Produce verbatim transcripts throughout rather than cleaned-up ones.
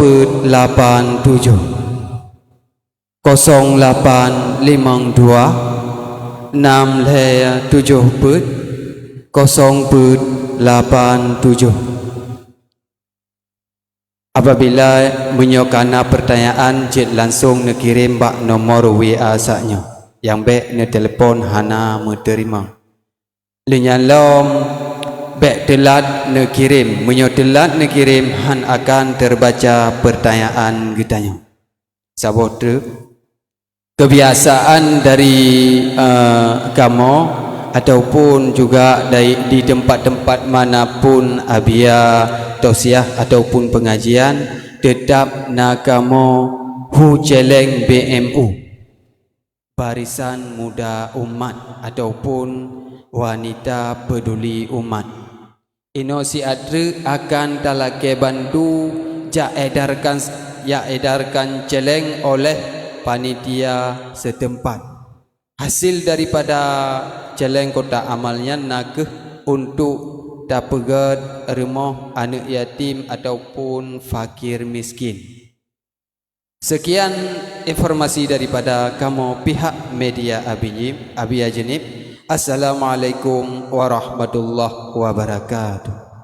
peuet lapan tujoh, kosong lapan limong dua, nam lhèe tujoh peuet, kosong peuet lapan tujoh. Apabila meunyoe kana peurtanyaan, cit langsong neukirém bak nomor W A saát nyoe, nyang bèk neutelepon hana meuteurimong. Lheuh nyan lom bèk teulat neukirém. Meunyoe teulat neukirém, hán akan teubaca peurtanyaan geutanyoe. Saboh treuk. Kebiasaan dari, eh, kamoe ataupun juga dari, di tempat-tempat manapun abia tausiah ataupun pengajian, tetap na kamoe hu céléng B M U, Barisan Muda Umat ataupun Wanita Peduli Umat. Inoe siat treuk akan talakèe bantu jak edarkan, jak edarkan céléng oleh panitia setempat. Hasil daripada céléng kotak amal nyan nakeuh untuk tapeugèt rumoh aneuk yatim ataupun fakir miskin. Sekian informasi daripada kamoe pihak media Abi Jim-, Abi Ajenib. Assalamualaikum warahmatullahi wabarakatuh.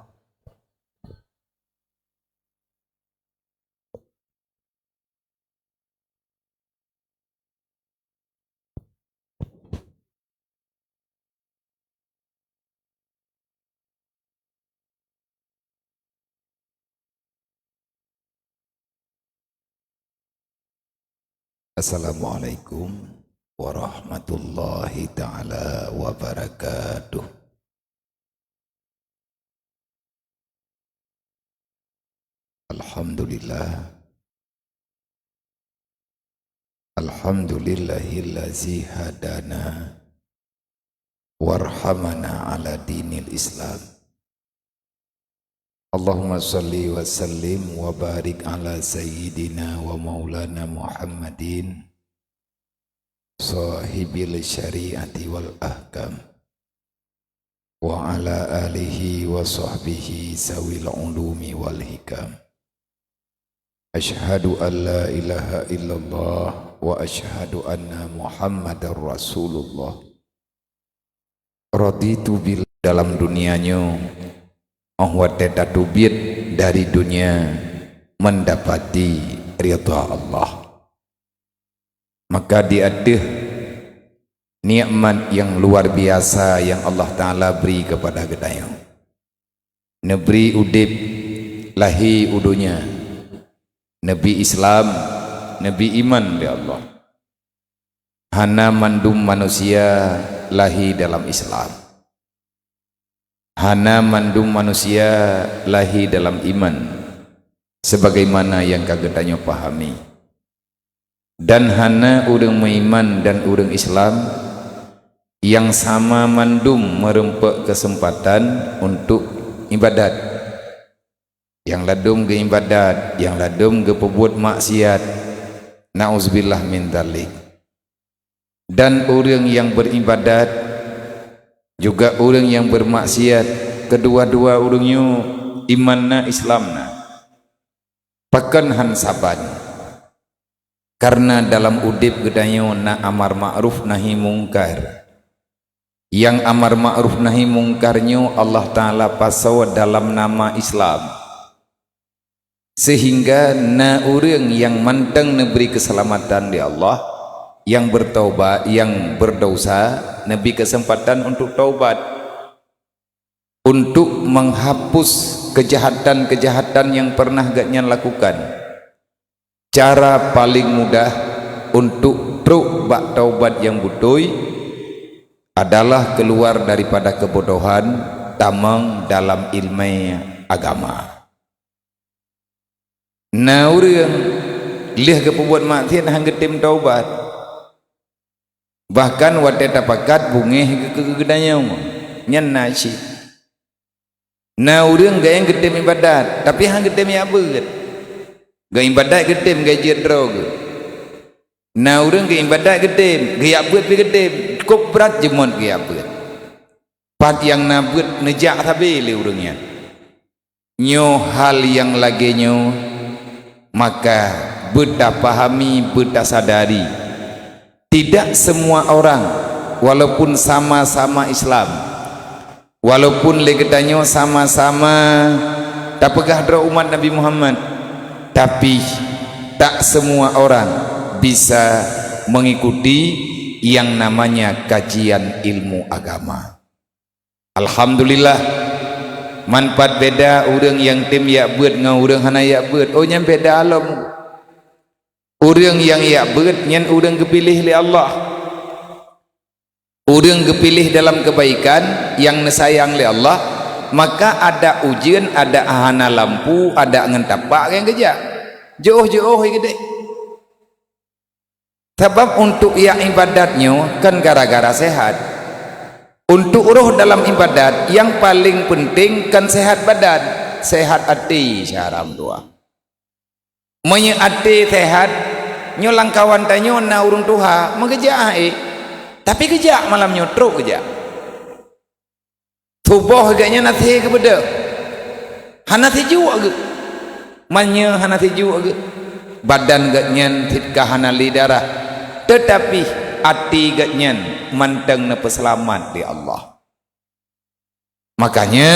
Assalamualaikum warahmatullahi taala wabarakatuh. Alhamdulillah. Alhamdulillahillazi hadana warhamana ala dinil Islam. Allahumma shalli wa sallim wa barik ala sayyidina wa maulana Muhammadin, sahibil syariati wal ahkam, wa ala alihi wa sahbihi zawil ulumi wal hikam. Asyhadu an la ilaha illallah wa asyhadu anna Muhammadar Rasulullah. Raditu bil dalam dunia nyoe, óh watèe tateubiet dari dunia, mendapati ridha Allah. Maka di ateueh nikmat nyang luar biasa nyang Allah Taala bri keupada geutanyoe. Neubri udép lahé u donya, neubri Islam, neubri iman lé Allah. Hana mandum manusia lahé dalam Islam. Hana mandum manusia lahé dalam iman, sebagaimana nyang ka geutanyoe pahami. Dan hana ureuëng meuiman dan ureuëng Islam nyang sama mandum meurumpok keuseumpatan untuk iébadat. Nyang ladum geuiébadat, nyang ladum geupeubuet maksiat. Na'uzubillah min dzalik. Dan ureuëng nyang beuiébadat, juga ureuëng nyang beumaksiat, keudua-dua ureuëng nyoe iman na, Islam na. Pakon hán saban? Kareuna dalam udép geutanyoe na amar ma'ruf nahi mungkar. Nyang amar ma'ruf nahi mungkar nyoe Allah Taala pasoe dalam nama Islam. Sehingga na ureuëng nyang mantong neubri keuseulamatan lé Allah, nyang beurtaubat, nyang beurdausa, neubri keuseumpatan untuk taubat. Untuk menghapus keujahatan-keujahatan nyang peureunah gobnyan lakukan. Cara paleng mudah untuk trok bak taubat nyang beutôi adalah keuluar daripada keubodohan, tamong dalam iéleumé agama. Na ureuëng lheueh geupeubuet maksiat hán geutem taubat. Bahkan watée tapakat beungéh geu-, geu-, geutanyoe, nyan na cit. Na ureuëng gayang geutem iébadat, tapi hán geutem jak beuet. Geuiébadat geutem, geujeuet droe geuh. Na ureuëng geuiébadat geutem, geujak beuet pih geutem, cukôp brat jeumöt geujak beuet. Pat nyang na beuet neujak sabe lé ureuëng nyan. Nyoe hal nyang lagée nyoe Maka beutapahami, beutasadari, tidak semua orang, walaupun sama-sama Islam, walaupun lé geutanyoe sama-sama tapeugah droe umat Nabi Muhammad, tapi tak semua orang bisa mengikuti yang namanya kajian ilmu agama. Alhamdulillah, manfaat beda ureuëng nyang tem yak beuet ngon ureuëng hana yak beuet. Oh, nyan beda lom. Ureuëng nyang yak beuet nyan ureuëng geupiléh lé Allah. Ureuëng geupiléh dalam kebaikan nyang neusayang lé Allah, maka ada ujeuen, ada hana lampu, ada ngon tapak nyang geujak. Jeuôh-jeuôh geude. Sabab untuk yak ibadat nyoe kan gara-gara sehat. Untuk roh dalam ibadat, nyang paling penting kan sehat badan, sehat até syaram dua. Meunyoe até sehat, nyoe lam kawan tanyoe na ureuëng tuha, meugeujak ék. Tapi geujak malam nyoe trok geujak. Tuboh geuhnyan até geubeudôh. Hana sijuek geuh. Meunyoe hana sijuek geuh, badan geuhnyan cit ka hana lé darah. Teutapi até geuhnyan mantong neupeuseulamat lé Allah. Makanya,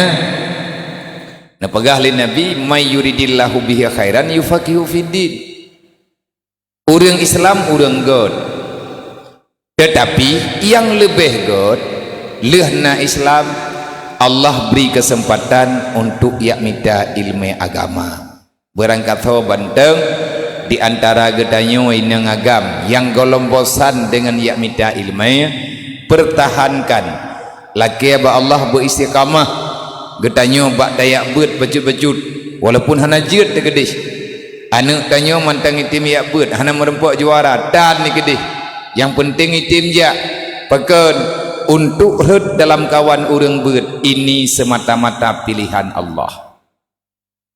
neupeugah lé Nabi, "May yuridillahu bihi khairan yufaqihu fiddin." Ureuëng Islam ureuëng göt. Teutapi nyang leubeh göt, lheueh na Islam, Allah bri keuseumpatan untuk yak mita ileumé agama. Beurangkasoe banteng di antara geutanyoe inong agam nyang gohlom bosan deungon yak mita ileumé, peurtahankan. Lakée bak Allah beu istiqamah. Geutanyoe bak tayak beuet bacut-bacut, walaupun hana jeuet teukeudeh. Aneuëk tanyoe mantong item yak beuet, hana meurumpok juara, tan nikeudeh. Nyang peunteng item jak. Pakon? Untuk rhot dalam kawan ureuëng beuet, ini semata-mata pilihan Allah.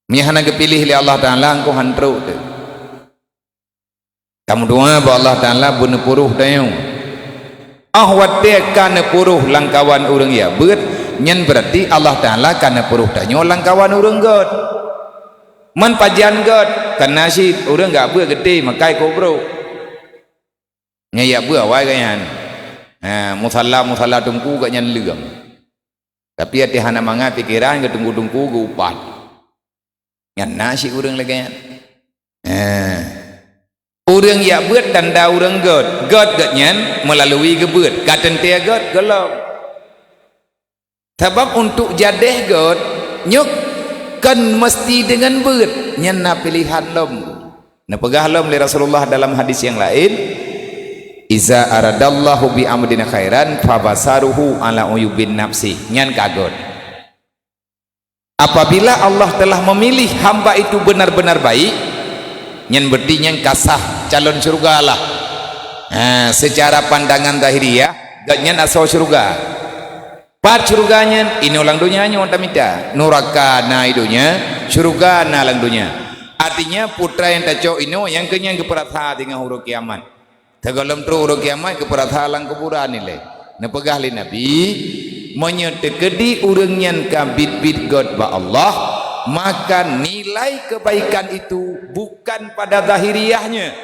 Meunyoe hana geupiléh lé Allah Taala, engkau han trok teuh. Tameudoá bak Allah Taala beuneupeuroh tanyoe. Ah watée ka neupeuroh lam kawan ureuëng yak beuet, nyan beurati Allah Taala ka neupeuroh tanyoe lam kawan ureuëng göt. Man pajan göt, kana cit ureuëng yak beuet geutem makai kobro. Nyan yak beuet awai geuhnyan. Ha, musala-musala teungku geuhnyan leueng. Tapi até hana mangat pikeran geuteungku-teungku geuupat. Nyan na cit ureuëng lagée nyan. Eh. Ureuëng yak beuet tanda ureuëng göt. Göt geuhnyan meulalu geubeuet. Ka teuntée göt, gohlom. Sabab untuk jadeh göt, nyoe kon meuseuti deungon beuet. Nyan na pilihan lom. Neupeugah lom lé Rasulullah dalam hadis nyang laén, "Iza aradallahu bi amdin khairan, fabasaruhu ala uyubin nafsi." Nyan ka göt. Apabila Allah telah memilih hamba itu benar-benar baik, nyan berarti nyan ka sah calon syurga lah. Ha, secara pandangan zahiriah, geuhnyan asoe syurga. Pat syurga nyan? Inoe lam donya nyoe tamita. Nuraka na i donya, syurga na lam donya. Artinya, putra nyang tacok inoe nyang keu nyan geupeurasa teungoh uroe kiamat. Sigohlom trok uroe kiamat geupeurasa lam kuburan ilée. Neupeugah lé Nabi, "Meunyoe teukeudi ureuëng nyan ka biet-biet göt bak Allah, maka nilai kebaikan itu bukan pada zahiriahnya."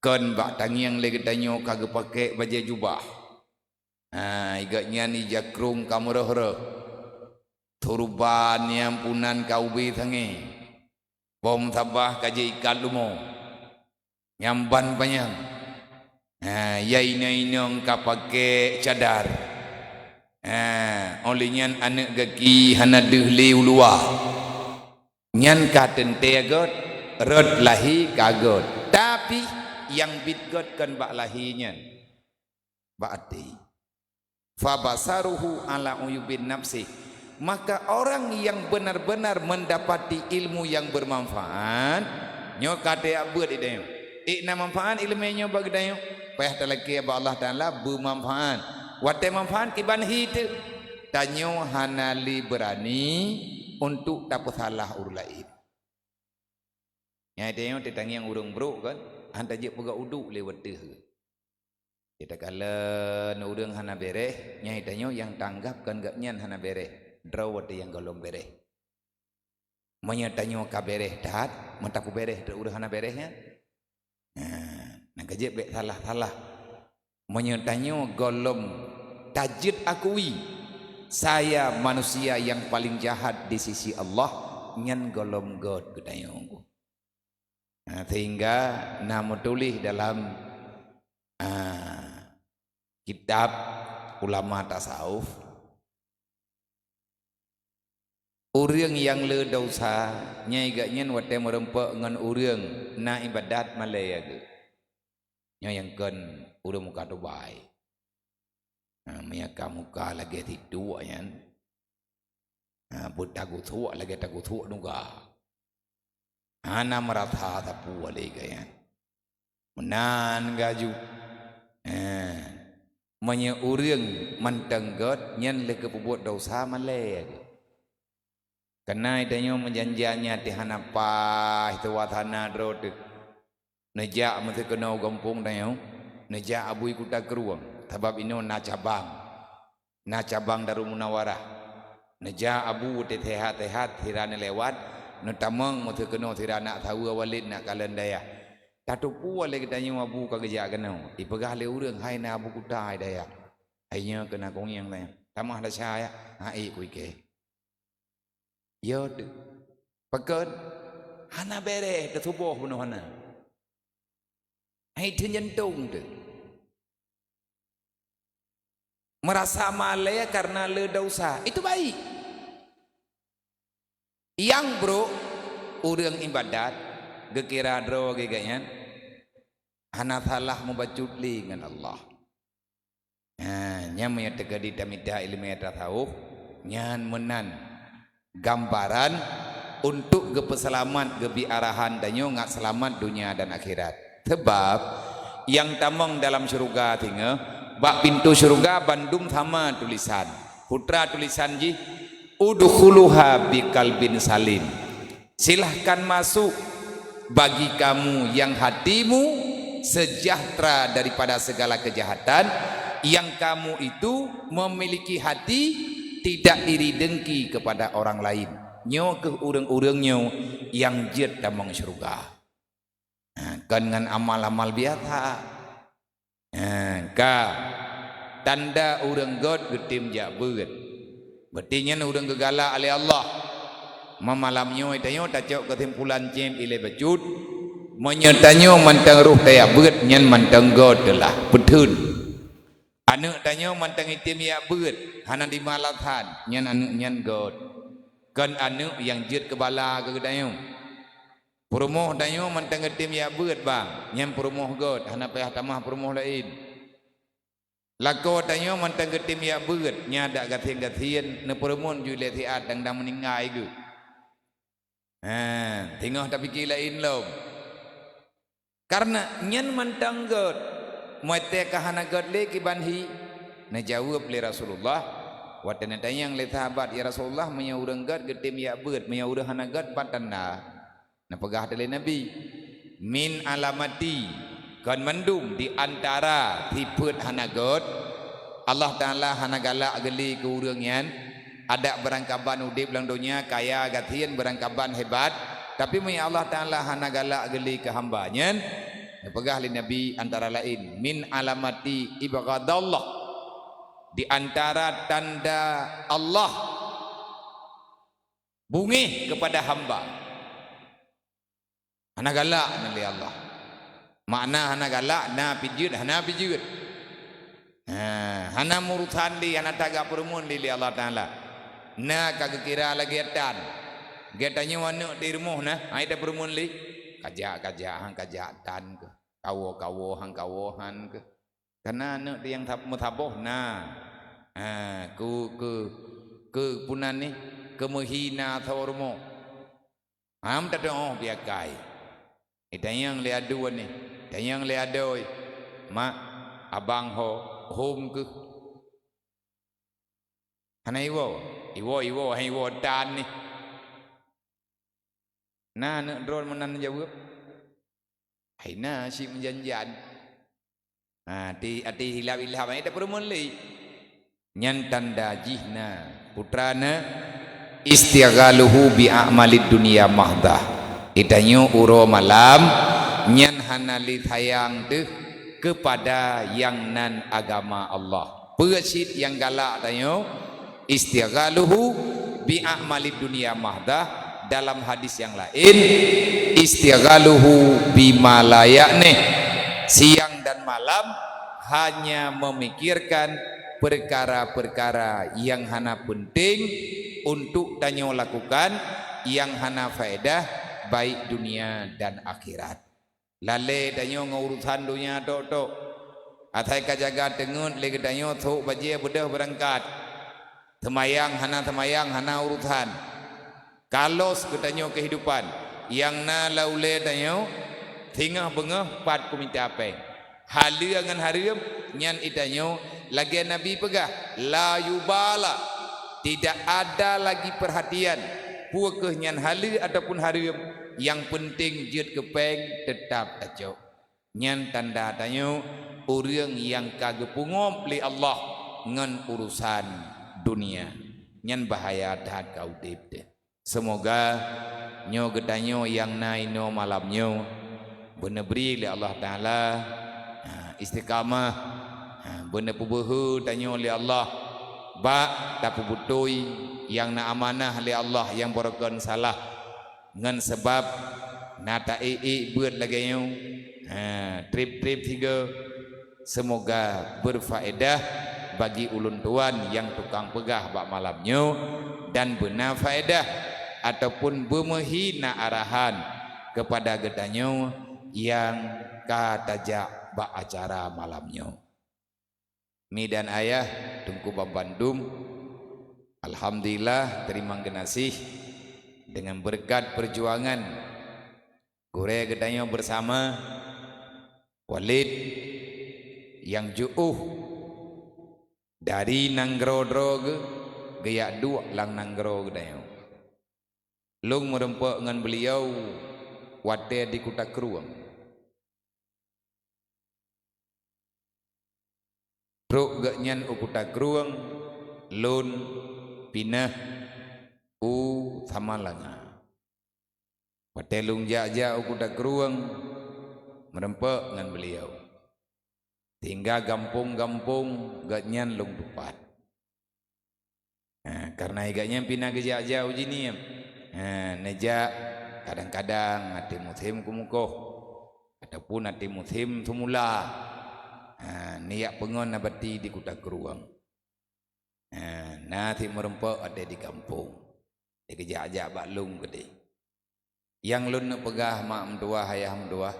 Kon bak tangieng lé geutanyoe ka geupaké bajée jubah. Ha, i geuhnyan i jakrong ka meurôh-rôh. Turban nyang punan ka ubé sangé. Bom sabah ka jiikat lumo. Nyang ban panyang. Ha, ya inong-inong ka paké cadar. Ha, óh lheueh nyan aneuëk gaki hana deuh lé u luwa. Nyan ka teuntée göt, rot lahé ka göt. Tapi, nyang biet göt kon bak lahé nyan. Bak até. Fabasaruhu ala uyubin nafsih. Maka orang yang benar-benar mendapati ilmu yang bermanfaat, nyoe ka teuyak beuet i tanyoe. Ék na manfaat ileumé nyoe bak geutanyoe, payah talakée bak Allah Taala beumanfaat. Watée manfaat kiban hi teuh, tanyoe hana lé beurani untuk tapeusalah ureuëng laén. Nyan tanyoe teutangieng ureuëng brok kan, han tajeuet peugah uduk lé watée. Takalon ureuëng hana béréh, nyan tanyoe nyang tanggap kon geuhnyan hana béréh, droe watée nyang gohlom béréh. Meunyoe tanyoe ka beres that, meutakubéréh teuk ureuëng hana beres nyan. Nah, nyang keujeuet bék salah-salah. Meunyoe tanyoe gohlom tajeuet akui, saya manusia yang paling jahat di sisi Allah, nyan gohlom göt geutanyoe. Nah, sehingga na meutuléh dalam, ah, kitab ulama tasawuf, ureuëng nyang le desya, nyan geuh nyan watée meureumpok ngon ureuëng na iébadat malée geuh. Nyoe nyang kon ureuëng muka tubai. Ha, meunyoe ka muka lagée tiduek nyan. Ha, buet tagusuek lagée tagusuek nuga. Hana meurasa sapeue lé geuh nyan. Meunan gaju. Eh, meunyoe ureuëng mantong göt, nyan lé geupeubuet desya malée geuh. Keunae tanyoe meujanjian nyan teuh hana paih suasana droe teuh. Neujak meusikeunoe gampông tanyoe, neujak abui Kuta Krueng, sabab inoe na cabang. Na cabang Darul Munawarah. Neujak abu teuh sehat-sehat sira neulewat, neutamong meusikeunoe sira nak saweue Walid nak kalon dayah. Tateupeue lé geutanyoe abu ka geujak keunoe, ipeugah lé ureuëng, "Hai na abu Kuta hai dayah." Hai nyoe keuh na kunyang tanyoe. Tamah desya ya, ha ék kuikée. Yo teuh. Pakon? Hana beres, teusuboh bunoe hana. Hai teuh nyentong teuh. Meurasa malée karena le desya, itu baik. Nyang brok, ureuëng iébadat, geukira droe geuh nyan, hana salah mubacut lé ngon Allah. Ha, nyan meunyoe teukeudi tamita iéleumé tasawuf, nyan meunan gambaran untuk geupeuseulamat, geubri arahan tanyoe ngat seulamat donya dan akhirat. Sabab nyang tamong dalam syeuruga singoh, bak pintoe syeuruga bandum sama tulisan. Putra tulisan jih, "Udkhuluha biqalbin salim." Silahkan masuk bagi kamu yang hatimu sejahtera daripada segala kejahatan, yang kamu itu memiliki hati tidak iri dengki kepada orang lain. Nyoe keuh ureuëng-ureuëng nyoe nyang jeuet tamong syeuruga. Ha, kon ngon amal-amal biasa. Ha, ka tanda ureuëng göt geutem jak beuet. Berarti nyan ureuëng geugalak lé Allah. Meumalam nyoe tanyoe tacok keusimpulan cem ilée bacut. Meunyoe tanyoe mantong roh tajak beuet, nyan mantong göt teuh lah, peutheun. Aneuëk tanyoe mantong item jak beuet, hana dimalasan, nyan aneuëk nyan göt. Kon aneuëk nyang jeuet keu bala keu geutanyoe. Peurumoh tanyoe mantong geutem jak beuet, bang, nyan peurumoh göt, hana payah tamah peurumoh laén. Lakoe tanyoe mantong geutem jak beuet, nyan dak gasien-gasien, neupeureumeun ju lé siat dang-dang meuninggai geuh. Ha, singoh tapike laén lom. Karena nyan mantong göt, watée ka hana göt lé kiban hi. Neujaweueb lé Rasulullah, watée neutanyong lé sahabat, "Ya Rasulullah, meunyoe ureuëng göt geutem jak beuet, meunyoe ureuëng hana göt, pat tanda?" Neupeugah lé Nabi, "Min alamati," kon mandum di antara sifeuet hana göt, Allah Taala hana galak geuli keu ureuëng nyan, adak beurangkaban udeb lam donya, kaya gasien, beurangkaban hebat, tapi meunyoe Allah Taala hana galak geuli keu hamba nyan, neupeugah lé Nabi antara laén, "Min alamati ibghadallah," di antara tanda Allah bungéh keupada hamba. Hana galak na lé Allah. Makna hana galak, na pih jeuet, hana pih jeuet. Ha, hana meurusan lé, hana tagak peureumeun lé, lé Allah Taala. Na ka geukira lagée tan. Geutanyoe aneuëk di rumoh na, hai tapeureumeun lé. Kajak-kajak, han kajak tan keuh. Kawoe-kawoe, han kawoe han keuh. Kana aneuëk nyang sab-, meusaboh na. Ha, keu, keu, keu punan nih, keu meuhina saboh rumoh. Ham tatu'oh piakai. Itanyong lé adoe nih, tanyong lé adoe, "Mak, abang ho, hom keuh?" Hana iwoe, iwoe, iwoe, hai iwoe tan nih. Na aneuëk droe meunan jaweueb. Hai na si meujanjian. Ha, ti, ati hilap-ilap, hai tapeureumeun lé. Nyan tanda jih na, putra na, Istighaluhu bi a'malid dunya mahdah. Geutanyoe uroe malam nyan hana lé sayang teuh keupada nyang nan agama Allah. Peue cit nyang galak tanyoe? Istighaluhu bi a'malid dunya mahdah. Dalam hadis nyang laén, istighaluhu bima la ya'nih. Siang dan malam hanya memikirkan peukara-peukara nyang hana peunteng untuk tanyoe lakukan, nyang hana faedah baik dunia dan akhirat. Lalé tanyoe ngon urusan donya tok-tok. Asai ka jaga teungeut lé geutanyoe, sôk bajée beudôh beurangkat. Seumayang hana seumayang, hana urusan. Ka los geutanyoe keuhidupan. Nyang na lam ulée tanyoe, singoh beungoh pat kumita péng. Haleue ngon hareuem nyan geutanyoe, lagée Nabi peugah, "La yubala." Tidak ada lagi perhatian peue kheueh nyan haleue ataupun hareuem, nyang peunteng jeuet keu péng, teutap tacok. Nyan tanda tanyoe ureuëng nyang ka geupeungab lé Allah ngon urusan dunia. Nyan bahaya that ka udeb teuh. Seumoga nyoe geutanyoe nyang na inoe malam nyoe beuneubri lé Allah Taala, ha, istiqamah, ha, beuneupeubuhôi tanyoe lé Allah bak tapeubeutôi nyang na amanah lé Allah nyang barokon salah. Ngon sabab na taék-ék beuet lagée nyoe, ha, treb-treb sigoe, seumoga beurfaedah bagi ulôn tuan nyang tukang peugah bak malam nyoe dan beuna faedah ataupun beumeuhi na arahan keupada geutanyoe nyang ka tajak bak acara malam nyoe. Mi dan ayah, teungku banmandum, alhamdulillah, teurimong geunaséh deungon beureukat peujuangan gurée geutanyoe beusama, Walid nyang jiôh dari nanggroe droe geuh geujak duek lam nanggroe geutanyoe. Lôn meurumpok ngon beuliau watée di Kuta Krueng. Trok geuhnyan u Kuta Krueng, lôn pinah u Samalanga. Watée lôn jak-jak u Kuta Krueng, meurumpok ngon beuliau. Sehingga gampông-gampông geuhnyan lôn teupat. Ha, kareuna geuhnyan pih na geujak-jak u jihnyan. Ha, neujak kadang-kadang até musém keumeukoh ataupun até musém seumula. Ha, neujak peungon nabati di Kuta Krueng. Ha, na cit meurumpok até di gampông. Di geujak-jak bak lôn keudeh. Nyang lôn neupeugah mak meutuwah, ayah meutuwah,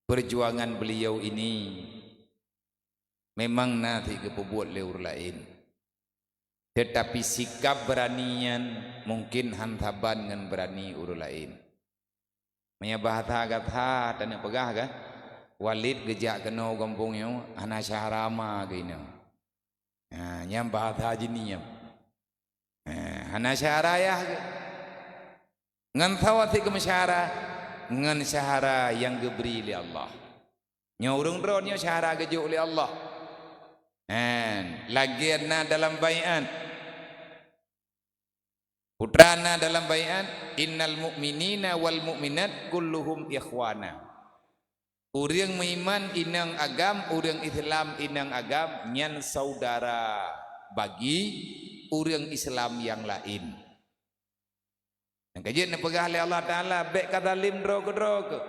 peujuangan beuliau ini memang na cit geupeubuet lé ureuëng laén. Teutapi sikap beurani nyan mungken hán saban ngon beurani ureuëng laén. Meunyoe bahasa gata taneuk peugah kan, Walid geujak keunoe gampông nyoe hana syahara ma geuh inoe. Ha, nyan bahasa jihnyan. Ha, hana syahara ayah geuh. Ngon sawa cit geumeusyahara, ngon syahara nyang geubri lé Allah. Nyoe ureuëng droe nyoe syahara geujok lé Allah. Hen, lagée na dalam baiat. Putra na dalam baiat, "Innal mu'minina wal mu'minat kulluhum ikhwana." Ureuëng meuiman inong agam, ureuëng Islam inong agam, nyan saudara bagi ureuëng Islam nyang laén. Nyang ka jeuet neupeugah lé Allah Taala, bék ka zalim droe keudroe keuh.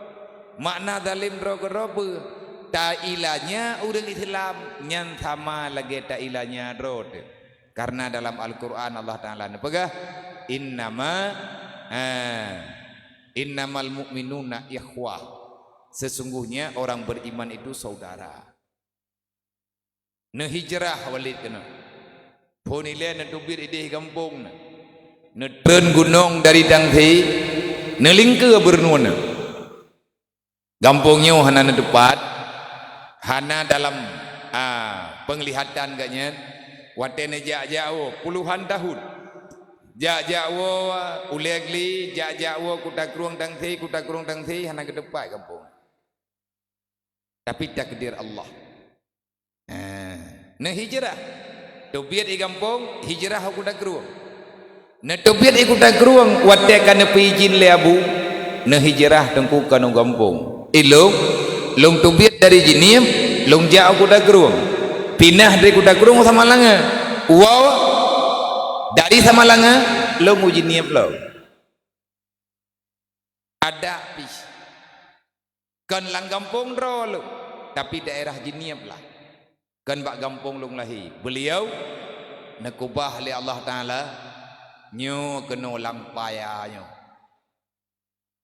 Makna zalim droe keudroe peue? Tailanya ureuëng Islam nyan sama lagée tailanya droe teuh. Kareuna dalam Al-Qur'an Allah Taala neupeugah, "Innama, ha, innamal mu'minuna ikhwah." Sesungguhnya orang beriman itu saudara. Neuhijrah Walid keunoe. Phon ilée neuteubiet idéh gampông na. Neutreun gunong dari Tangse, neulingkeue beureunoe na. Gampông nyoe hana neuteupat, hana dalam, a, peunglihatan geuhnyan. Watée neujak-jak woe puluhan tahun. Jak-jak woe Ulee Gli, jak-jak woe Kuta Krueng Tangse, Kuta Krueng Tangse, hana geuteupat gampông. Tapi takdir Allah. Ha, neuhijrah. Teubiet di gampông, hijrah u Kuta Krueng. Neuteubiet i Kuta Krueng, watée ka neupeuijin lé Abu, neuhijrah teungku keunoe gampông. Ilong, lôn teubiet dari Jeunieb, lôn jak u Kuta Krueng. Pinah dari Kuta Krueng u Samalanga. Wow, dari Samalanga, lôn u Jeunieb lom. Adak pih. Kon lam gampông droe lôn, tapi daerah Jeunieb lah. Kon bak gampông lôn lahé. Beuliau neukeubah lé Allah Taala, nyoe keunoe lam paya nyoe.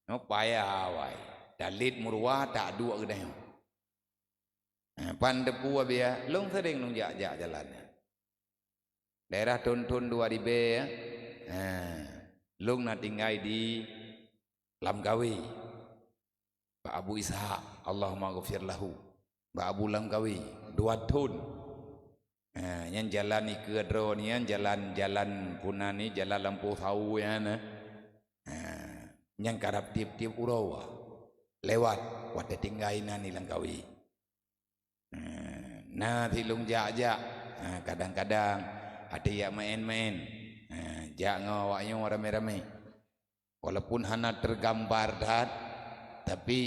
Nyoe paya awai. Talét meuruwa taduek geutanyoe. Ha, pan teupeu biya, lôn seuring lôn jak-jak jalan nyan. Daerah thon-thon dua ribée, ya. Ha, lôn na tinggai di Lamkawe. Bak Abu Ishak, Allahumma ghafir lahu. Bak Abu Lamkawe, dua thon. Ha, nyan jalan ikeue droe nyan, jalan, jalan puna ni, jalan lampôh sawu nyan, eh. Ha, nyan karab tieb-tieb uroe lewat, watée tinggai na ni Lamkawe. Eh, na silong jak-jak, eh, kadang-kadang até jak maén-maén, eh, jak ngon awak nyoe ramé-ramé. Walaupun hana tergambar that, tapi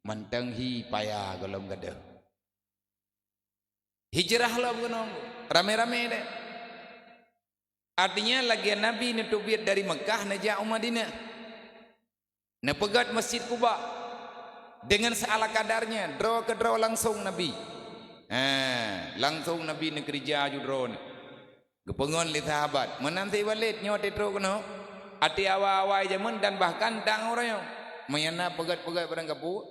mantong hi paya gohlom gadôh. Hijrah lom keunoe, ramé-ramé deh. Artinya lagée Nabi neuteubiet dari Meukah neujak u Madinah. Neupeugét Masjid Quba. Deungon seala kadarnya, droe keudroe langsong Nabi. Ha, langsong Nabi neukeurija aju droeneuh. Geupeungon lé sahabat, meunan si Walid nyoe teutrok keunoe, até awai-awai jameun dan bahkan dang uroe nyoe. Meunyo na peugét-peugét barang gapu,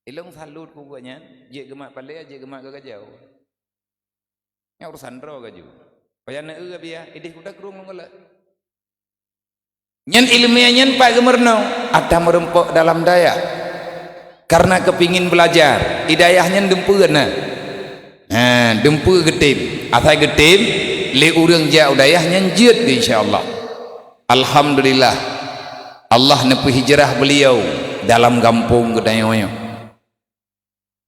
ilong salut keu gobnyan, jeuet geumat palée, jeuet geumat keu gajau. Nyan urusan droe gaju. Payah neueu biya, ideh Kuta Krueng lôn galak. Nyan ileumèe nyan pat geumeurunoe, atra meureumpok dalam dayah. Karena keupingin belajar, i dayah nyan dumpeue na. Ha, dumpeue geutem. Asai geutem, lé ureueng jak u dayah nyan jeuet geu insya Allah. Alhamdulillah, Allah neupeuhijrah beuliau dalam gampông geutanyoe nyoe.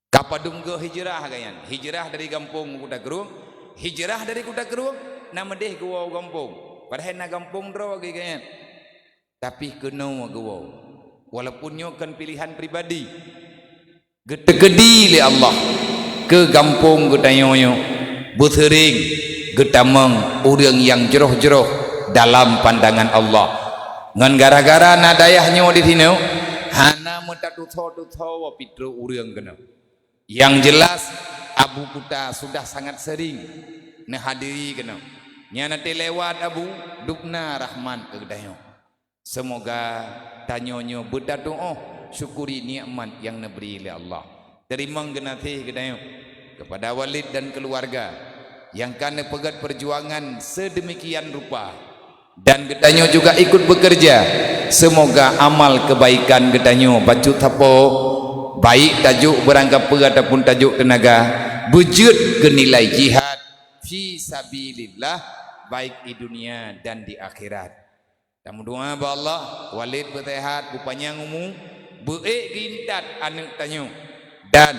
Ka padum goh hijrah geuh nyan? Hijrah dari gampông u Kuta Krueng, hijrah dari Kuta Krueng, na meudeh geuwoe u gampông. Padahai na gampông droe geuh nyan. Tapi keunoe geuwoe. Walaupun nyoe kon pilihan pribadi. Geuteukeudi lé Allah keu gampông geutanyoe nyoe beuseuring geutamong ureueng nyang jroh-jroh dalam pandangan Allah. Ngon gara-gara na dayah nyoe disinoe, hana meutatusoe-tusoe pih trok ureueng keunoe. Nyang jeulaih, Abu Kuta sudah sangat seuring neuhadiri keunoe. Nyan até lewat Abu, dubna rahmat keu geutanyoe. Seumoga tanyoe nyoe beutatuoh syukuri nikmat nyang neubri lé Allah. Teurimong geunaséh geutanyoe keupada Walid dan keuluwarga nyang ka neupeugét peujuangan seudeumikian rupa. Dan geutanyoe juga ikut bekerja. Seumoga amal keubaikan geutanyoe bacut sapo, baik tajok beurangkapeue ataupun tajok teunaga, beujeuet keu nilai jihad fi sabilillah, baik di dunia dan di akhirat. Tameudoa bak Allah, Walid beuseuhat, beupanyang umu, beu-ék geuintat aneuëk tanyoe, dan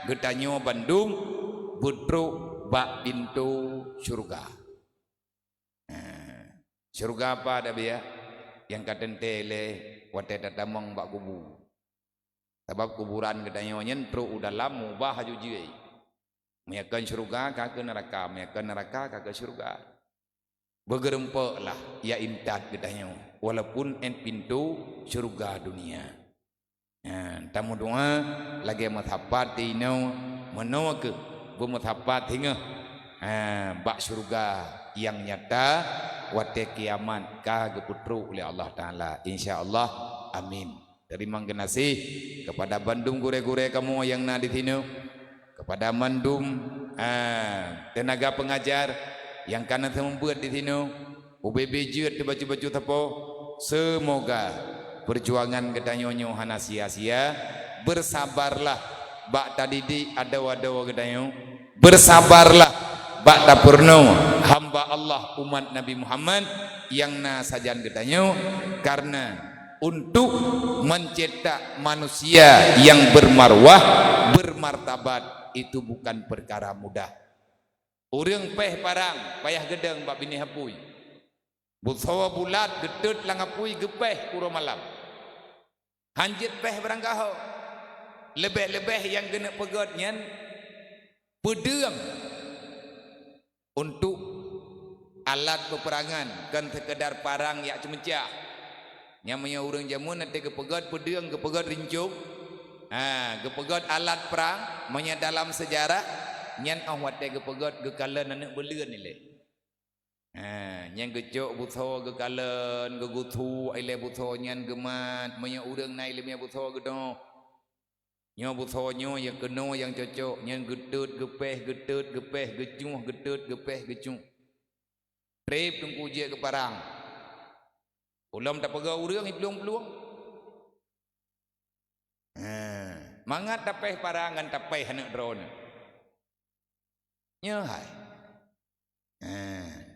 geutanyoe bandum beutrok bak pintoe syeuruga. Nah, syeuruga apa dak biya? Nyang ka teuntée lé watée tatamong bak kubu. Sabab kuburan geutanyoe nyan trok u dalam mubah aju jeuet. Meunyo kon syeuruga ka keu neuraka, meunyo kon neuraka ka keu syeuruga. Beugeurumpok lah ya intat geutanyoe, walaupun 'et pintoe syeuruga dunia. Nyan, tameudoa lagée meusapat di inoe meunoe keuh beumeusapat singoh, ha, bak syeuruga nyang nyata watée kiamat ka geupeutrok lé Allah Taala. Insya Allah. Amin. Teurimong geunaséh keupada bandum gurée-gurée kamoe nyang na di sinoe, keupada mandum, ah, teunaga peungajar nyang ka na seumeubeuet di sinoe, ubé-bé jeuet teubacut-bacut sapo. Seumoga peujuangan geutanyoe nyoe hana sia-sia. Beusabarlah bak tadidik adoe-adoe geutanyoe. Beusabarlah bak tapeurunoe hamba Allah umat Nabi Muhammad nyang na sajan geutanyoe, karena untuk mencetak manusia yang bermarwah, bermartabat, itu bukan perkara mudah. Ureuëng péh parang payah geudong bak binéh apui. Beusoe bulat geutot lam apui geupéh uroe malam. Han jeuet péh barangkaho. Leubeh-leubeh nyang geuneuk peugét nyan peudeueng untuk alat peupeurangan, kon seukeudar parang jak ceumeucah. Nyan meunyoe ureuëng jameun até geupeugét peudeueng, geupeugét rincong, ha, geupeugét alat prang, meunyoe dalam seujarah, nyan óh watée geupeugét geukalon aneuëk beuleuen ilée. Ha, nyang geucok beusoe geukalon, geuguthu ilée beusoe nyan geumat, meunyoe ureuëng na iéleumé beusoe geudoh. Nyoe beusoe nyoe nyang keunoe nyang cocok, nyan geutot geupéh, geutot geupéh, geucuh, geutot geupéh, geucuh. Treb teungku jeuet geuparang. Ulôn tapeugah ureuëng iplueng-plueng. Ha, mangat tapéh parang ngon tapéh aneuëk droeneuh. Nyoe hai. Ha,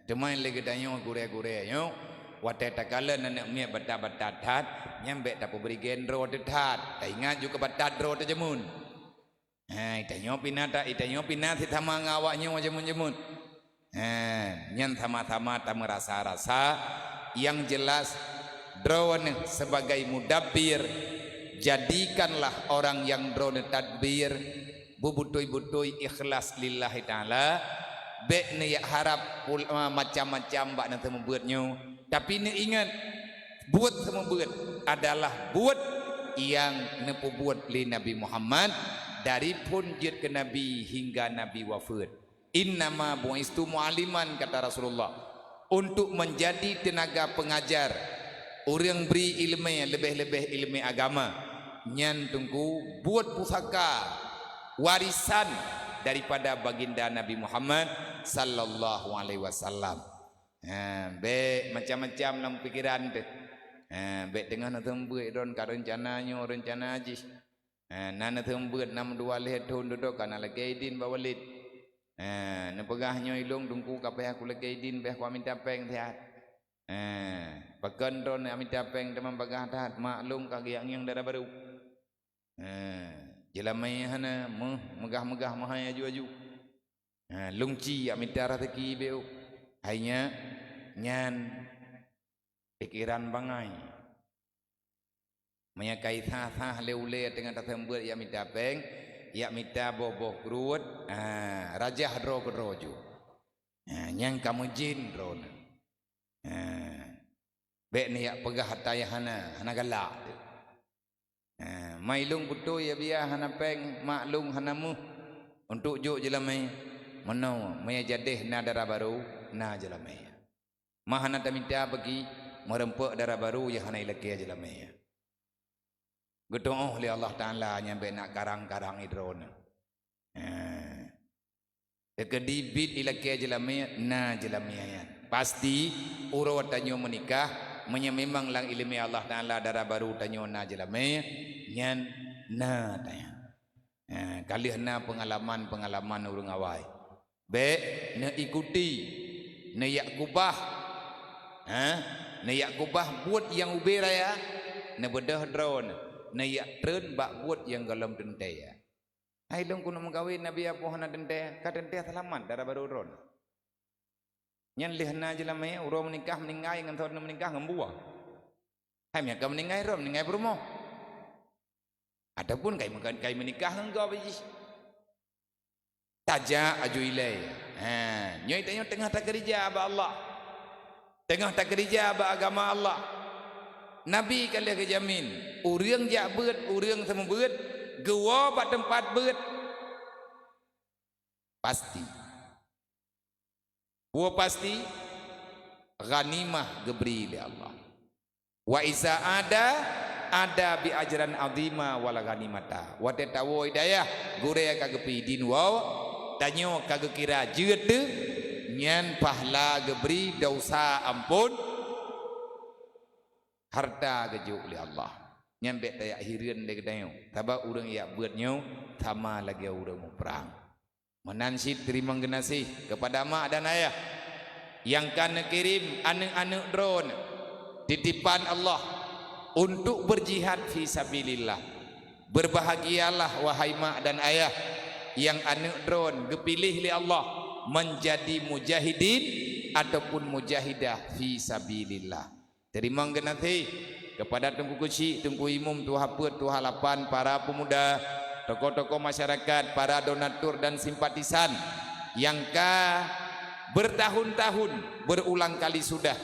teuma lé geutanyoe gurée-gurée nyoe, watée takalon aneuëk miet batat-batat that, nyan bék tapeubri gendro teuh that. Taingat ju keu batat droe teuh jameun. Ha, itanyoe pih na ta, itanyoe pih na sisama ngon awak nyoe jameun-jameun. Ha, nyan sama-sama tameurasa-rasa, nyang jelas droeneuh sebagai mudabbir, jadikanlah orang nyang droeneuh tadbir, beubutôi-butôi ikhlas lillahi ta'ala, bék neuyak harab pul-, macam-macam bak neuseumeubeuet nyoe, tapi neuingat, buet seumeubeuet adalah buet nyang neupeubuet lé Nabi Muhammad dari phon jeuet keu Nabi hingga Nabi wafeuet. "Innama bu'istu mu'alliman," kata Rasulullah, "untuk menjadi tenaga pengajar, ureuëng bri iéleumé, leubeh-leubeh iéleumé agama." Nyan teungku buet pusaka, warisan daripada baginda Nabi Muhammad sallallahu alaihi wasallam. Ha, bék macam-macam lam pikeran teuh. Ha, bék teungoh neuseumeubeuet droen ka reuncana nyoe, reuncana jih. Ha, na neuseumeubeuet nam dua lhée thon dudoe ka na lakée idin bak Walid. Ha, neupeugah nyoe ilong teungku ka payah kulakée idin, payah kuminta péng siat. Ha, pakon droen minta péng teuma bagah that, maklum ka geujak ngieng dara barô. Ha, jeulamé hana meuh, meugah-meugah meuhai aju-aju. Ha, lungci jak mita raseuki bék. Hai nyak, nyan pikeran bangai. Meunyoe ka isah-sah lé ulée teungoh taseumeubeuet jak mita péng, jak mita boh-boh kruet, ha, rajah droe keudroe ju. Ha, nyang ka meujén droeneuh. Ha, bék neujak peugah ata nyang hana, hana galak teuh. Ha, ma ilong beutôi ya biya hana péng, maklum hana meuh untuk jok jeulamé. Meunoe, meunyoe jadéh na dara barô, na jeulamé. Ma hana tamita bagi, meureumpok dara barô nyang hana ilakée jeulamé. Geutuoh lé Allah Taala nyang bék na karang-karang idroeneuh. Ha. Teukeudi bit ilakée jeulamé, na jeulamé nyan. Pasti, uroe tanyoe meunikah, meunyoe memang lam iéleumé Allah Taala dara barô tanyoe na jeulamé, nyan na tanyoe. Ha, ka lheueh na peungalaman-peungalaman ureuëng awai. Bék neuikuti, neuyak kubah. Ha? Neuyak kubah buet nyang ubé raya, neubeudôh droeneuh, neuyak treun bak buet nyang gohlom teuntée. Hai lôn keuneuk meukawen, Nabi Apoh hana teuntée, ka teuntée seulamat dara barô droeneuh. Nyan lheueh na jeulamé, uroe meunikah meuninggai ngon saboh meunikah ngon buah. Hai meunyoe ka meuninggai droe, meuninggai peurumoh. Ataupun kai meuka-, kai meunikah ngon gob jih. Tajak aju ilée. Ha, nyoe tanyoe teungoh takeurija bak Allah. Teungoh takeurija bak agama Allah. Nabi ka lheueh geujamin, ureuëng jak beuet, ureuëng seumeubeuet, geuwoe bak teumpat beuet. Pasti. Peue pasti? Ghanimah geubri lé Allah. Wa iza ada, ada bi ajran azima wal ghanimata. Watée tawoe dayah, gurée ka geupeuidin woe, tanyoe ka geukira jeuet teuh, nyan pahala geubri, desya ampôn, hareuta geujok lé Allah. Nyan bék tayak hireuen lé geutanyoe, sabab ureuëng jak beuet nyoe sama lagée ureuëng muprang. Meunan cit teurimong geunaséh keupada mak dan ayah nyang ka neukirém aneuëk-aneuëk droeneuh titipan Allah untuk beujihad fi sabilillah. Beubahgialah, wahai mak dan ayah, nyang aneuëk droeneuh geupiléh lé Allah meunjadi mujahidin ataupun mujahidah fi sabilillah. Teurimong geunaséh kepada Teungku Keuchik, Teungku Imum, Tuha Peuet, Tuha Lapan, para pemuda, tokoh-tokoh masyarakat, para donatur dan simpatisan nyang ka bertahun-tahun, berulang kali sudah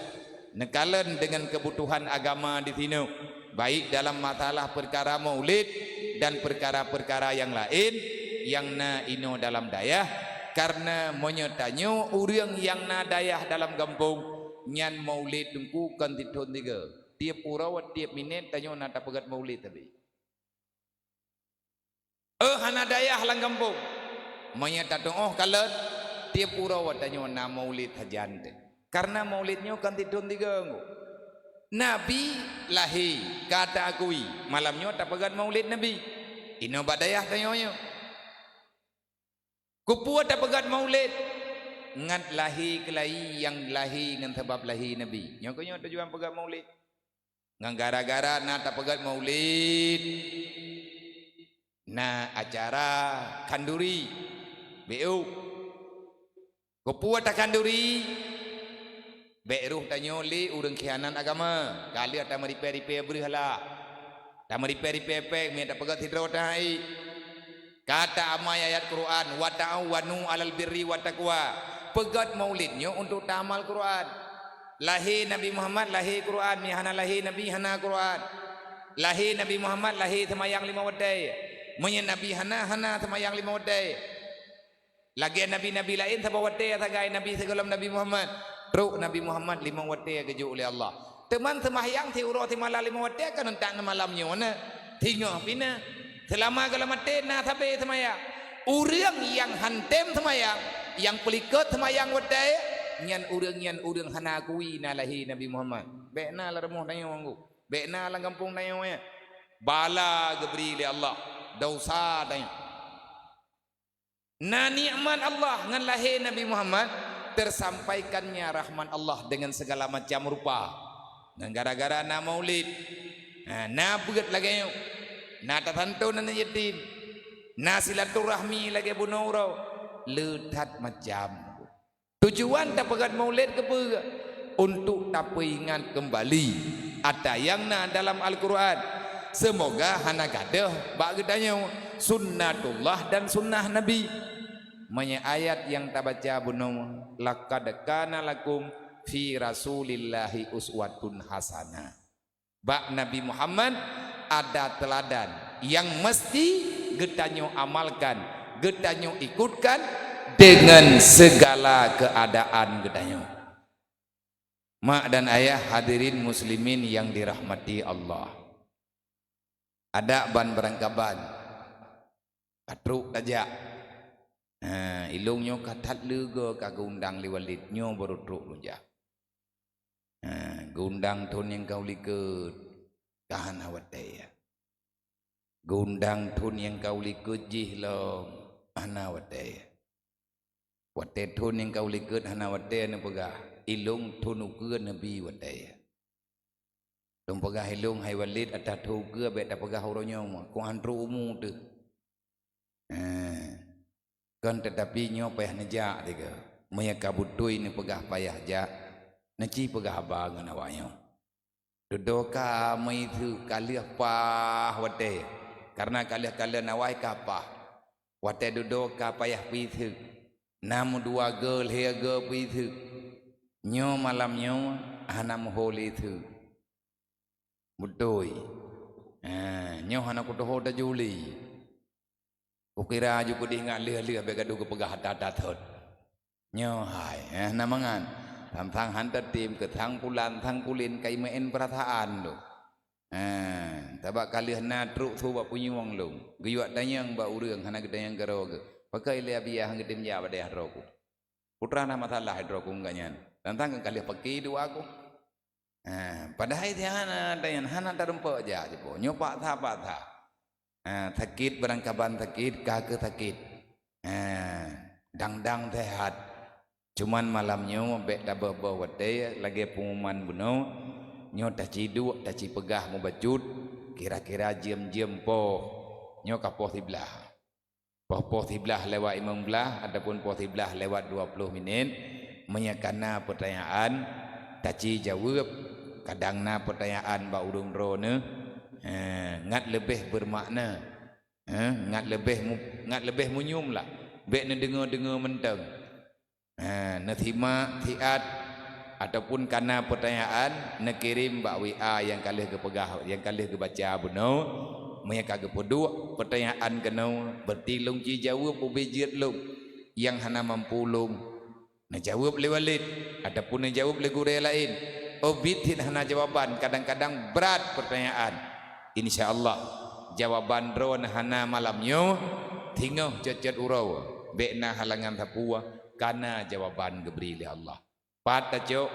neukalon deungon keubutuhan agama di sinoe, baik dalam masalah peukara maulid dan peukara-peukara nyang laén nyang na inoe dalam dayah, kareuna meunyoe tanyoe ureuëng nyang na dayah dalam gampông, nyan maulid Teungku kon sithon sigoe. Tieb uroe, tieb minét tanyoe na tapeugét maulid sabe. Eh, hana dayah lam gampông. Meunyoe tatuoh kalon, tieb uroe tanyoe na maulid sajan teuh. Kareuna maulid nyoe kon sithon sigoe. Nabi lahé, ka taakui, malam nyoe tapeugét maulid Nabi. Inoe bak dayah tanyoe nyoe. Keupeue tapeugét maulid? Ngat lahé keulayi nyang lahé ngon sabab lahé Nabi. Nyoe keuh nyoe tujuan peugét maulid. Ngon gara-gara na tapeugét maulid, na acara khanduri, bék u. Keupeue takhanduri? Bék roh tanyoe lé ureuëng khianat agama, ka lheueh tameuripée-ripée breueh lah. Tameuripée-ripée péng, meunan tapeugét sidroe tahai. Ka taamai ayat Quran, "Wa ta'awanu 'alal birri wat taqwa." Peugét maulid nyoe untuk taamal Quran. Lahé Nabi Muhammad, lahé Quran, meunyoe hana lahé Nabi, hana Quran. Lahé Nabi Muhammad, lahé seumayang limong watée. Meunyoe Nabi hana, hana seumayang limong watée. Lagée nabi-nabi laén saboh watée sagai Nabi sigohlom Nabi Muhammad. Trok Nabi Muhammad limong watée geujok lé Allah. Teuma seumahyang siuroe simalam limong watée kon ngon malam nyoe na. Singoh pih na. Seulama gohlom até na sabe seumayang. Ureuëng nyang hántom seumayang, nyang peulikot seumayang watée, nyan ureuëng nyan ureuëng hana akui na lahé Nabi Muhammad. Bék na lam rumoh tanyoe ngon geuh. Bék na lam gampông tanyoe nyan. Bala geubri lé Allah. Desya tanyoe. Na nikmat Allah ngon lahé Nabi Muhammad, teusampaikannya rahmat Allah deungon sigala macam rupa. Ngon gara-gara na maulid, na, na beuet lagée nyoe, na tatantu aneuk yatim, na silaturahmi lagée bunoe uroe, le that macam. Tujuan tapeugét maulid keupeue? Untuk tapeuingat keumbali ata nyang na dalam Al-Quran. Seumoga hana gadôh bak geutanyoe sunnatullah dan sunnah Nabi. Meunyoe ayat nyang tabaca bunoe, "Laqad kana lakum fi Rasulillahi uswatun hasanah." Bak Nabi Muhammad ada teuladan nyang meusti geutanyoe amalkan, geutanyoe ikutkan deungon sigala keuadaan geutanyoe. Mak dan ayah, hadirin muslimin nyang dirahmati Allah. Adak ban beurangkaban, ka trok tajak. Ha, ilong nyoe ka that leuga ka geuundang lé Walid, nyoe baru trok lôn jak. Ha, geuundang thon nyang ka u likot, ka hana watée. Geuundang thon nyang ka u likot jih lom, hana watée. Watée thon nyang ka u likot hana watée neupeugah, ilong thon ukeue neubi watée. Lôn peugah ilong, "Hai Walid, ata thon ukeue bék tapeugah uroe nyoe, keu han trok umu teuh." Eh, kon teutapi nyoe payah neujak tiga. Meunyoe ka beutôi neupeugah payah jak, neuci peugah haba ngon awak nyoe. Dudoe ka meuiseuk ka lheueh paih watée, kareuna ka lheueh kalon awai ka paih. Watée dudoe ka payah peuiseuk, na meudua goe lhée goe peuiseuk. Nyoe malam nyoe hana meuho lé seuk. Beutôi. Ha, nyoe hana kutuho tajuli. Kukira ju keudeh ngat lheueh-lheueh bék gadoh geupeugah ata-ata thot. Nyoe hai, eh, na mangat. Sang-sang han tatem keu sang pulan, sang kulin kai meu'en peurasaan tu. Eh, sabab ka lheueh na trok su bak punyueng lôn. Geuyuak tanyong bak ureuëng hana geutanyong keudroe geuh. Pakon ilée Abiya han geutem jak bak dayah droe ku. Putra na masalah droe ku ngon gobnyan. Sang-sang ka lheueh paki dua ku. Ha, padahai si hana, dan hana tarumpok jak jipo. Nyoe paksa-paksa. Ha, sakét barangkaban sakét, ka keu sakét. Ha, dang-dang sehat. Cuman malam nyoe bék tabôh-bôh watée lagée pengumuman bunoe. Nyoe taci duek, taci peugah mubacut, kira-kira jeuem-jeuem poh. Nyoe ka poh siblaih. Poh-poh siblaih lewat limong blaih ataupun poh siblaih lewat dua ploh minét, Meunyoe kana peutanyaan, taci jaweueb. Kadang na peutanyaan bak ureuëng droeneuh, eh, ngat leubeh beumakna, eh, ngat leubeh mu-, ngat leubeh munyum lah. Bék neudeungoe-deungoe mantong. Ha, neusimak siat ataupun kana peutanyaan, neukirém bak W A nyang ka lheueh geupeugah, nyang ka lheueh geubaca bunoe. Meunyoe ka geupeuduek peutanyaan keunoe, berarti lôn ci jaweueb ubé jeuet lôn nyang hana mampu lôn. Neujaweueb lé Walid ataupun neujaweueb lé gurée laén. Ubit cit hana jawaban, kadang-kadang brat peutanyaan. Insya Allah, jawaban droeneuh hana malam nyoe, singoh cot-cot uroe, bék na halangan sapeue, kana jawaban geubri lé Allah. Pat tacok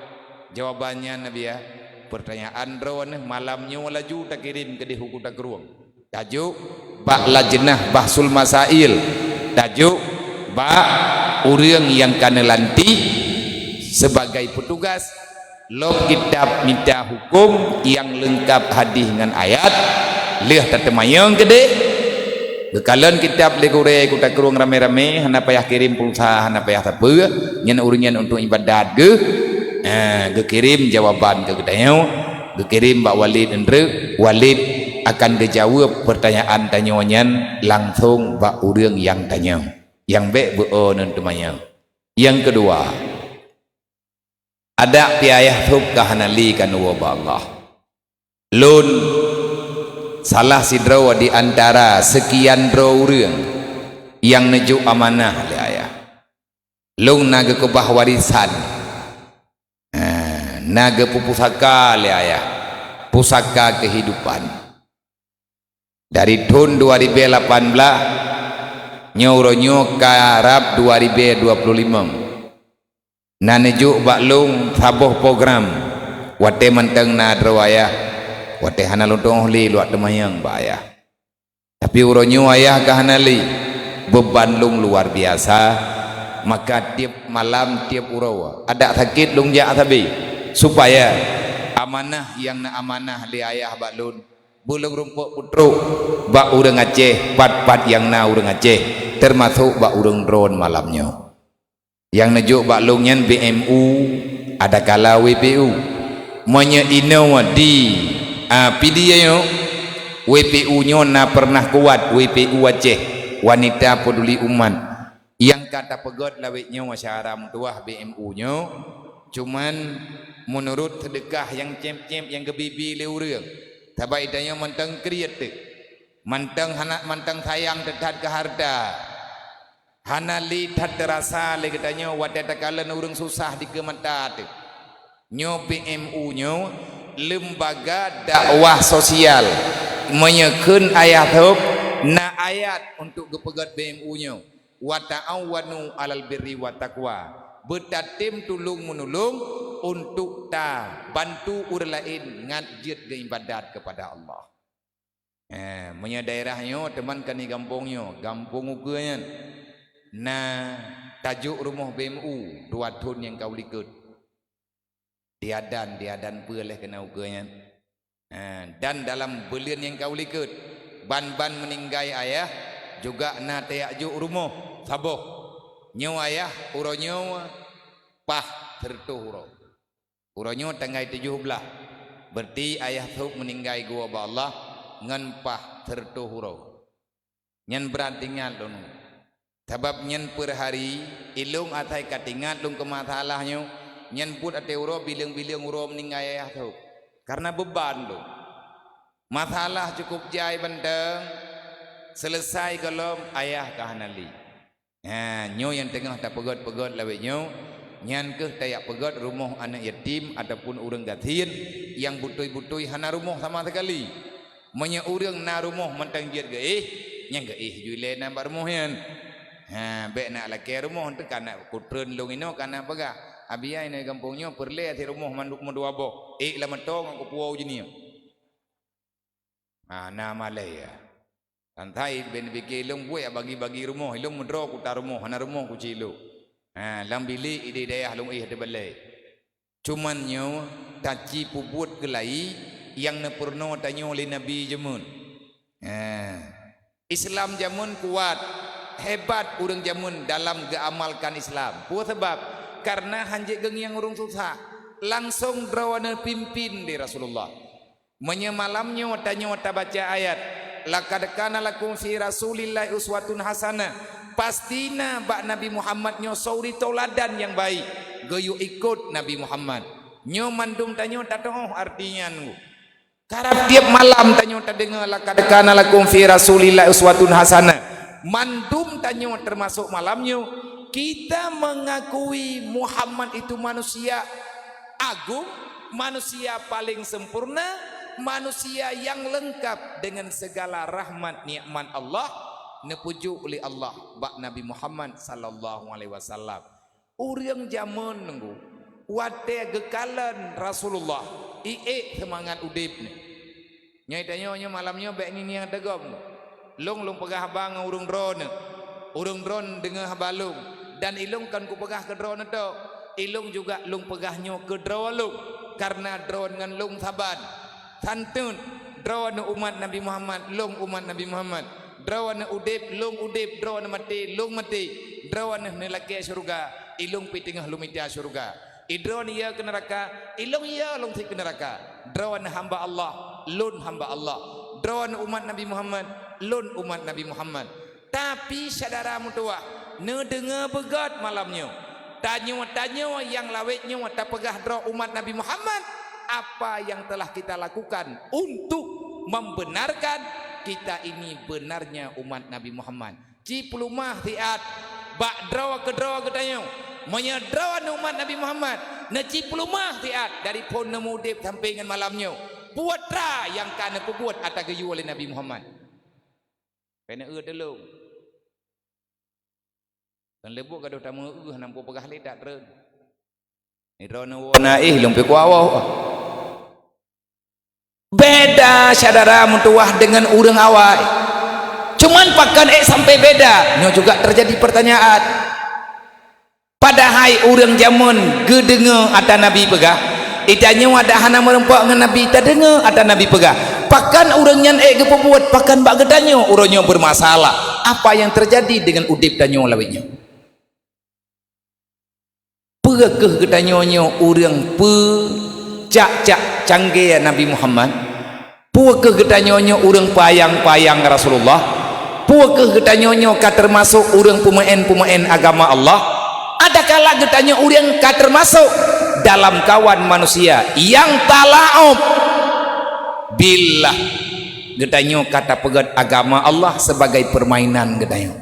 jawaban nyan, Nabi, ya? Peutanyaan droeneuh malam nyoe laju takirém keudéh u Kuta Krueng. Tajok bak lajnah bahsul masail, tajok bak ureuëng nyang ka neulantik sibagai peutugas. Lom kitab mita huköm nyang leungkab hadih ngon ayat, lheueh tateumanyong keudéh. Geukalon kitab lé gurée Kuta Krueng ramé-ramé, hana payah kirém pulsa, hana payah sapeue, nyan ureuëng nyan untuk iébadat geuh. Ha, geukirém jawaban keu geutanyoe, geukirém bak Walid eunteuk, Walid akan geujaweueb peutanyaan tanyoe nyan langsong bak ureuëng nyang tanyong. Nyang bék beu-o neuteumanyong. Nyang keudua, adak pih ayah sôb ka hana lé ka neuwoe bak Allah. Lôn salah sidroe di antara seukian droe ureuëng nyang neujok amanah lé ayah. Lôn na geukeubah warisan, eh, na geupeu pusaka lé ayah, pusaka keuhidupan. Dari thon dua ribée lapan blaih, nyoe uroe nyoe ka rab dua ribée dua ploh limong. Na neujok bak lôn saboh program, watée mantong na droe ayah, watée hana lôn teungoh lé lôn teumanyong bak ayah. Tapi uroe nyoe ayah ka hana lé, beuban lôn luar biasa, maka tieb malam, tieb uroe, adak sakét lôn jak sabe, supaya amanah nyang na amanah lé ayah bak lôn, beu lôn rumpok peutrok bak ureuëng Aceh, pat-pat nyang na ureuëng Aceh, teumasok bak ureuëng droeneuh malam nyoe. Nyang neujok bak lôn nyan B M U, adakala W P U. Meunyoe inoe di, a, Pidie nyoe, W P U nyoe na peureunah kuat, W P U Aceh, Wanita Peduli Umat. Nyang ka tapeugét lawét nyoe syedara meutuwah B M U nyoe, cuman meunurot seudeukah nyang céb-céb nyang geubi-bi lé ureuëng. Sabab geutanyoe mantong kriet teuk. Mantong hana, mantong sayang that-that keu hareuta. Hana lé that teurasa lé geutanyoe watée takalon ureuëng susah dikeue mata teuh. Nyoe B M U nyoe leumbaga dakwah sosial. Meunyoe kheun ayah sôb, na ayat untuk geupeugét B M U nyoe, "Wa ta'awanu 'alal birri wat taqwa." Beutatem tulông-meunulông untuk tabantu ureuëng laén ngat jeuet geuibadat keupada Allah. Eh, meunyoe daerah nyoe, teuma kani gampông nyoe, gampông ukeue nyan, na tajok rumoh B M U dua thon nyang ka u likot. Diadan, diadan peue lheueh keunan ukeue nyan. Eh, dan dalam buleuen nyang ka u likot, ban-ban meuninggai ayah, juga na tajak jok rumoh saboh. Nyoe ayah uroe nyoe paih seureutôh uroe. Uroe nyoe tanggai tujoh blaih, berarti ayah sôb meuninggai geuwoe bak Allah ngon paih seureutôh uroe. Nyan brat teuingat lôn. Sabab nyan per hari, ilông asai ka teuingat lôn keu masalah nyoe, nyan buet até uroe bileueng-bileueng uroe meuninggai ayah sôb. Kareuna beuban lôn. Masalah cukup jai mantong, seuleusai gohlom ayah ka hana lé. Ha, nyoe nyang teungoh tapeugét-peugét lawét nyoe, nyan kheueh tajak peugét rumoh aneuëk yatim ataupun ureuëng gasien nyang beutôi-beutôi hana rumoh sama sekali. Meunyoe ureuëng na rumoh mantong jeuet geuéh, nyang geuéh ju ilée na bak rumoh nyan. Ha, bék na lakée rumoh teuka na kutreun lôn inoe ka na peugah, "Abi ai, inoe gampông nyoe peureulée sit rumoh mandum meudua boh, ék lam atong ngon kupuwoe u jinoe." Ha, na malée ya. Santai ben pike ilông buet bagi-bagi rumoh, ilông meudroe kuta rumoh, hana rumoh kuci ilông. Ha, lam bilék idéh dayah lông éh teubalée. Cuman nyoe taci peubuet keulai nyang neupeurunoe tanyoe lé Nabi jameun. Ha. Islam jameun kuat, hebat ureuëng jameun dalam geuamalkan Islam. Peue sabab? Karena hanjeuet geungieng ureuëng susah, langsong droeneuh pimpin lé Rasulullah. Meunyoe malam nyoe tanyoe tabaca ayat, "Laqad kana lakum fi Rasulillahi uswatun hasanah," pasti na bak Nabi Muhammad nyoe suri tauladan nyang baik, geuyue ikot Nabi Muhammad. Nyoe mandum tanyoe tateuoh arti nyan. Karab tieb malam tanyoe tadeungoe, "Laqad kana lakum fi Rasulillahi uswatun hasanah." Mandum tanyoe teumasok malam nyoe, kita mengakui Muhammad itu manusia agung, manusia paling sempurna, manusia yang lengkap dengan segala rahmat nikmat Allah, neupujuk lé Allah bak Nabi Muhammad sallallahu alaihi wasallam. Ureuëng jameun nunggu, watée geukalon Rasulullah, iék seumangat udeb nyoe. Nyoe tanyoe nyoe malam nyoe bék ngieng-ngieng tagom. Lôn, lôn peugah haba ngon ureuëng droeneuh. Ureuëng droeneuh deungoe haba lôn. Dan ilôn kon kupeugah keu droeneuh tok. Ilôn juga lôn peugah nyoe keu droe lôn, kareuna droeneuh ngon lôn saban. Santun, droeneuh umat Nabi Muhammad, lôn umat Nabi Muhammad. Droeneuh udeb, lôn udeb, droeneuh maté, lôn maté. Droeneuh neulakée syeuruga, ilôn pih teungoh lôn mita syeuruga. Idroeneuh yö keu neuraka, ilôn yö lôn sit keu neuraka. Droeneuh hamba Allah, lôn hamba Allah. Droeneuh umat Nabi Muhammad, lôn umat Nabi Muhammad. Tapi syedara meutuwah, neudeungoe beugöt malam nyoe. Tanyoe-tanyoe nyang lawét nyoe tapeugah droe umat Nabi Muhammad, apa yang telah kita lakukan untuk membenarkan kita ini benarnya umat Nabi Muhammad? Cipeuleumah siat bak droe keudroe geutanyoe. Meunyoe droeneuh umat Nabi Muhammad, neucipeuleumah siat dari phon neumudeb sampoe ngon malam nyoe. Peue atra nyang ka neupeubuet ata geuyue lé Nabi Muhammad? Keuneuk eu tulông. Kan leubuet gadoh tameueu hana peugah lé that treun. Nidroe neuwoe na éh lôn pih kuwoe. Beda syedara meutuwah deungon ureuëng awai. Cuman pakon ék sampai beda? Nyoe juga terjadi pertanyaan. Padahai ureuëng jameun geudeungoe ata Nabi peugah, itanyoe adak hana meurumpok ngon Nabi, tadeungoe ata Nabi peugah. Pakon ureuëng nyan ék geupeubuet, pakon bak geutanyoe uroe nyoe beurmasalah? Apa nyang teujadi deungon udeb tanyoe lawét nyoe? Peue kheueh geutanyoe nyoe ureuëng peucak-cak canggée Nabi Muhammad? Peue kheueh geutanyoe nyoe ureuëng payang-payang Rasulullah? Peue kheueh geutanyoe nyoe ka teumasok ureuëng peumeu'én-peumeu'én agama Allah? Adakala geutanyoe ureuëng ka teumasok dalam kawan manusia nyang talaob billah? Geutanyoe ka tapeugét agama Allah sebagai permainan geutanyoe.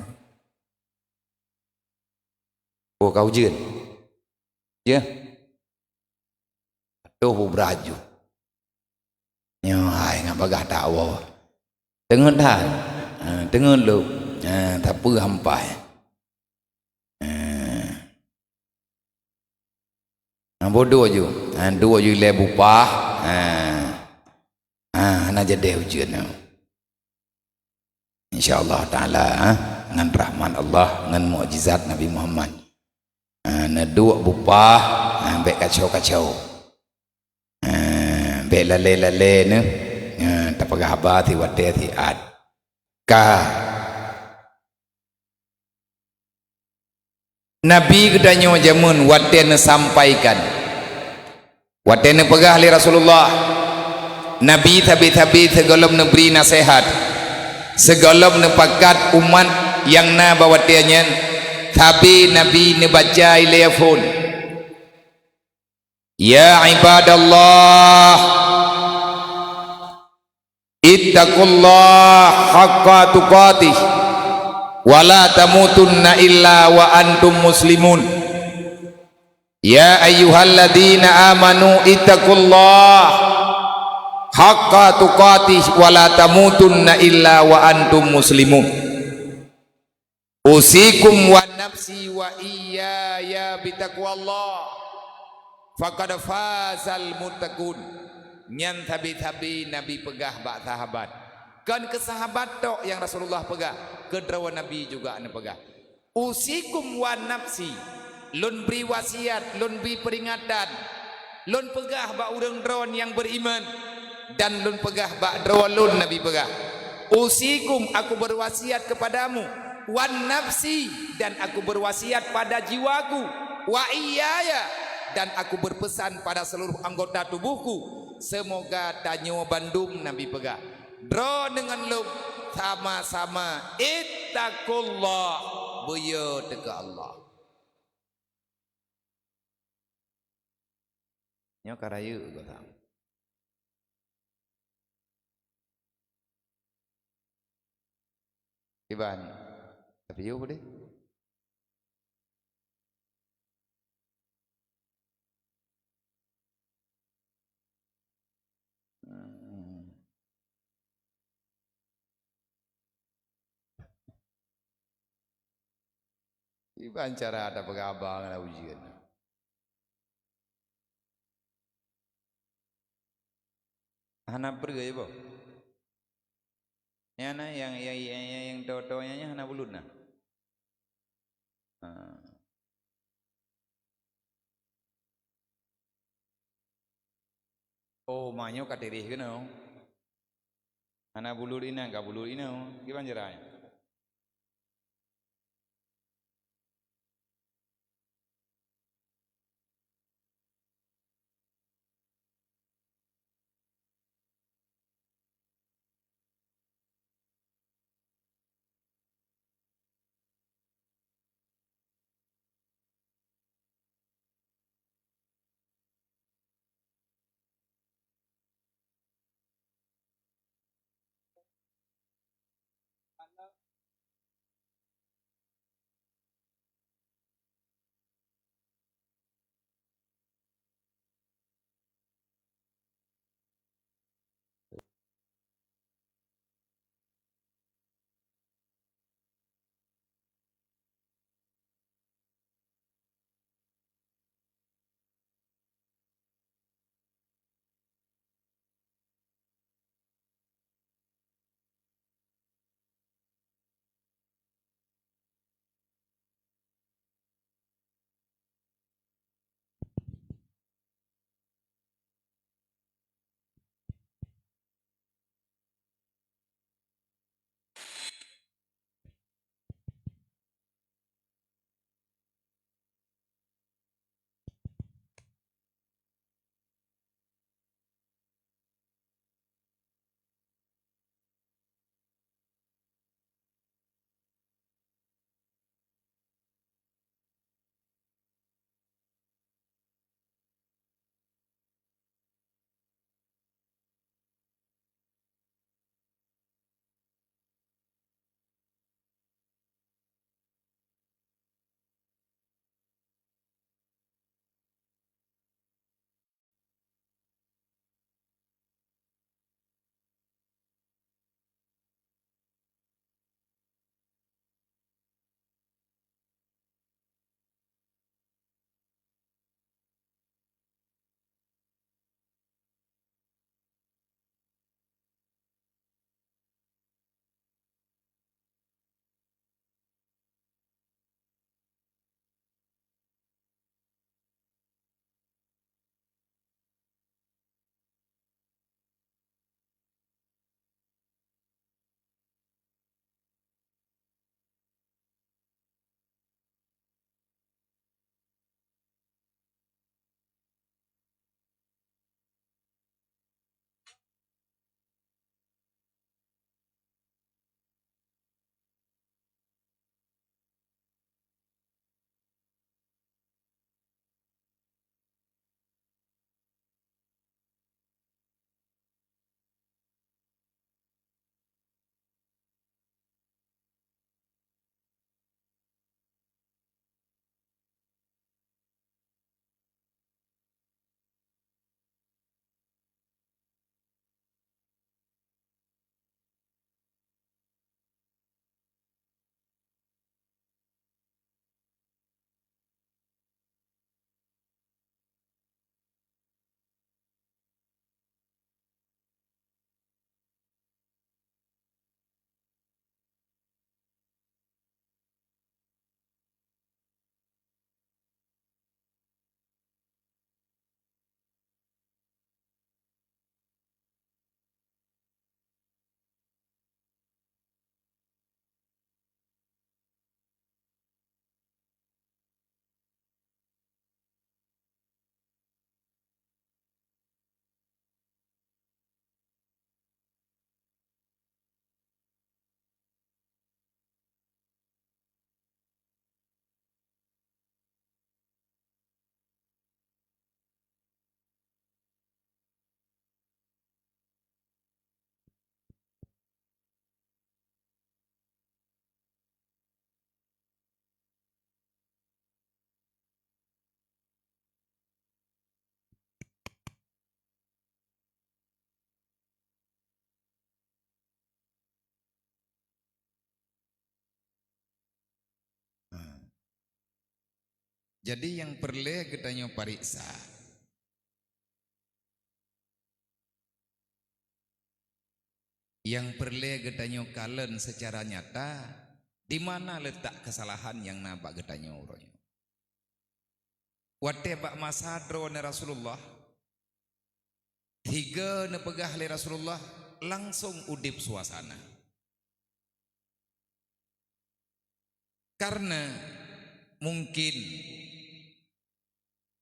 Oh, ka ujeuen. Ya. Atoh bubra ju. Nyoe hai ngon bagah tawoe. Teungeut that. Ha, teungeut lom. Ha, tapi hampai. Ha. Ha, bodoh ju. Ha, dua ju ilée bupah. Ha. Ha, hana jadi ujeuen nyoe. Insya Allah Taala, ha, ngon rahmat Allah, ngon mukjizat Nabi Muhammad. Ha, neuduek bupah, ha, bék kacau-kacau. Ha, bék lalée-lalée neuh, ha, tapeugah haba siwatée siat. Ka. Nabi geutanyoe jameun watée neusampaikan, watée neupeugah lé Rasulullah, Nabi sabe-sabe sigohlom neubri naseuhat, sigohlom neupakat umat nyang na bak watée nyan, sabe Nabi neubaca ilée phon. Ya ibadallah, ittaqullaha haqqa tuqatih, wa la tamutunna illa wa antum muslimun. Ya ayyuhalladzina amanu ittaqullaha haqqa tuqatih, wa la tamutunna illa wa antum muslimun. Usikum wa nafsi wa iyyaya bitaqwallah. Faqad fazal muttaqun. Nyan sabe-sabe Nabi peugah bak sahabat. Kon keu sahabat tok nyang Rasulullah peugah, keu droe Nabi juga neupeugah. Usikum wa nafsi. Lôn bri wasiat, lôn bri peuringatan. Lôn peugah bak ureuëng droe nyang beriman, dan lôn peugah bak droe lôn, Nabi peugah, "Usikum, aku berwasiat kepadamu, wan nafsi, dan aku berwasiat pada jiwaku, wa iyaya, dan aku berpesan pada seluruh anggota tubuhku, semoga tanyoe bandum, Nabi peugah, droe deungon lôn sama-sama ittaqullah, beuyo teuka Allah. Nyoe ka rayeuk geuh. Iban, tapi yôh deh. Hmm. Iban cara tapeugah haba ngon ujeuen. Hana peureuée boh. Nyan na nyang, nyang, nyang, nyang, nyang toe-toe nyan, nyan hana bulut na. Ha. Oh, ma nyoe ka tireh keunoe. Hana bulut inan, ka bulut inoe. Kiban cara nyan? Jadi nyang peureulée geutanyoe pariksa. Nyang peureulée geutanyoe kalon seucara nyata, di mana leutak keusalahan nyang na bak geutanyoe uroe nyoe. Watée bak masa droeneuh Rasulullah, tiga neupeugah lé Rasulullah langsong udeb suasana. Karena mungkin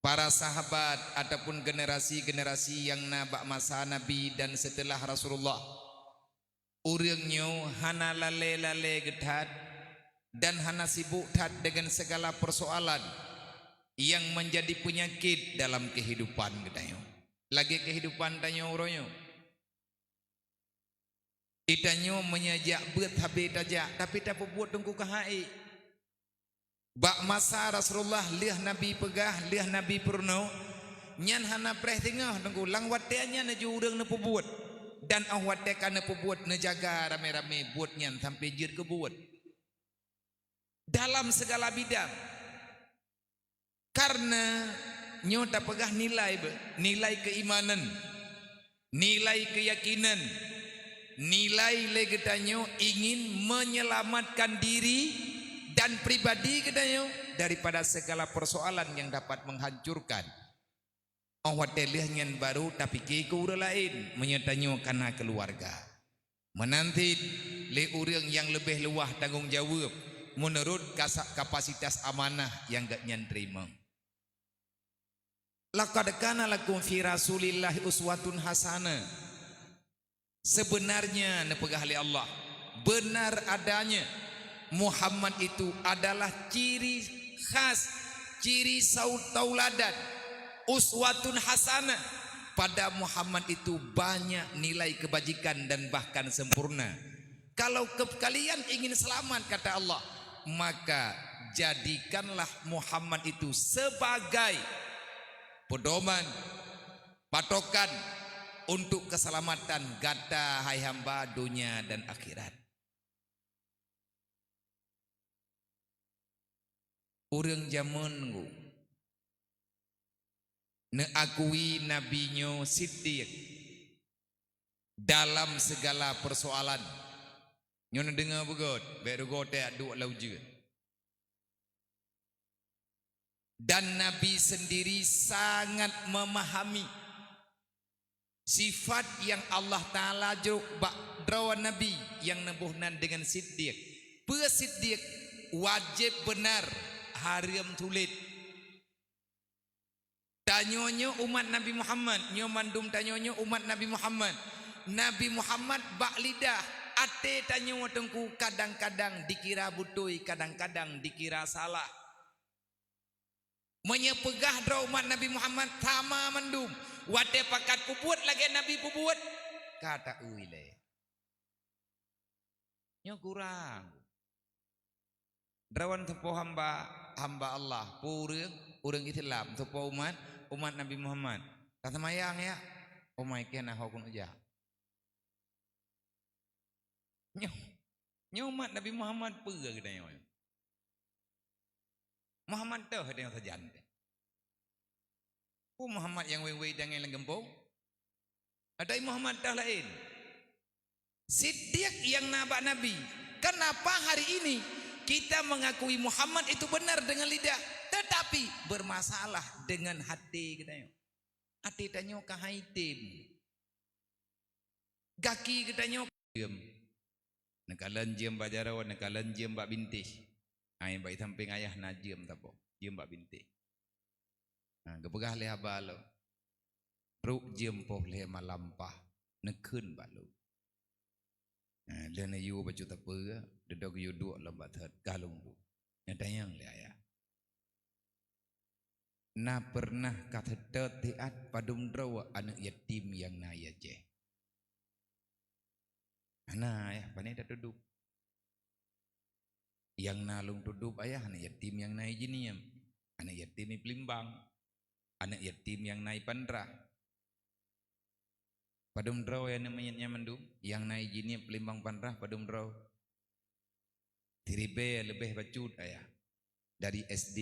para sahabat ataupun generasi-generasi nyang na bak masa Nabi dan setelah Rasulullah, ureuëng nyoe hana lalée-lalée geuthat dan hana sibuk that dengan segala persoalan yang menjadi penyakit dalam kehidupan geutanyoe. Lagée kehidupan tanyoe uroe nyoe. Geutanyoe meunyoe jak beuet habéh tajak, tapi tapeubuet teungku ka hai. Bak masa Rasulullah lheueh Nabi peugah, lheueh Nabi peurunoe, nyan hana preh singoh teungku, lam watée nyan laju ureuëng neupeubuet. Dan óh watée ka neupeubuet, neujaga ramé-ramé buet nyan sampai jeuet keu buet. Dalam segala bidang. Karena nyoe tapeugah nilai be, nilai keimanan, nilai keyakinan, nilai lé geutanyoe ingin menyelamatkan diri dan pribadi geutanyoe daripada segala persoalan yang dapat menghancurkan. Óh watée lheueh nyan baru tapike keu ureuëng laén meunyoe tanyoe kana keuluwarga. Meunan cit lé ureuëng nyang leubeh luwah tanggong jaweueb meunurot kasa-, kapasitas amanah nyang gobnyan teurimong. "Laqad kana lakum fi Rasulillahi uswatun hasanah." Sebenarnya, neupeugah lé Allah, benar adanya, Muhammad itu adalah ciri khas, ciri sau-, tauladan, uswatun hasanah. Pada Muhammad itu banyak nilai kebajikan dan bahkan sempurna. Kalau ke-, kalian ingin selamat, kata Allah, maka jadikanlah Muhammad itu sebagai pedoman, patokan untuk keselamatan gata, hai hamba, dunia dan akhirat. Ureuëng jameun ngu neuakui Nabi nyoe siddiq dalam segala persoalan. Nyoe neudeungoe beugôt, bék rugoe teuh duek lam ujeuen. Dan Nabi sendiri sangat memahami sifat yang Allah Taala jok bak droe Nabi nyang neuboh nan dengan siddiq. Peue siddiq? Wajéb beunar, hareuem tuléh. Tanyoe nyoe umat Nabi Muhammad, nyoe mandum tanyoe nyoe umat Nabi Muhammad. Nabi Muhammad bak lidah, até tanyoe teungku kadang-kadang dikira beutôi, kadang-kadang dikira salah. Meunyoe peugah droe umat Nabi Muhammad sama mandum, watée pakat peubuet lagée Nabi peubuet, ka taeu ilée. Nyoe kurang. Droe teupo hamba, hamba Allah, peue ureuëng, ureuëng Islam, teupo umat, umat Nabi Muhammad. Ka seumayang ya, umai keuh na ho keuneuk jak. Nyoe, nyoe umat Nabi Muhammad peue geutanyoe? Muhammad toh geutanyoe sajan teuh. Peue Muhammad nyang wei-wei tangai lam gampông? Ada Muhammad toh laén. Siddiq nyang na bak Nabi. Kenapa hari ini kita mengakui Muhammad itu benar dengan lidah, tetapi bermasalah dengan hati geutanyoe? Até tanyoe ka hai tem. Gaki geutanyoe jeuem. Neukalon jeuem bak jaroe, neukalon jeuem bak bintéh. Hai bak sampéng ayah na jeuem saboh, jeuem bak bintéh. Ha, geupeugah lé haba lom, "Trok jeuem poh lhée malam paih, neukheun bak lôn." Ha, lheueh neuyue bacut sapeue, dudoe geuyue duek lom bak thot, ka lôn duek. Neutanyong lé ayah, "Na peureunah ka seutôt siat padum droe aneuëk yatim nyang na i Aceh?" "Hana, ayah, pane tatudôb?" "Nyang na lôn tudôb, ayah, aneuëk yatim nyang na i Jeunieb, aneuëk yatim i Peulimbang, aneuëk yatim nyang na i Pantrah." "Padum droe aneuëk manyét nyan mandum, nyang na i Jeunieb, Peulimbang, Pantrah, padum droe?" "Siribée leubeh bacut, ayah. Dari S D,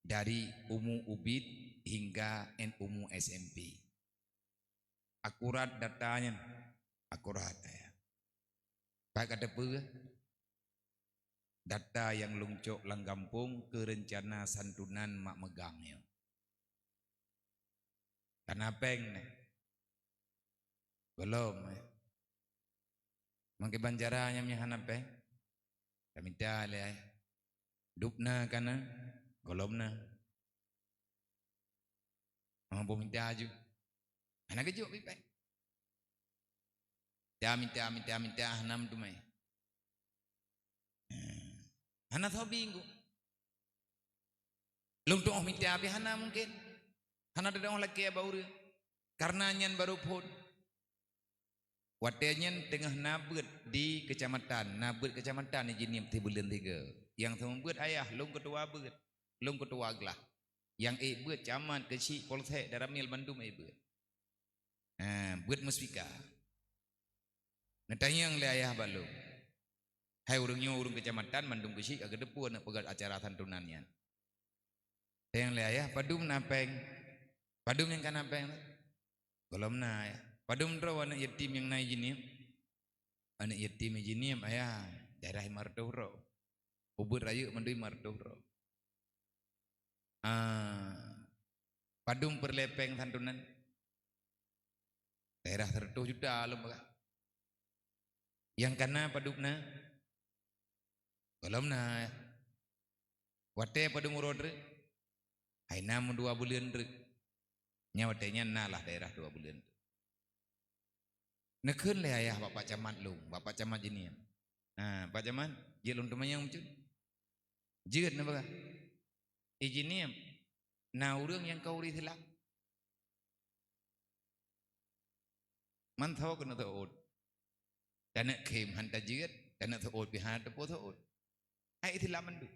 dari umu ubit hingga en umu S M P. Akurat data nyan, akurat, ya. Pat ka teupeue data nyang lôn cok lam gampông keu reuncana santunan mak meugang nyoe. Kana péng neh? Gohlom, eh. Mangke bancara nyang hana péng, tamita lé ayah. Dub na kana, gohlom na. Oh, boh mita aju. Hana geujok pih péng. Mita, mita, mita, mita, hana meuteumé. Hana soe bingung. Lôn tu'oh mita pih hana mungken. Hana teutu'oh lakée bak ureuëng. Karena nyan barô phon. Watée nyan teungoh na beuet di keucamatan, na beuet keucamatan di Jeunieb sibuleuen sigoe. Nyang seumeubeuet ayah, lôn keutua beuet, lôn keutua glah. Nyang ék beuet camat, keuchik, polsek, danramil bandum ék beuet. Ha, beuet muspika. Neutanyong lé ayah bak lôn. Hai ureuëng nyoe ureuëng keucamatan mandum keuchik ka geuteupeue aneuk peugét acara santunan nyan. Tanyong lé ayah, padum na péng? Padum nyang kana péng? Gohlom na, ayah. Padum droe aneuk yatim nyang na i Jeunieb? Aneuk yatim i Jeunieb, ayah, daerah lima ratus droe. Ubit rayeuk mandum lima ratus droe. Ah, padum peureulée péng santunan? Daerah seratus juta lom peugah. Nyang kana padum na? Gohlom na. Watée padum uroe treuk? Hai na meudua buleuen treuk. Nyan watée nyan na lah daerah dua buleuen treuk. Neukheun lé ayah bak pak camat lôn, bak pak camat Jeunieb. Ha, pak camat, jeuet lôn teumanyong bacut. Jeuet na peugah. I Jeunieb na ureuëng nyang ka ureuëng Islam. Mantong keuneuk seuôt. Taneuk khém han tajeuet, taneuk seuôt pih hana teupeue seuôt. Hai Islam mandum.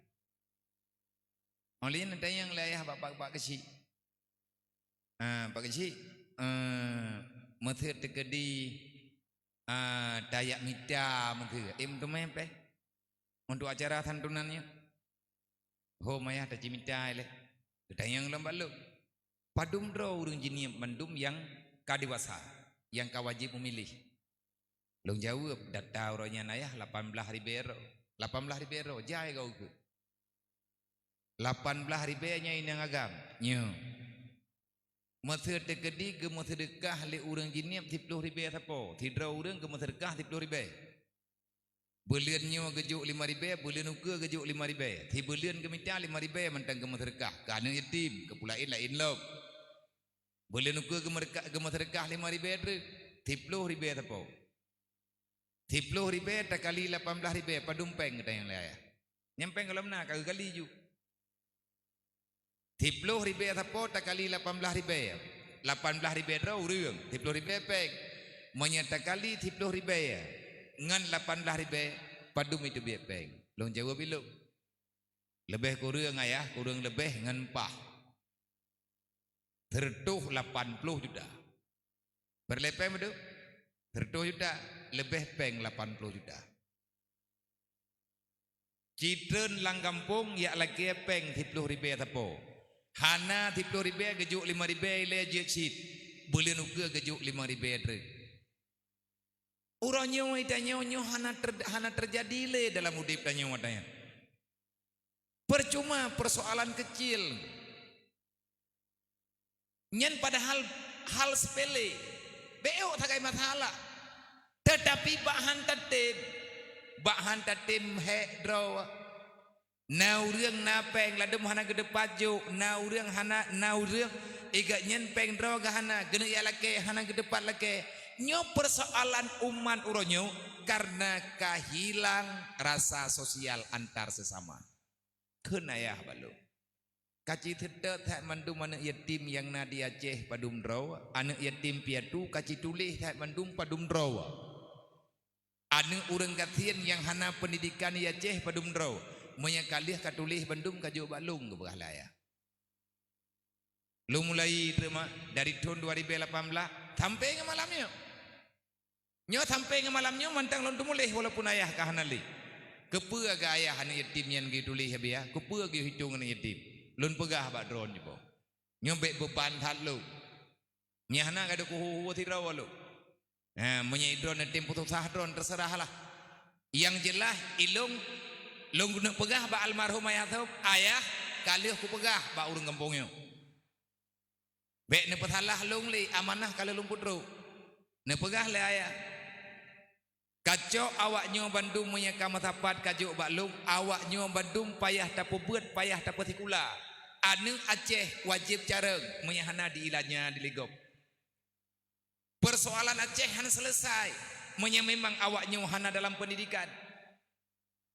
Óh lheueh nyan tanyong lé ayah bak, bak, bak keuchik. Ah, bak keuchik, eh, meuseu teukeudi, ah, tajak mita meuseu. Em teumé péng untuk acara santunan nyoe. Ho mayah tacimita ilée. Geutanyong lom bak lôn. Padum droe ureuëng Jeunieb mandum nyang ka dewasa, nyang ka wajéb meumiléh? Lôn jaweueb, data uroe nyan ayah lapan blaih ribée droe. Lapan blaih ribée droe, jai gau keu. Lapan blaih ribée nyan inong agam. Nyoe. Meuseu teukeudi geumeuseudeukah lé ureuëng Jeunieb siploh ribée sapo, sidroe ureuëng geumeuseudeukah siploh ribée. Buleuen nyoe geujok lima ribée, buleuen ukeue geujok lima ribée. Sibuleuen geumita lima ribée mantong geumeuseudeukah keu aneuk yatim, keu peue laén-laén lom. Buleuen ukeue geumeureuka-, geumeuseudeukah lima ribée treuk, siploh ribée sapo. Siploh ribée takali lapan blaih ribée, padum péng geutanyong lé ayah. Nyan péng gohlom na ka geukali ju. Siploh ribée sapo takali lapan blaih ribée. Lapan blaih ribée droe ureuëng, siploh ribée péng. Meunyoe takali siploh ribée ngon lapan blaih ribée, padum iteubiet péng? Lôn jaweueb ilok. Leubeh kureueng ayah, kureueng leubeh ngon paih. Seratus lapan ploh juta. Peureulée péng padum? Seratus juta, leubeh péng lapan ploh juta. Citreun lam gampông jak lakée péng siploh ribée sapo. Hana siploh ribée geujok lima ribée ilée jeuet cit. Buleuen ukeue geujok lima ribée treuk. Uroe nyoe tanyoe nyoe hana ter-, hana teujadi lé dalam udeb tanyoe watée nyan. Percuma persoalan kecil. Nyan padahal hal sepele, bék sagai masalah. Tetapi bak han tatem, bak han tatem hék droe. Na ureuëng na péng ladum hana geuteupat jok, na ureuëng hana, na ureuëng igat nyan péng droe geuhana, geuneuk jak lakée hana geuteupat lakée. Nyoe persoalan umat uroe nyoe karena ka hilang rasa sosial antar sesama. Kheun ayah bak lôn. Ka ci seutôt that mandum aneuk yatim nyang na di Aceh padum droe, aneuk yatim piatu ka ci tuléh that mandum padum droe. Aneuk ureuëng gasien nyang hana peundidikan di Aceh padum droe, meunyoe ka lheueh ka tuléh bandum ka jok bak lôn geupeugah lé ayah. Lôn mulai teurimong dari thon dua ribée lapan blaih sampai ngon malam nyoe. Nyoe sampai ngon malam nyoe mantong lôn teumuléh walaupun ayah ka hana lé. Keupeue geu ayah aneuk yatim nyan geutuléh, Abiya? Keupeue geuhitong aneuk yatim? Lôn peugah bak droeneuh, nyoe bèk beuban that lôn. Nyan hana ka deuh kuhu-hu sidroe lôn. Ha, meunyoe droeneuh tem peususah droeneuh, teuseurahlah. Nyang jeulaih, ilôn, lôn keuneuk peugah bak almarhum ayah Thom, "Ayah, ka lheueh kupeugah bak ureuëng gampông nyoe. Bèk neupeusalah lôn lé, amanah ka lheueh lôn peutrok." Neupeugah lé ayah, "Kacok awaknyoe bandum meunyoe ka meusapat kajok bak lôn, awaknyoe bandum payah tapeubeuet, payah tapeusikula. Aneuëk Aceh wajéb carông meunyoe hana diilanya diligop. Peusoalan Aceh hana seuleusai meunyoe memang awaknyoe hana dalam peundidikan.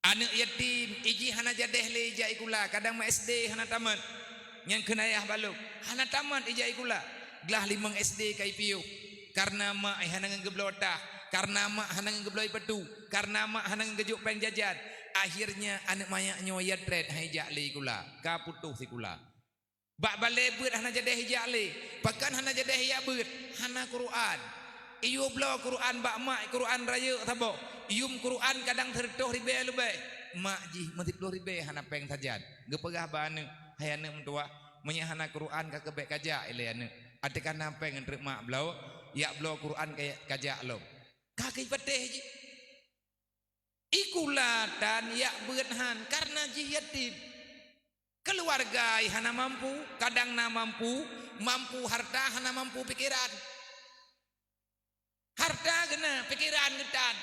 Aneuëk yatim, iji hana jadeh lé ijak ikula, kadang ma S D hana tamat." Nyang kheun ayah bak lôn, "Hana tamat ijak ikula. Glah limong S D ka ipiôh. Kareuna mak hana ngon geubloe tah, kareuna mak hana ngon geubloe patu, kareuna mak hana ngon geujok péng jajan. Akhirnya aneuëk manyak nyoe yatret han ijak lé ikula, ka putôh sikula. Bak balée beuet hana jadeh ijak lé. Pakon hana jadeh ijak beuet? Hana Quran. Iyue bloe Quran bak mak, Quran rayeuk saboh. Yuem Quran kadang sireutôh ribée leubeh. Mak jih meusiploh ribée hana péng sajan." Geupeugah bak aneuëk, "Hai aneuëk meutuwah, meunyoe hana Quran ka keubek kajak ilée aneuëk. Até kana péng ngon treuk mak bloe, yak bloe Quran kajak lom." Ka geupatéh jih. Ikula tan yak beuet han kareuna jih yatim. Keuluwarga hana mampu, kadang na mampu, mampu harta hana mampu pikeran. Harta geuna, pikeran geutan.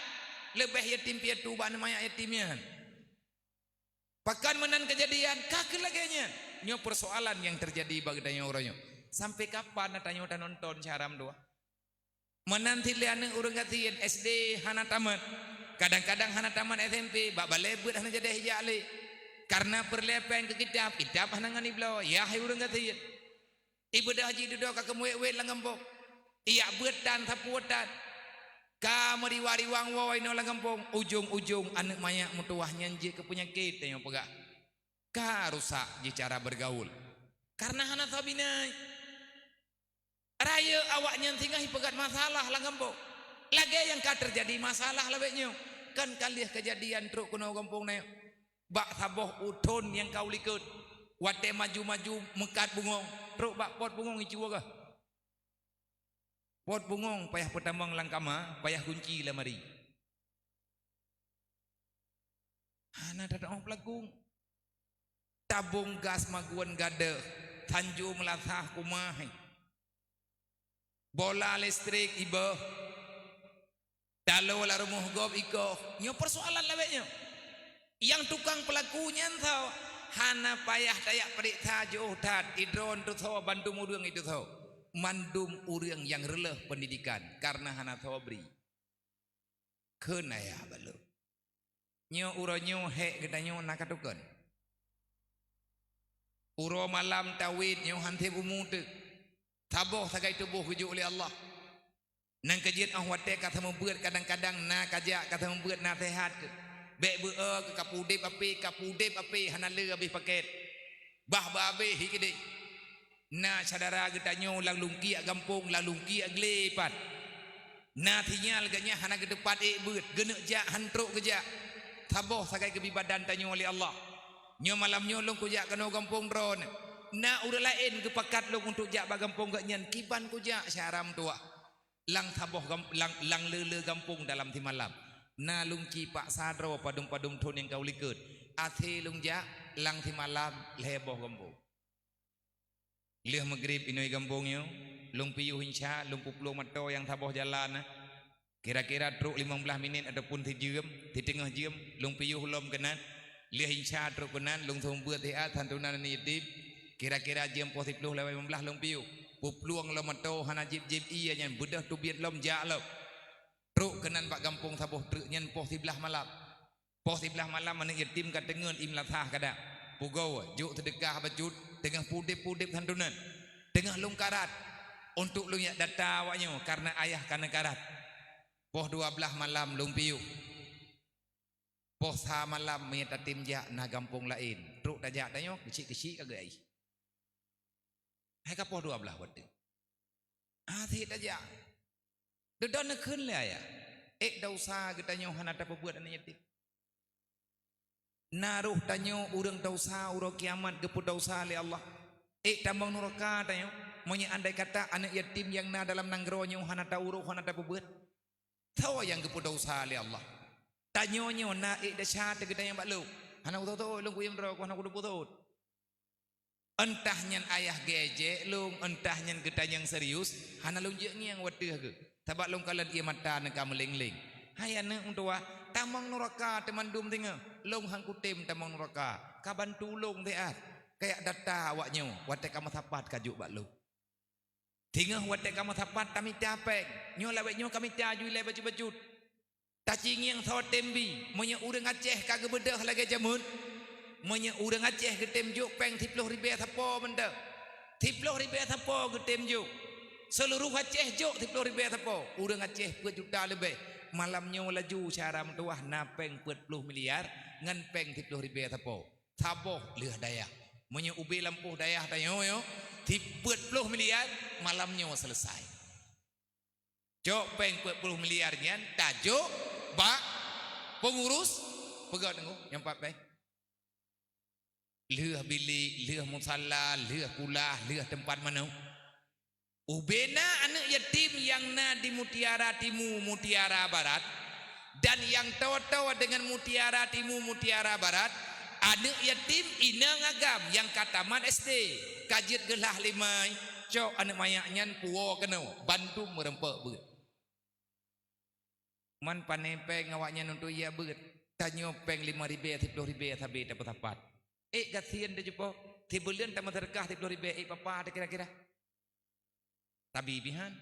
Leubeh yatim piatu bak aneuëk manyak yatim nyan. Pakon meunan keujadian, ka keuh lagée nyan. Nyoe peusoalan nyang teujadi bak geutanyoe uroe nyoe. Sampai kapan na tanyoe tanonton cara meutuwah? Meunan cit lé aneuëk ureuëng gasien S D hana tamat. Kadang-kadang hana tamat S M P, bak balée beuet hana jadeh ijak lé. Kareuna peureulée péng keu kitab, kitab hana ngon ibloe, yah hai ureuëng gasien. Ibeudôh jih dudoe ka keumuet-uet lam gampông. Ijak beuet tan sapeue tan. Ka meuriwa-riwang woe inoe lam gampông, ujong-ujong aneuëk manyak meutuwah nyan jeuet keu peunyakét tanyoe peugah. Ka rusak jih cara bergaul. Kareuna hana sabinai. Rayeuk awaknyan singoh ipeugét masalah lam gampông. Lagée nyang ka teujadi masalah lawét nyoe, kan ka lheueh keujadian trok keunoe gampông nyoe. Bak saboh u thon nyang ka u likot, watée maju-maju meukat bungöng, trok bak pot bungöng icu geuh. Pot bungöng payah peutamong lam kama, payah gunci lamari. Hana teutamong peulakong. Tabong gas magun gadôh, tanjong meulasah kumah. Bola listrik ibôh. Taloe lam rumoh gob ikoh. Nyoe peusoalan lawét nyoe. Nyang tukang peulaku nyan soe? Hana payah tajak peuriksa jiôh that, idroen teusoe bandum ureuëng iteusoe. Mandum ureuëng nyang reuloh peundidikan kareuna hana soe bri. Kheun ayah bak lôn. Nyoe uroe nyoe hék geutanyoe na ka tukon. Uroe malam tawét nyoe han sép umu teuk. Saboh sagai tuboh geujok lé Allah. Nang keujeuet óh watée ka seumeubeuet kadang-kadang na kajak ka seumeubeuet naseuhat keu. Bék beu-e keu ka peudeb ape, ka peudeb ape hana le habéh paket. Bah beu-abéh hi keudeh. Na syedara geutanyoe lam lungkiek gampông, lam lungkiek glé pat. Na sinyal geuh nyan hana geuteupat ék beuet, geuneuk jak han trok geujak. Saboh sagai geubi badan tanyoe lé Allah. Nyoe malam nyoe lôn kujak keunoe gampông droeneuh. Na ureuëng laén geupakat lôn untuk jak bak gampông geuh nyan kiban kujak syedara meutuwah. Lam saboh gam-, lam, lam le-le gampông dalam simalam. Na lungki paksa droe padum-padum thon nyang ka u likot. Até lôn jak lam simalam lhée boh gampông. Lheueh meugrib inoe gampông nyoe, lôn piôh insya, lôn peuplueng moto nyang saboh jalan na. Kira-kira trok limong blaih minit ataupun sijeuem, siteungoh jeuem, lôn piôh lom keunan. Lheueh insya trok keunan, lôn seumeubeuet siat santunan aneuk yatim. Kira-kira jeuem poh siploh lewat limong blaih lôn piôh. Peuplueng lom moto hana jieb-jieb ié nyan beudôh teubiet lom jak lom. Trok keunan bak gampông saboh treuk nyan poh siblaih malam. Poh siblaih malam aneuk yatim ka teungeut ié meulasah kadang. Pugoe, jok seudeukah bacut, teungoh peudeb-peudeb santunan. Teungoh lôn karat. Untuk lôn jak data awaknyoe kareuna ayah ka neukarat. Poh dua blaih malam lôn piôh. Poh sa malam meunyoe tatem jak na gampông laén, trok tajak tanyoe keuchik-keuchik ka geuaih. Hai ka poh dua blaih watée. Até tajak. Dudoe neukheun lé ayah. Ék desya geutanyoe hana tapeubuet aneuk yatim. Na roh tanyoe ureuëng tausa uroe kiamat geupeudosa lé Allah. Ék tamong nuraka tanyoe, meunyoe andai kata aneuëk yatim nyang na dalam nanggroe nyoe hana tauroh, hana tapeubeuet. Soe nyang geupeudosa lé Allah? Tanyoe nyoe na ék desya teugeutanyong bak lôn. Hana kuthot-thot lôn kuyum droe, hana kuthot-thot. Entah nyan ayah geuejek lôn, entah nyan geutanyong serius, hana lôn jeuet ngieng wateueh geuh. Sabab lôn kalon ié mata neuka meuleng-leng. Hai aneuëk meutuwah, tamong nuraka teumandum singoh. Lôn han kutem tamong nuraka. Ka bantu lôn siat. Kayak data awak nyoe, watée ka meusapat ka jok bak lôn. Singoh watée ka meusapat tamita péng. Nyoe lawét nyoe ka mita ju ilée bacut-bacut. Tacingieng soe tem bi, meunyoe ureuëng Aceh ka geubeudôh lagée jameun, meunyoe ureuëng Aceh geutem jok péng siploh ribée sapo mantong. Siploh ribée sapo geutem jok. Seuluruh Aceh jok siploh ribée sapo. Ureuëng Aceh peuet juta leubeh. Malam nyoe laju syedara meutuwah na péng peuet ploh miliar ngon péng siploh ribée sapo. Saboh lheueh dayah. Meunyoe ubé lampôh dayah tanyoe nyoe, sipeuet ploh miliar, malam nyoe seuleusai. Cok péng peuet ploh miliar nyan tajok bak peungurus, peugah teungku nyang pat péng. Lheueh bilék, lheueh musala, lheueh kulah, lheueh teumpat manoe. Ubé na aneuëk yatim nyang na di Mutiara Timu, Mutiara Barat, dan nyang toe-toe deungon Mutiara Timu, Mutiara Barat, aneuëk yatim inong agam nyang ka tamat S D, ka jeuet geulah limai, cok aneuëk manyak nyan puwoe keunoe, bantu meureumpok beuet. Man pané péng awaknyan untuk ijak beuet. Tanyoe péng limong ribée, siploh ribée sabe tapeusapat. Ék gasien teucupo, sibuleuen tameuseudeukah siploh ribée, ék papa teu kira-kira? Tabi pihan.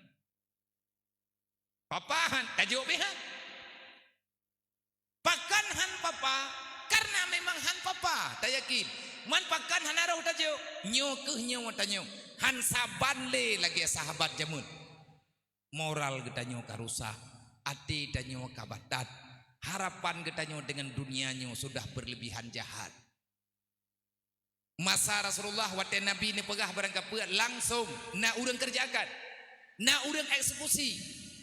Papa han, tajok pihan. Pakon han papa? Karena memang han papa, tayakin. Man pakon hana roh tajok? Nyoe keuh nyoe tanyoe. Han saban lé lagée sahabat jameun. Moral geutanyoe ka rusak, até tanyoe ka batat, harapan geutanyoe deungon dunia nyoe sudah beureulebihan jahat. Masa Rasulullah watée Nabi neupeugah barang kapeue, langsong na ureuëng keureujakan, na ureuëng eksekusi.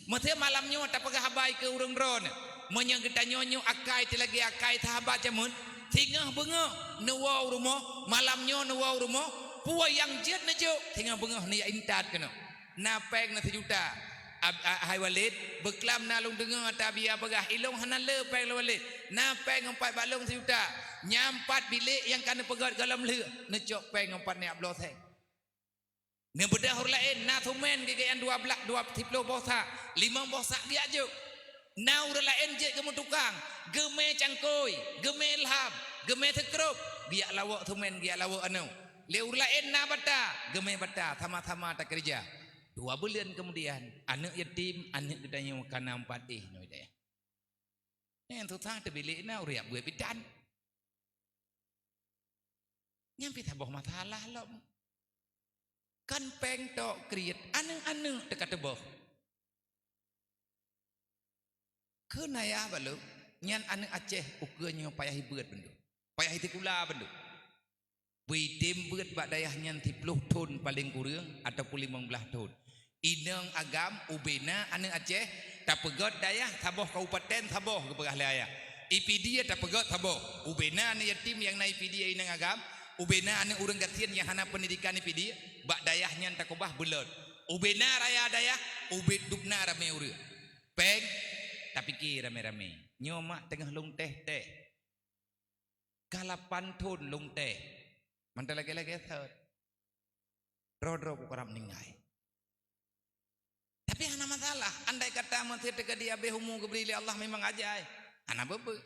Meusé malam nyoe tapeugah haba keu ureuëng droeneuh, meunyoe geutanyoe nyoe akai teu lagée akai sahabat jameun, singoh beungoh neuwoe u rumoh, malam nyoe neuwoe u rumoh, peue nyang jeuet neujok, singoh beungoh neujak intat keunoe. Na péng na sijuta. Ab-, a-, hai Walid, beuklam na lôn deungoe ata Abi peugah, ilôn hana le péng lôn Walid. Na péng ngon pat bak lôn sijuta. Nyang pat bilék nyang ka neupeugét gohlom lheueh, neucok péng ngon pat neujak bloe seng. Neubeudôh ureuëng laén, na sumen geugét nyang dua blaih, dua siploh boh sak, limong boh sak geujak jok. Na ureuëng laén jeuet geumeutukang, geumé cangkôi, geumé lham, geumé seukrop, geujak lawok sumen, geujak lawok anoe. Lé ureuëng laén na bata, geumé bata, sama-sama takeureuja. Dua buleuen keumudian, aneuëk yatim, aneuëk geutanyoe ka na meupat éh nyoe deh. Nyang susah teubilék na ureuëng beuet bidan. Nyang pih saboh masalah lom. Kan péng tok kriet, aneuëk-aneuëk teuka teuboh. Kheun ayah bak lôn, nyan aneuëk Aceh ukeue nyoe payah ibeuet bandum. Payah isikula bandum. Beuitem beuet bak dayah nyan siploh thon paleng kureueng ataupun limong blaih thon. Inong agam ubena aneuëk Aceh tapeugét dayah saboh kabupaten saboh geupeugah lé ayah. I Pidie tapeugét saboh. Ubena aneuëk yatim nyang na i Pidie inong agam, ubena aneuëk ureuëng gasien nyang hana peundidikan i Pidie, bak dayah nyan takeubah beulot. Ubena raya dayah, ubé dubna ramé ureuëng. Péng, tapike ramé-ramé. Nyoe mak teungoh lôn teh-teh. Ka lapan thon lôn teh. Mantong lagée-lagée thon. Droe-droe ku karab ninggai. Tapi hana masalah, andai kata meusé teuka di abéh umu geubri lé Allah memang ajai. Hana beubeue.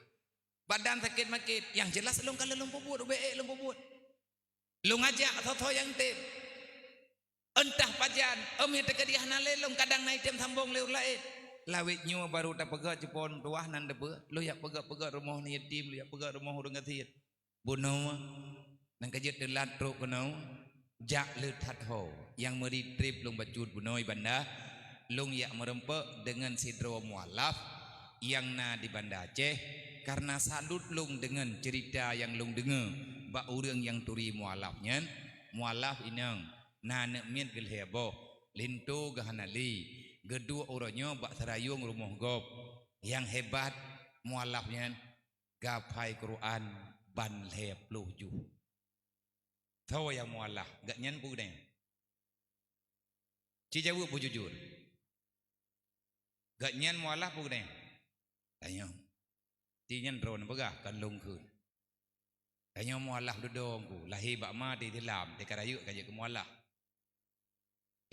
Badan sakét makét, nyang jeulaih lôn ka lôn peubuet, ubé ék lôn peubuet. Lôn ajak soe-soe nyang tem. Entah pajan, em nyang teukeudi hana lé lôn kadang na item sambong lé ureuëng laén. Lawét nyoe barô tapeugét cupon tuwah nan deubeuet, lôn jak peugét-peugét rumoh ni yatim, lôn jak peugét rumoh ureuëng gasien. Bunoe, nang ka jeuet teulat trok keunoe, jak le that ho, nyang meuri treb lôn bacut bunoe banda, lôn jak meureumpok deungon sidroe mualaf nyang na di Banda Aceh, kareuna salut lôn deungon ceurita nyang lôn deungoe bak ureuëng nyang turi mualaf nyan, mualaf inong, na aneuëk miet geulhée boh, linto geuhana lé, geuduek uroe nyoe bak seurayueng rumoh gob. Nyang hebat, mualaf nyan, geuhafai Quran, ban lhée ploh juh. Soe nyang mualaf, gobnyan peue geutanyoe? Ci jaweueb beujujur. Gobnyan mualaf peue geutanyoe? Tanyoe. Ci nyan droeneuh peugah, kon lôn kheun. Tanyoe mualaf dudoe ku, lahé bak ma di dilam, di ka rayeuk ka jeuet keu mualaf.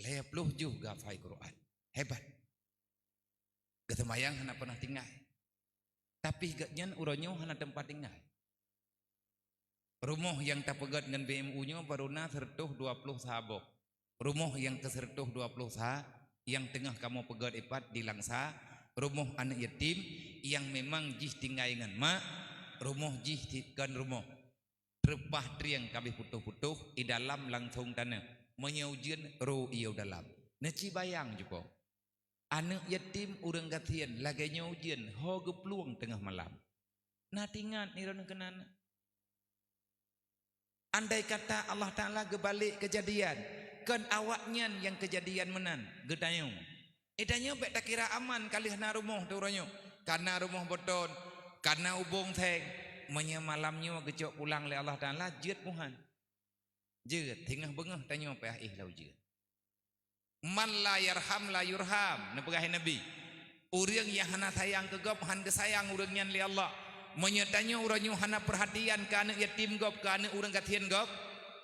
Lhée ploh juh geuhafai Quran. Hebat. Geuseumayang hana pernah tinggai. Tapi gobnyan uroe nyoe hana teumpat tinggai. Rumoh nyang tapeugét ngon B M U nyoe barô na seureutôh dua ploh sa boh. Rumoh nyang keu seureutôh dua ploh sa nyang teungoh kamoe peugét ipat di Langsa, rumoh aneuëk yatim nyang memang jih tinggai ngon mak, rumoh jih ti-, kon rumoh. Reupah trieng ka abéh putôh-putôh, i dalam langsong taneuh. Meunyoe ujeuen, ro ié u dalam. Neuci bayang juko. Aneuëk yatim ureuëng gasien lagée nyoe ujeuen ho geuplueng teungoh malam. Na tingat nirôn keunan. Andai kata Allah Taala geubalek keujadian, kon awaknyan nyang keujadian meunan, geutanyoe. Eh, tanyoe bék takira aman ka lheueh na rumoh teuh uroe nyoe. Kana rumoh beuton, kana ubông seng. Meunyoe malam nyoe geucok pulang lé Allah Taala, jeuet muhan. Jeuet, singoh beungoh tanyoe payah éh lam ujeuen. "Man la yarham la yurham," neupeugah Nabi. Ureuëng nyang hana sayang keu gob, han geusayang ureuëng nyan lé Allah. Meunyoe tanyoe uroe nyoe hana peurhatian keu aneuëk yatim gob, keu aneuëk ureuëng gasien gob,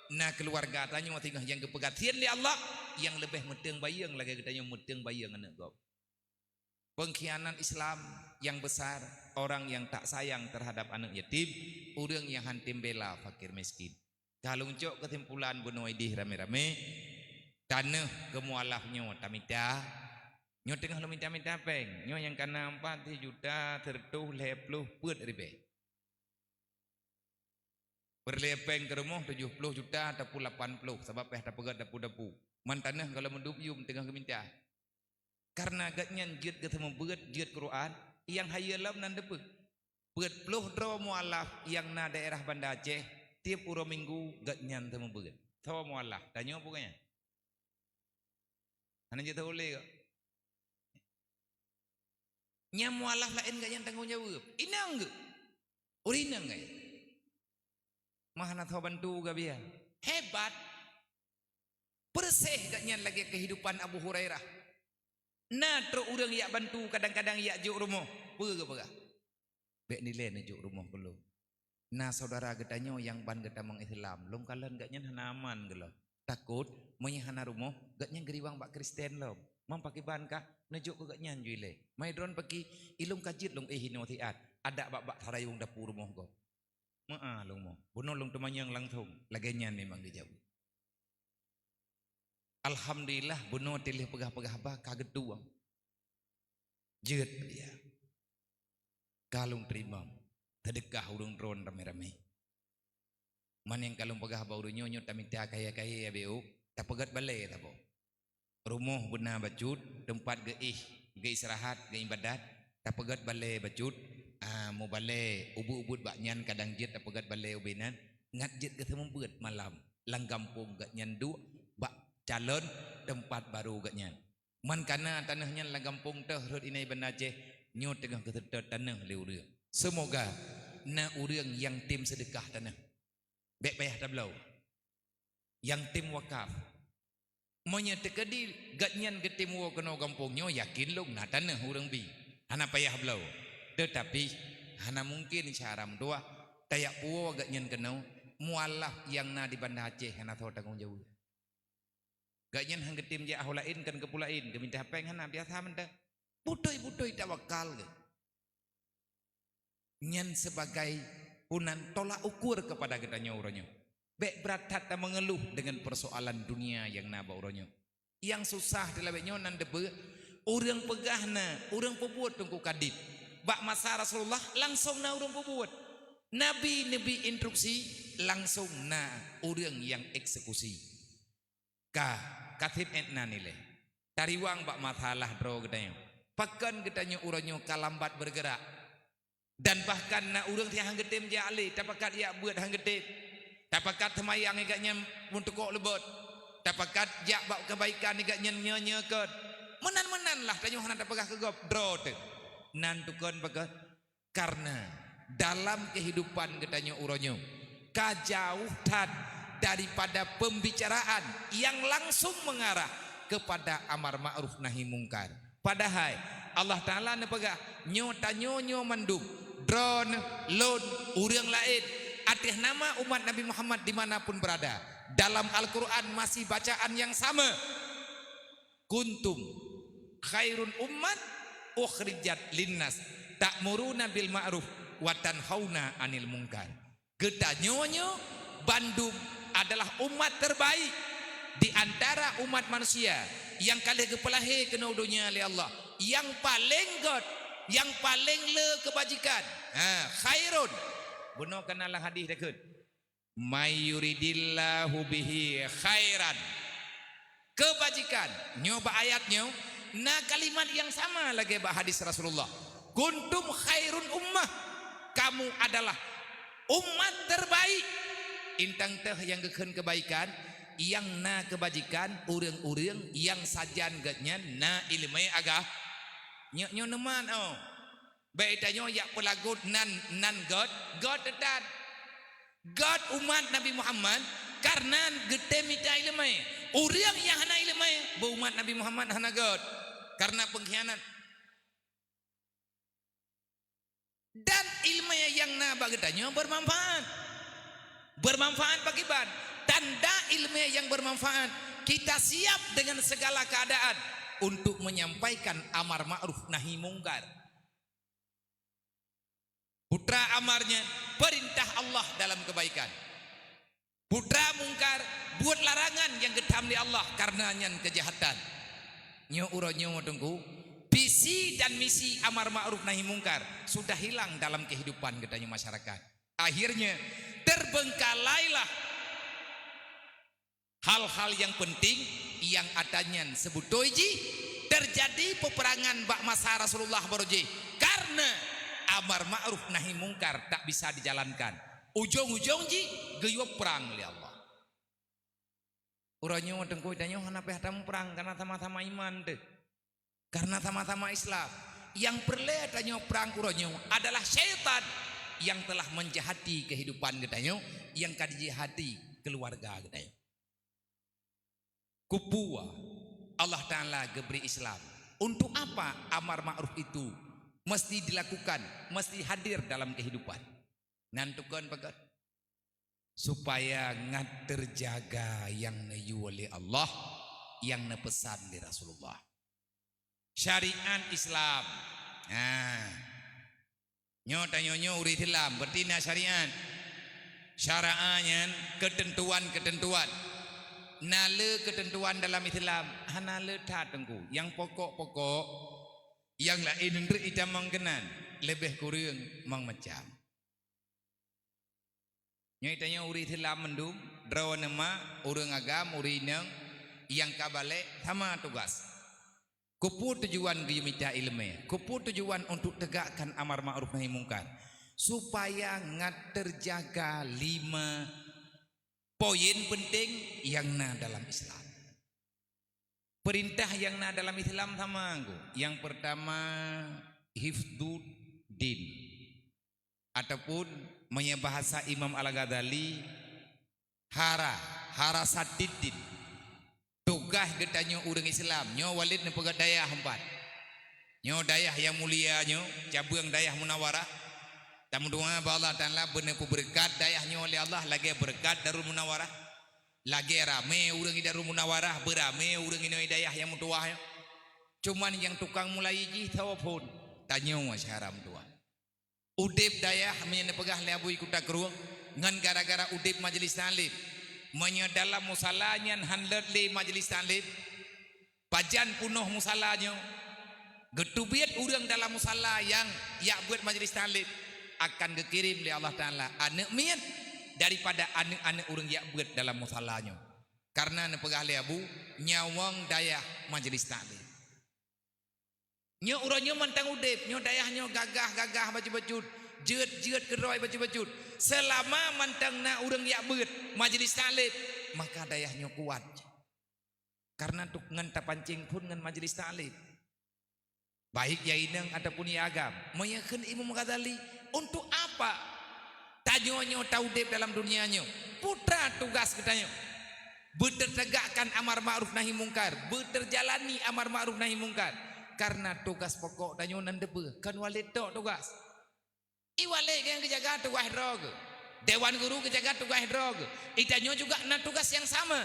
na keuluwarga tanyoe singoh nyang geupeugasien lé Allah, nyang leubeh meuteueng bayeueng lagée geutanyoe meuteueng bayeueng aneuëk gob. Pengkhianat Islam yang besar, orang yang tak sayang terhadap anak yatim, ureuëng nyang han tem bela fakir miskin. Ka lôn cok keusimpulan bunoe ideh ramé-ramé, taneuh keu mualaf nyoe tamita. Nyoe teungoh lôn mita-mita péng, nyoe nyang kana empat sijuta seureutôh lhée ploh peuet ribée. Peureulée péng keu rumoh tujoh ploh juta ataupun lapan ploh, sabab payah tapeugét dapu-dapu. Man taneuh gohlom meudup yum teungoh geumita. Kareuna gobnyan jeuet geuseumeubeuet, jeuet Quran, nyang hayeue lom nan deupeue. Peuet ploh droe mualaf nyang na daerah Banda Aceh, tieb uroe Minggu gobnyan seumeubeuet. Soe mualaf? Tanyoe peue nyan? Hana jeuet teuh ulée kok. Nyang mualaf laén gobnyan tanggong jaweueb. Inong geuh. Ureuëng inong geuh. Mah hana soe bantu geubiya. Hebat. Peureuseh gobnyan lagée keuhidupan Abu Hurairah. Na trok ureuëng jak bantu kadang-kadang jak jok rumoh. Peue geupeugah? Bék nilée neujok rumoh keu lôn. Na syedara geutanyoe nyang ban geutamong Islam, lôn kalon gobnyan hana aman gohlom. Takot, meunyoe hana rumoh, gobnyan geuriwang bak Kristen lom. Mam pakriban kah, neujok keu gobnyan ju ilée. Mai droen paki, ilôn ka jeuet lôn éh inoe siat, adak bak-bak sarayong dapu rumoh gob. Meu'ah lôn moh, bunoe lôn teumanyong langsong, lagée nyan memang geujaweueb. Alhamdulillah, bunoe tiléh peugah-peugah haba ka geutueng. Jeuet dia. Ka lôn teurimong, teudeukah ureuëng droen ramé-ramé. Man nyang ka lôn peugah bak ureuëng nyoe, nyoe tamita kayée-kayée ya B O, tapeugét balée saboh. Rumoh beuna bacut, teumpat geuéh, geuistirahat, geuibadat, tapeugét balée bacut, ah, mubalée, ubeut-ubeut bak nyan kadang jeuet tapeugét balée ubé nan, ngat jeuet geuseumeubeuet malam, lam gampông gobnyan duek, bak calon teumpat barô gobnyan. Man kana taneuh nyan lam gampông teuh rhot inai Banda Aceh, nyoe teungoh geuseutôt taneuh lé ureuëng. Seumoga na ureuëng nyang tem seudeukah taneuh. Bék payah tabloe. Nyang tem wakaf. Meunyoe teukeudi gobnyan geutem woe keunoe gampông nyoe, yakin lôn na taneuh ureuëng bi. Hana payah bloe. Teutapi, hana mungken syara meutuwah, tajak puwoe gobnyan keunoe, mualaf nyang na di Banda Aceh hana soe tanggong jaweueb. Gobnyan han geutem jak ho laén kon keupeue laén, geumita péng hana, biasa mantong. Butôi-butôi tawakal geuh. Nyan sebagai punan tolak ukur kepada geutanyoe uroe nyoe. Bék brat that tameungeuluh deungon persoalan dunia nyang na bak uroe nyoe. Nyang susah dilabek nyoe nan deubeue, ureuëng peugah na, ureuëng peubuet teungku kadit. Bak masa Rasulullah langsong na ureuëng peubuet. Nabi neubi instruksi, langsong na ureuëng nyang eksekusi. Ka, ka seb ék na nilée. Tariwang bak masalah droe geutanyoe. Pakon geutanyoe uroe nyoe ka lambat beureugerak? Dan bahkan na ureuëng nyang han geutem jak lé, tapakat jak beuet han geutem. Tapakat seumayang ngon gobnyan meuteukok leubot. Tapakat jak bak keubaikan ngon gobnyan nyoe-nyoe kon. Meunan-meunan lah tanyoe hana tapeugah keu gob droe teuh. Nan tukon pakon? Kareuna dalam kehidupan geutanyoe uroe nyoe ka jauh that daripada pembicaraan yang langsung mengarah kepada amar ma'ruf nahi mungkar. Padahai Allah Ta'ala neupeugah, nyoe tanyoe nyoe mandum, droeneuh, lôn, ureuëng laén, ateueh nama umat Nabi Muhammad di mana pun berada, dalam Al-Quran masih bacaan yang sama. Kuntum khairun ummat ukhrijat linnas ta'muruna bil ma'ruf wa tanhauna 'anil munkar. Geutanyoe nyoe bandum adalah umat terbaik di antara umat manusia nyang ka lheueh geupeulahé keunoe donya lé Allah, nyang paleng gét, nyang paleng le keubajikan. Ha, khairun. Bunoe kana lam hadis takheun. May yuridillahu bihi khairan. Keubajikan. Nyoe bak ayat nyoe na kalimat nyang sama lagée bak hadis Rasulullah. Kuntum khairun ummah. Kamu adalah umat terbaik. Intang teuh nyang geukheun kebaikan, nyang na keubajikan, ureuëng-ureuëng nyang sajan geuhnyan na iéleumé agam. Nyoe nyoe neuman oh. Bék tanyoe jak peulagot nan, nan gét, gét teutan. Gét umat Nabi Muhammad karena geutem mita iéleumé. Ureuëng nyang hana iéleumé bak umat Nabi Muhammad hana gét karena pengkhianat. Dan iéleumé nyang na bak geutanyoe bermanfaat. Bermanfaat bagi ban. Tanda iéleumé nyang bermanfaat, kita siap dengan segala keadaan untuk menyampaikan amar ma'ruf nahi mungkar. Putra amar nyan perintah Allah dalam kebaikan. Putra mungkar buet larangan nyang geutam lé Allah karena nyan kejahatan. Nyoe uroe nyoe teungku, visi dan misi amar ma'ruf nahi mungkar sudah hilang dalam kehidupan geutanyoe masyarakat. Akhirnya terbengkalailah hal-hal nyang penting nyang ata nyan seubutôi jih terjadi peperangan bak masa Rasulullah baroe jih karena amar ma'ruf nahi mungkar tak bisa dijalankan. Ujong-ujong jih geuyue prang lé Allah. Uroe nyoe teungku tanyoe hana payah tamuprang karena sama-sama iman teuh. Karena sama-sama Islam. Nyang peureulée tanyoe prang uroe nyoe adalah syaitan yang telah menjahati kehidupan geutanyoe, yang ka dijahati keluarga geutanyoe. Kupua Allah Ta'ala geubri Islam. Untuk apa amar ma'ruf itu mesti dilakukan, mesti hadir dalam kehidupan? Nan tukon peugah, supaya ngat terjaga nyang neuyue lé Allah, nyang neupesan lé Rasulullah. Syariat Islam. Nah, nyoe tanyoe nyoe ureuëng Islam, berarti na syariat. Syariat nyan keuteuntuan-keuteuntuan. Na le keuteuntuan dalam Islam, hana le that teungku. Nyang pokok-pokok, nyang laén nreuek itamong keunan, leubeh kureueng mang macam. Nyoe tanyoe ureuëng Islam mandum, droeneuh mak, ureuëng agam, ureuëng inong, nyang ka balek sama tugas. Keupeue tujuan geuyue mita iéleumé? Keupeue tujuan untuk tegakkan amar ma'ruf nahi mungkar? Supaya ngat terjaga lima poin penting nyang na dalam Islam. Perintah nyang na dalam Islam sama nggu. Nyang pertama, hifdud din. Ataupun meunyoe bahasa Imam Al-Ghazali, hara, harasatid din. Tugaih geutanyoe ureuëng Islam, nyoe Walid neupeugah dayah empat. Nyoe dayah nyang mulia nyoe, cabeueng dayah Munawarah. Tameudoa bak Allah Ta'ala beuneupeubeurekat dayah nyoe lé Allah lagée beureukat Darul Munawarah. Lagée ramé ureuëng i Darul Munawarah, beuramé ureuëng inoe i dayah nyang meutuwah nyoe. Cuman nyang tukang mulai jih saboh phon, tanyoe syedara meutuwah. Udeb dayah meunyoe neupeugah lé Abu i Kuta Krueng, ngon gara-gara udeb majelis taklim. Meunyoe dalam musala nyan han lôt lé majelis taklim, pajan punoh musala nyoe, geuteubiet ureuëng dalam musala nyang jak beuet majelis taklim, akan geukirém lé Allah Ta'ala aneuëk miet daripada aneuëk-aneuëk ureuëng jak beuet dalam musala nyoe. Karena neupeugah lé Abu, nyawöng dayah majelis taklim. Nyoe uroe nyoe mantong udeb, nyoe dayah nyoe gagah-gagah bacut-bacut, jeuet-jeuet keudroe bacut-bacut. Seulama mantong na ureuëng jak beuet majelis taklim, maka dayah nyoe kuat. Karena tuk ngon tapancéng phon ngon majelis taklim. Baik ya inong ataupun ya agam. Meunyoe kheun Imam Ghazali, Untuk apa tanyoe nyoe taudeb dalam dunia nyoe? Peue teuma tugas geutanyoe? Beuteutagakkan amar ma'ruf nahi mungkar, beuteurjalani amar ma'ruf nahi mungkar. Karena tugas pokok tanyoe nan deubeue, kon walét tok tugas. I walét nyang geujaga tugaih droe geuh. Dewan guru geujaga tugaih droe geuh. I tanyoe juga na tugas nyang sama.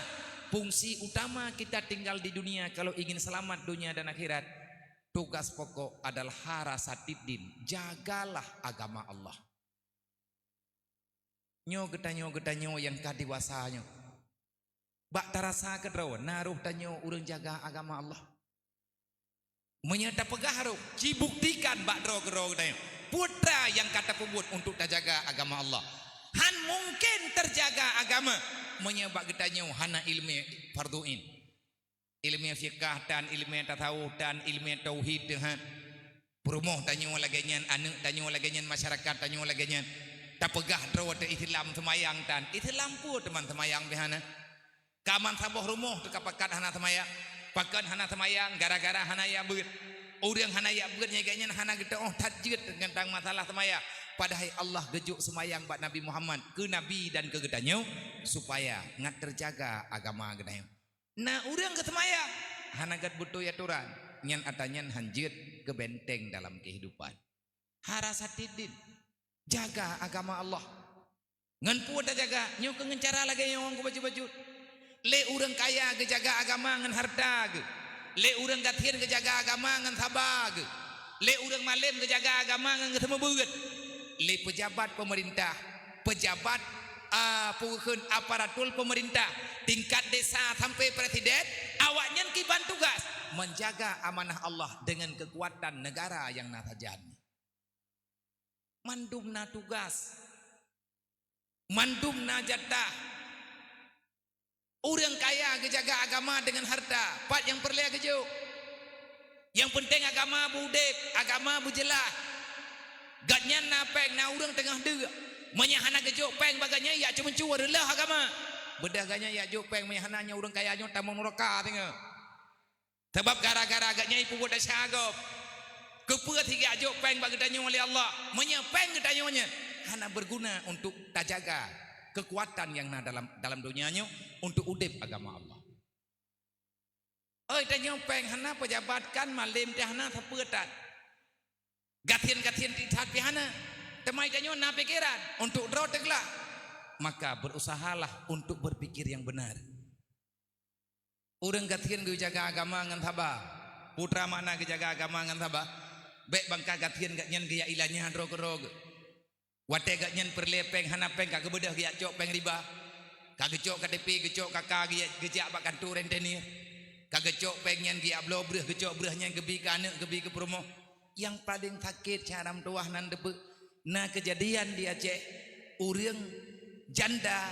Fungsi utama kita tinggal di dunia kalau ingin selamat dunia dan akhirat, tugas pokok adalah harasatiddin, jagalah agama Allah. Nyoe geutanyoe-geutanyoe nyang ka dewasa nyoe. Bak tarasa keudroe, na roh tanyoe ureuëng jaga agama Allah. Meunyoe tapeugah roh, cibuktikan bak droe keudroe geutanyoe. Peue teuma nyang ka tapeubuet untuk tajaga agama Allah. Han mungkin teujaga agama meunyoe bak geutanyoe hana iéleumé fardhu ain. Iéleumé fiqah tan, iéleumé tasawuf tan, iéleumé tauhid teuh han. Peurumoh tanyoe lagée nyan, aneuëk tanyoe lagée nyan, masyarakat tanyoe lagée nyan. Tapeugah droe teuh Islam seumayang tan, Islam peue teuma seumayang pih hana. Ka man saboh rumoh teuh ka pakat hana seumayang. Pakon hana seumayang? Gara-gara hana jak beuet. Ureuëng hana jak beuet nyan gobnyan hana geuteuôh that jeuet teuntang masalah seumayang. Padahai Allah geujok seumayang bak Nabi Muhammad, keu Nabi dan keu geutanyoe, supaya ngat teujaga agama geutanyoe. Na ureuëng geuseumayang, hana gét beutôi atoran, nyan atra nyan han jeuet keu benteng dalam keuhidupan. Harasatiddin, jaga agama Allah. Ngon peue tajaga? Nyoe keuh ngon cara lagée nyang kubacut-bacut. Lé ureuëng kaya geujaga agama ngon hareuta geuh. Lé ureuëng gasien geujaga agama ngon saba geuh. Lé ureuëng malém geujaga agama ngon geuseumeubeuet. Lé peujabat peumeurintah, peujabat, a, peue kheun aparatur peumeurintah, tingkat desa sampoe presiden, awaknyan kiban tugas menjaga amanah Allah deungon keukuatan neugara nyang na sajan. Mandum na tugas. Mandum na jatah. Ureuëng kaya geujaga agama deungon hareuta, pat nyang peureulée geujok. Nyang peunteng agama beu udeb, agama beu jeulaih. Gobnyan na péng, na ureuëng teungoh deuk. Meunyoe hana geujok péng bak gobnyan, jak ceumeucue reuloh agama. Beudôh gobnyan jak jok péng, meunyoe hana nyoe ureuëng kaya nyoe tamong nuraka teungoh. Sabab gara-gara gobnyan peubuet desya gob. Keupeue sijak jok péng bak geutanyoe lé Allah? Meunyoe péng geutanyoe nyan hana beuguna untuk tajaga keukuatan nyang na dalam, dalam donya nyoe untuk udeb agama Allah. Oi, tanyoe péng hana, peujabat kan, malém teuh hana, sapeue that. Gasien-gasien that pih hana. Teuma tanyoe na pikeran untuk droe teuglak. Maka berusahalah untuk berpikir yang benar. Ureuëng gasien geujaga agama ngon saba. Peue teuma makna geujaga agama ngon saba? Bék bangka gasien gobnyan geujak ilanya droe keudroe geuh. Watée gobnyan peureulée péng hana péng ka geubeudôh geujak cok péng riba. Ka geucok K T P, geucok K K geujak, geujak bak kantô rentenir. Ka geucok péng nyan geujak bloe breueh, geucok breueh nyan geubi keu aneuëk, geubi keu peurumoh. Nyang paleng sakét syedara meutuwah nan deubeue, na keujadian di Aceh, ureuëng janda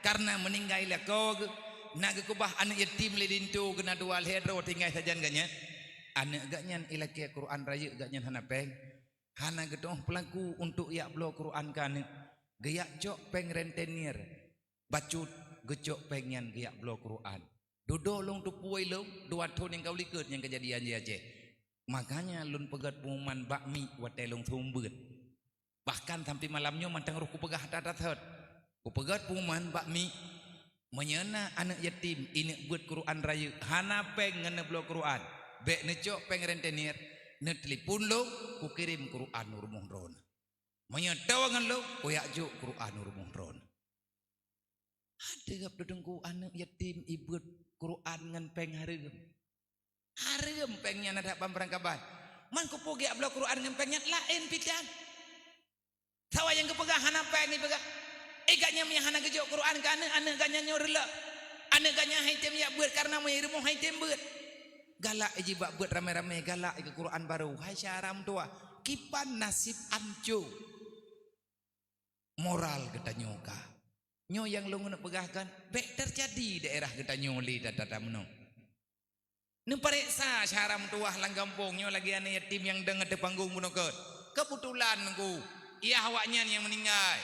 kareuna meuninggai lakoe geuh, na geukeubah aneuëk yatim lé linto geuh na dua lhée droe tinggai sajan gobnyan. Aneuëk gobnyan ilakée Quran rayeuk gobnyan hana péng, hana geutu'oh peulaku untuk jak bloe Quran keu aneuëk, geujak cok péng rentenir. Bacut geucok péng nyan geujak bloe Quran. Dudoe lôn teupeue lôn, dua thon nyang ka u likot nyang keujadian di Aceh. Makanya lôn peugét pengumuman bak miet watée lôn seumeubeuet. Bahkan sampai malam nyoe mantong roh kupeugah that-that thot. Kupeugét pengumuman bak miet, meunyoe na aneuëk yatim ineuëk beuet Quran rayeuk, hana péng ngon neubloe Quran, bék neucok péng rentenir, neutelepon lôn, kukirém Quran u rumoh droeneuh. Meunyoe toe ngon lôn, kujak jok Quran u rumoh droeneuh. Hareuem teungku aneuëk yatim ibeuet Quran ngon péng hareuem. Hareuem péng nyan adak ban beurangkaban. Man kupeugét bloe Quran ngon péng nyan laén pitan. Sawa nyang geupeugah hana péng ipeugah. Eh, gobnyan meunyoe hana geujok Quran keu aneuëk, aneuëk gobnyan nyoe reulok. Aneuëk gobnyan han item jak beuet kareuna meunyoe rumoh han item beuet. Galak iji bak beuet ramé-ramé, galak iji keu Quran barô. Hai syedara meutuwah, kiban naseb ancô. Moral geutanyoe ka. Nyoe nyang lôn keuneuk peugah kan, bék teujadi daerah geutanyoe lé data-data meunoe. Neupareksa syedara meutuwah lam gampông nyoe lagée aneuëk yatim nyang dong ateueh panggong bunoe keut. Keubeutulan ngon ku, yah awaknyan nyang meuninggai.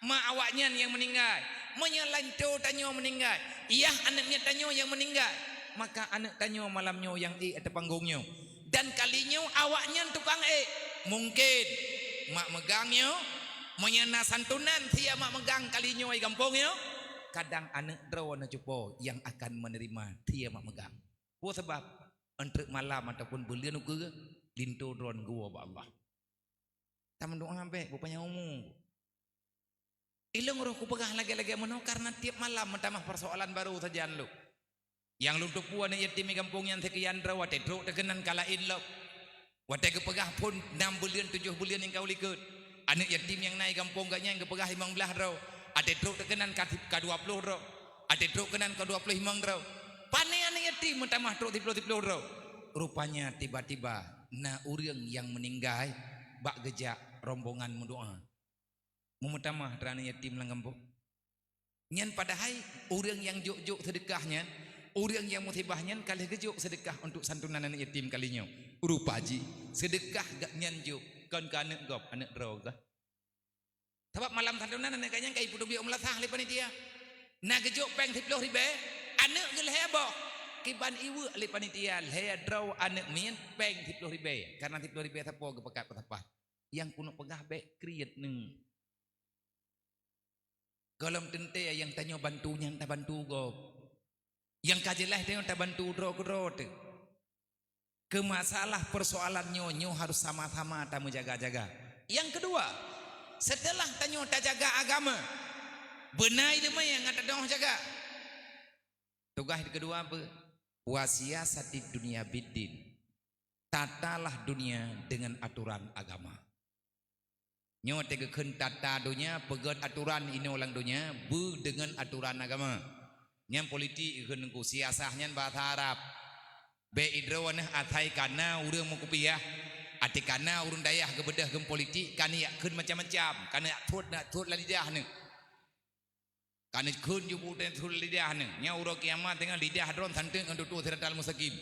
Mak awaknyan nyang meuninggai. Meunyoe lantoe tanyoe meuninggai, yah aneuëk miet tanyoe nyang meuninggai, maka aneuëk tanyoe malam nyoe nyang ék ateueh panggong nyoe. Dan kali nyoe awaknyan tukang ék. Mungken Mak meugang nyoe, meunyoe na santunan siat mak meugang kali nyoe di gampông nyoe, kadang aneuk droe neucupo nyang akan meuneurimong siat mak meugang. Peue sabab? Eunteuk malam ataupun buleuen ukeue, linto droe geuwoe bak Allah. Tameudoa bék beupanyang umu. Ilong roh kupeugah lagée-lagée meunoe karna tieb malam meutamah peusoalan barô sajan lom. Nyang lôn teupeue aneuk yatim di gampông nyan seukian droe watée trok teukeunan ka laén lom. Watée geupeugah phon nam buleuen tujoh buleuen nyang ka u likot. Aneuk yatim nyang na di gampông geuh nyan geupeugah limong blaih droe. Watée trok teukeunan ka, ka dua ploh droe. Watée trok keunan ka dua ploh limong droe. Pane aneuk yatim meutamah trok siploh siploh droe. Rupanya tiba-tiba na ureuëng nyang meuninggai bak geujak rombongan meudoa. Meumeutamah droe aneuk yatim lam gampông. Nyan padahai ureuëng nyang jok-jok seudeukah nyan, ureuëng nyang musibah nyan ka lheueh geujok seudeukah untuk santunan aneuk yatim kali nyoe. Rupa jih seudeukah geuh nyan jok kon keu aneuk gob, aneuk droe geuh. Sabab malam santunan aneuk geuh nyan ka jipeuteubiet u meulasah lé panitia. Na geujok péng siploh ribée, aneuk geuh lhée boh. Kiban iweuek lé panitia lhée droe aneuk miet péng siploh ribée. Karna siploh ribée sapo geupakat peusapat. Nyang keuneuk peugah bék kriet neuh. Gohlom teuntée nyang tanyoe bantu nyan tabantu gob. Nyang ka jeulaih tanyoe tabantu droe keudroe teuh. Keu masalah peusoalan nyoe, nyoe harôh sama-sama tameujaga-jaga. Nyang keudua, seuteulah tanyoe tajaga agama, beuna ileumé nyang tadoh jaga. Tugaih keudua peue? Wa siyasatid dunya biddin. Tatalah dunia dengan aturan agama. Nyoe teugeukheun tata donya, peugét aturan inoe lam donya, beu deungon aturan agama. Nyan politik geukheun teungku, siasah nyan bahasa Arab. Bék idroe neuh asai kana ureuëng meukupiah, até kana ureuëng dayah geubeudôh geuh politik, kana jak kheun macam-macam, kana jak thot, nak thot lam lidah neuh. Kana kheun ju buet thot lam lidah neuh. Nyan uroe kiamat teungoh lidah droe santeuk ngon tutoe siratal mustaqim.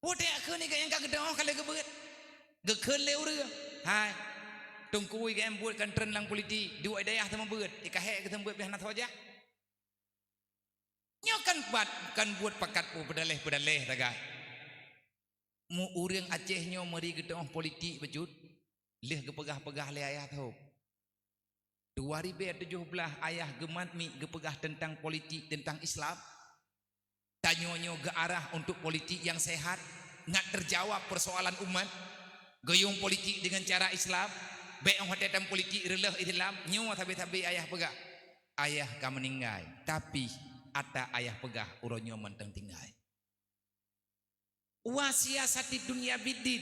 Watée kheun nyang ka geudong ka lheueh geubeuet. Geukheun lé ureuëng, hai, teungku nyang buet kan treun lam politik, duek dayah teuma beuet, ikahé geuh teuma beuet pih hana soe jak. Nyoe kan buet, kan buet pakat peudaleh-peudaleh tagai. Meu ureuëng Aceh nyoe meuri geuteungoh politik bacut, lheueh geupeugah-peugah lé ayah teuh. Dua ribée tujoh blaih ayah geumat miet geupeugah teuntang politik, teuntang Islam. Tanyoe nyoe geuarah untuk politik nyang sehat, ngat teujawab peusoalan umat. Geuyong politik deungon cara Islam, bék 'oh watée tam politik reuloh Islam, nyoe sabe-sabe ayah peugah. Ayah ka meuninggai, tapi ata ayah peugah uroe nyoe mantong tinggai. Wa siyasatid dunya biddin.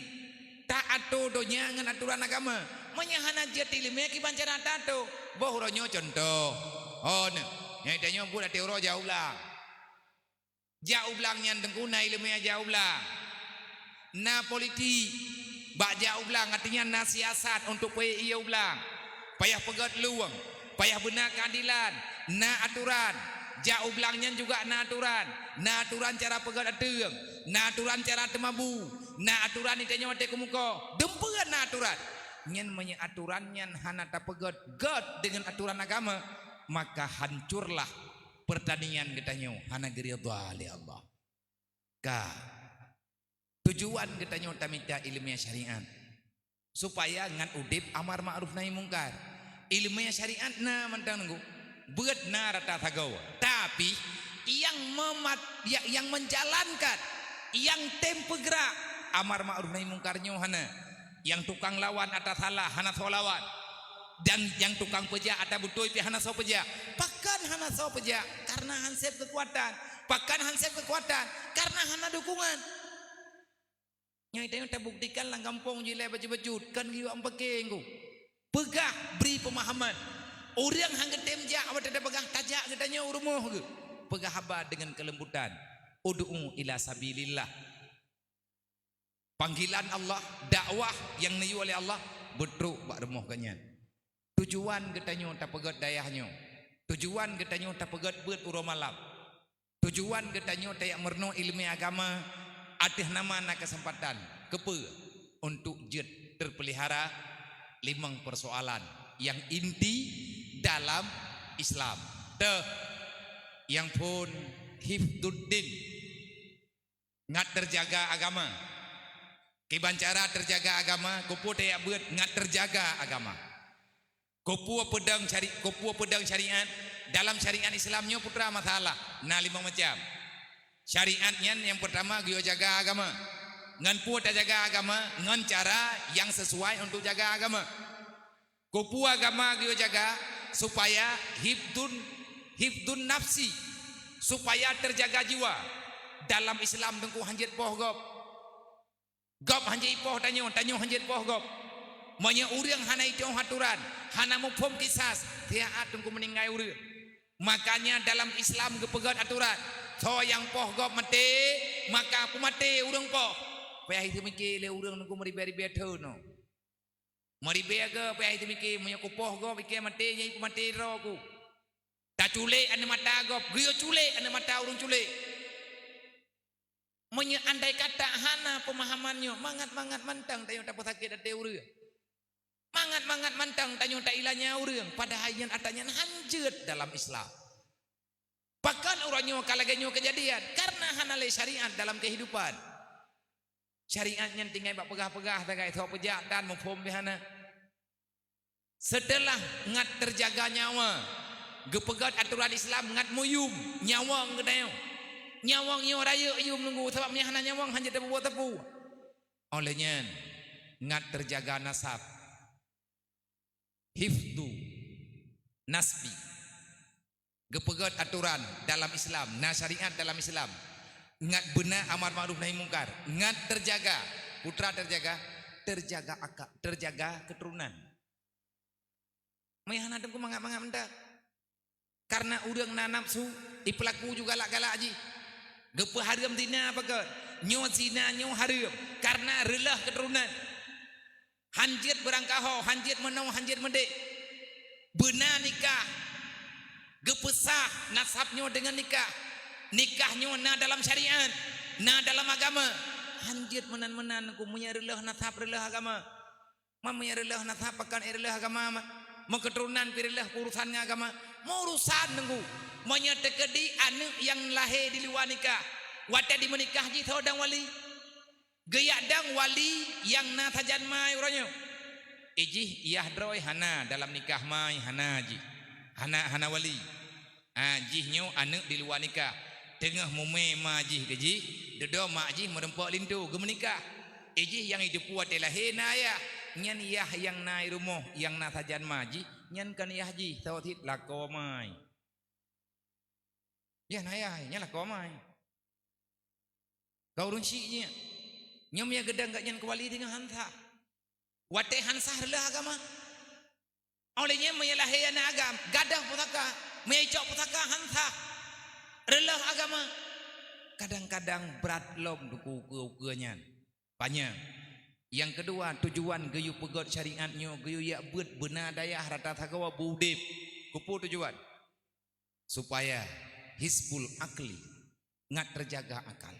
Taatô donya ngon aturan agama. Meunyoe hana jeuet ileumé kiban cara taatô. Boh uroe nyoe cuntoh. Oh, nyoe. Nyang tanyoe buet até uroe jak u blang. Jak u blang nyan teungku na ileumé jak u blang. Na politik. Bak jak u blang, artinya na siasat untuk peuék ie u blang. Payah peugét lueng, payah beuna keuadilan, na aturan. Jak u blang nyan juga na aturan. Na aturan cara peugét ateueng, na aturan cara teumabu, na aturan itanyoe watée keumukoe. Dum peue na aturan. Nyan meunyoe aturan nyan hana tapeugét-gét deungon aturan agama, maka hancurlah pertanian geutanyoe hana geuridha lé Allah. Ka. Tujuan geutanyoe tamita ileumé syariat supaya ngat udeb amar ma'ruf nahi mungkar. Ileumé syariat na mantong nunggu, beuet na rata sagoe. Tapi nyang memat, nyang, nyang menjalankan, nyang tem peugrak amar ma'ruf nahi mungkar nyoe hana. Nyang tukang lawan ata salah hana soe lawan. Dan nyang tukang peujak ata beutôi pih hana soe peujak. Pakon hana soe peujak? Karena hanseb keukuatan. Pakon hanseb keukuatan? Karena hana dukungan. Nyang tanyoe tabuktikan lam gampông jih lé bacut-bacut, kan geuyue ampakeng ku. Peugah bri peumahaman. Ureuëng han geutem jak watée tapeugah tajak geutanyoe u rumoh geuh. Peugah haba deungon keulembutan. Ud'u ila sabilillah. Panggilan Allah, dakwah nyang neuyue lé Allah, beutrok bak rumoh geuhnyan. Tujuan geutanyoe tapeugét dayah nyoe. Tujuan geutanyoe tapeugét beuet uroe malam. Tujuan geutanyoe tajak meurunoe ileumé agama ateueh nama na keuseumpatan. Keupeue? Untuk jeuet teupeulihara limong peusoalan nyang inti dalam Islam. Teuh, nyang phon hifdzuddin, ngat teujaga agama. Kiban cara teujaga agama, keupeue tajak beuet ngat teujaga agama. Keupeue peudong syari-, keupeue peudong syariat, dalam syariat Islam nyoe putra masalah, na limong macam. Syariat nyan nyang peurtama geuyue jaga agama. Ngon peue tajaga agama? Ngon cara nyang sisuai untuk jaga agama. Keupeue agama geuyue jaga? Supaya hifdun, hifdun nafsi, supaya teujaga jiwa. Dalam Islam teungku hanjeuet poh gob. Gob hanjeuet ipoh tanyoe, tanyoe hanjeuet poh gob. Meunyoe ureuëng hana itoh atoran, hana muphom kisas, siat teungku meuninggai ureuëng. Makanya dalam Islam geupeugét atoran, soe nyang poh gob maté, maka peumaté ureuëng poh. Payah iteumike lé ureuëng teungku meuribée-ribée thon. Meuribée gob payah iteumike, meunyoe kupoh gob ikée maté, nyan peumaté droe ku. Taculék aneuk mata gob, geuyue culék aneuk mata ureuëng culék. Meunyoe andai kata hana peumahaman nyoe, mangat-mangat mantong tanyoe tapeusakét até ureuëng. Mangat-mangat mantong tanyoe tailanya ureuëng, padahai nyan atra nyan hanjeuet dalam Islam. Pakon uroe nyoe ka lagée nyoe keujadian? Karena hana lé syariat dalam keuhidupan. Syariat nyan tinggai bak peugah-peugah sagai, soe peujak dan muphom bih hana. Seuteulah ngat teujaga nyawa, geupeugét atoran Islam ngat meuyum nyawöng geutanyoe. Nyawöng nyoe rayeuk yum teungku, sabab meunyoe hana nyawöng hanjeuet tapeubuet sapeue. Óh lheueh nyan, ngat teujaga nasab. Hifdhu nasbi. Geupeugét atoran dalam Islam, na syariat dalam Islam. Ngat beuna amar ma'ruf nahi mungkar, ngat teujaga, putra teujaga, teujaga aka-, teujaga keuturonan. Meuhana teungku mangat-mangat mantong. Karena ureuëng na nafsu, ipeulaku ju galak-galak jih. Geupeuhareuem zina pakon? Nyoe zina nyoe hareuem karena reuloh keuturonan. Hanjeuet beurangkaho, hanjeuet meunoe, hanjeuet meudéh. Beuna nikah. Geupeusah nasab nyoe deungon nikah. Nikah nyoe na dalam syariat, na dalam agama. Hanjeuet meunan-meunan ku meunyoe reuloh nasab, reuloh agama. Meunyoe reuloh nasab pakon, eh, reuloh agama, ma-, meukeuturonan pi reuloh urosan ngon agama. Meuurosan teungku. Meunyoe teukeudi aneuk nyang lahé di luwa nikah, watée dimeunikah jih soe dong wali. Geuyak dong wali nyang na sajan mai uroe nyoe. Ijih iyah droe hana dalam nikah mai, hana jih. Hana, hana wali. Ha, jih nyoe aneuk di luwa nikah. Teungoh mumé ma jih keu jih, dudoe mak jih meurumpok linto geumeunikah. Ijih nyang iteupeu watée lahé na ayah. Nyan yah nyang na i rumoh, nyang na sajan ma jih, nyan kon yah jih, soe cit lakoe mai. Yah na ayah, nyan lakoe mai. Ka ureuëng syik jih nyan. Nyoe meunyoe geudong gobnyan keu wali teungoh han sah. Watée han sah reuloh agama. Óh lheueh nyan meunyoe lahé aneuk agam, gadôh pusaka, meunyoe icok pusaka han sah. Reuloh agama. Kadang-kadang brat lom teungku ukeue-ukeue nyan. Panyang. Nyang keudua, tujuan geuyue peugét syariat nyoe, geuyue yak beuet beuna dayah rata sagoe beu udeb. Keupeue tujuan? Supaya hifzul aqli, ngat teujaga akal.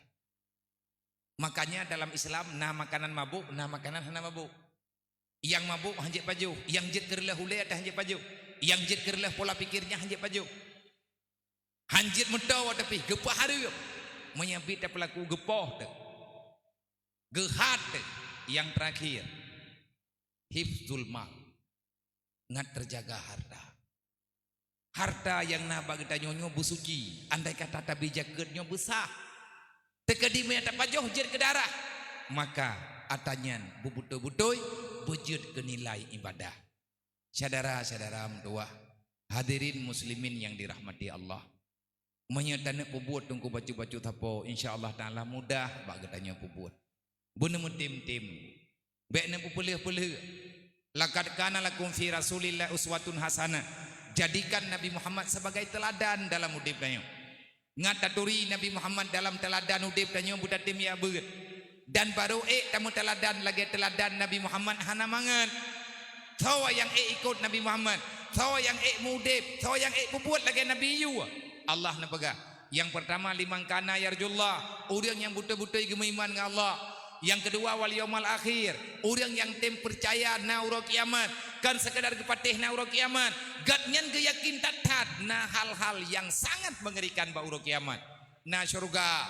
Makanya dalam Islam na makanan mabök, na makanan hana mabök. Nyang mabök hanjeuet pajoh, nyang jeuet keu reuloh ulée teuh hanjeuet pajoh, nyang jeuet keu reuloh pola pikir nyan hanjeuet pajoh. Hanjeuet meutoe tapi geupeuhareuem. Meunyoe bit tapeulaku geupoh teuh. Geuhat teuh. Nyang terakhir, hifzul mal. Ngat teujaga harta. Harta nyang na bak geutanyoe nyoe beusuci, andai kata tabi jakeuet nyoe beusah. Teukeudi meunyoe tapajoh jeuet keu darah, maka atra nyan beubeutôi-beutôi beujeuet keu nilai ibadah. Syedara-syedara meutuwah, hadirin muslimin nyang dirahmati Allah. Meunyoe taneuk peubuet teungku bacut-bacut sapo, insya Allah Taala mudah bak geutanyoe peubuet. Beuneu meutem-tem. Bék neupeupeuleueh-peuleueh. "Laqad kana lakum fi Rasulillah uswatun hasanah." Jadikan Nabi Muhammad sebagai teladan dalam udeb tanyoe. Ngat taturi Nabi Muhammad dalam teladan udeb tanyoe beutatem yak beuet. Dan barô ék tameuteladan lagée teladan Nabi Muhammad hana mangat. Soe nyang ék ikot Nabi Muhammad, soe nyang ék mudeb, soe nyang ék peubuet lagée Nabi yue. Allah neupeugah, nyang peurtama, "Liman kana yarjullah," ureuëng nyang beutôi-beutôi geumeuiman ngon Allah. Nyang keudua, "Wal yaumal akhir," ureuëng nyang tem peucaya na uroe kiamat, kon sekedar geupatéh na uroe kiamat. Gobnyan geuyakin that-that na hal-hal nyang sangat meungerikan bak uroe kiamat. Na syeuruga,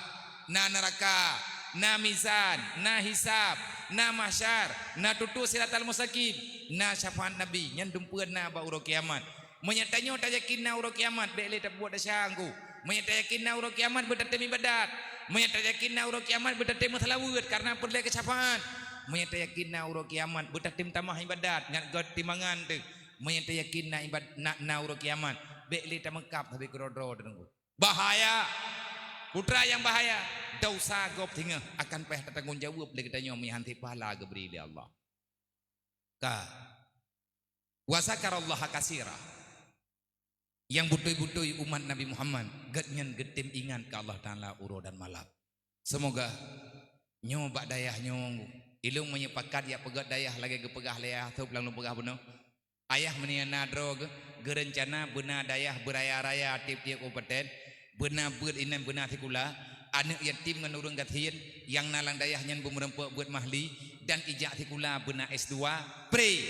na neuraka, na mizan, na hisab, na mahsyar, na tutoe siratal mustaqim, na syafaat Nabi, nyan dumpeue na bak uroe kiamat. Meunyoe tanyoe tayakin na uroe kiamat, bék lé tapeubuet desya engku. Meunyoe tayakin na uroe kiamat, beutatem ibadat. Meunyoe tayakin na uroe kiamat, beutatem meuseulaweuet karena peureulée keu syafaat. Meunyoe tayakin na uroe kiamat, beutatem tamah ibadat ngat göt timbangan teuh. Meunyoe tayakin na ibad-, na, na uroe kiamat, bék lé tameukab sabe keudroe-droe teuh engku. Bahaya! Putra nyang bahaya, desya gob singoh akan payah tatanggong jaweueb lé geutanyoe meuhan cit pahala geubri lé Allah. Ka. Wa zakarallaha katsira. Nyang beutôi-beutôi umat Nabi Muhammad, geuhnyan geutem ingat keu Allah Taala uroe dan malam. Seumoga nyoe bak dayah nyoe, ilong meunyoe pakat jak peugét dayah lagée geupeugah lé ayah tôb lam lôn peugah bunoe. Ayah meunyoe na droe geu-, geureuncana beuna dayah beuraya-raya tieb-tieb kabupaten, beuna beuet inan beuna sikula, aneuëk yatim ngon ureuëng gasien nyang na lam dayah nyan beumeureumpok beuet mahli dan ijak sikula beuna S dua, pré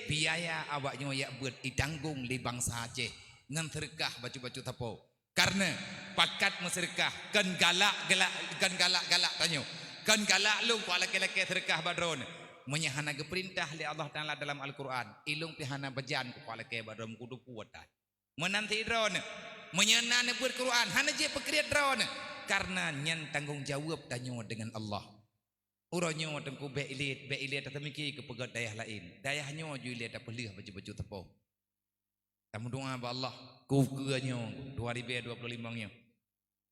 biaya awaknyoe jak beuet itanggong lé bansa Aceh ngon seureukah bacut-bacut sapo. Kareuna pakat meuseureukah kon galak-galak, kon galak-galak tanyoe, kon galak lôn keu lakée-lakée seureukah bak droeneuh. Meunyoe hana geupeurintah lé Allah Taala dalam Al-Qur'an, ilong pih hana beujan keu lakée bak droeneuh meukudu puwotan. Meunan sidroeneuh, meunyoe na neubeuet Qur'an, hana jeuet peukriet droeneuh, kareuna nyan tanggong jaweueb tanyoe deungon Allah. Uroe nyoe teungku bék ilét, bék ilét tateumiki keu peugét dayah laén. Dayah nyoe ju ilét tapeuleueh bacut-bacut sapo. Tameudoá bak Allah, keu ukeue nyoe, dua ribée dua puluh lima nyoe.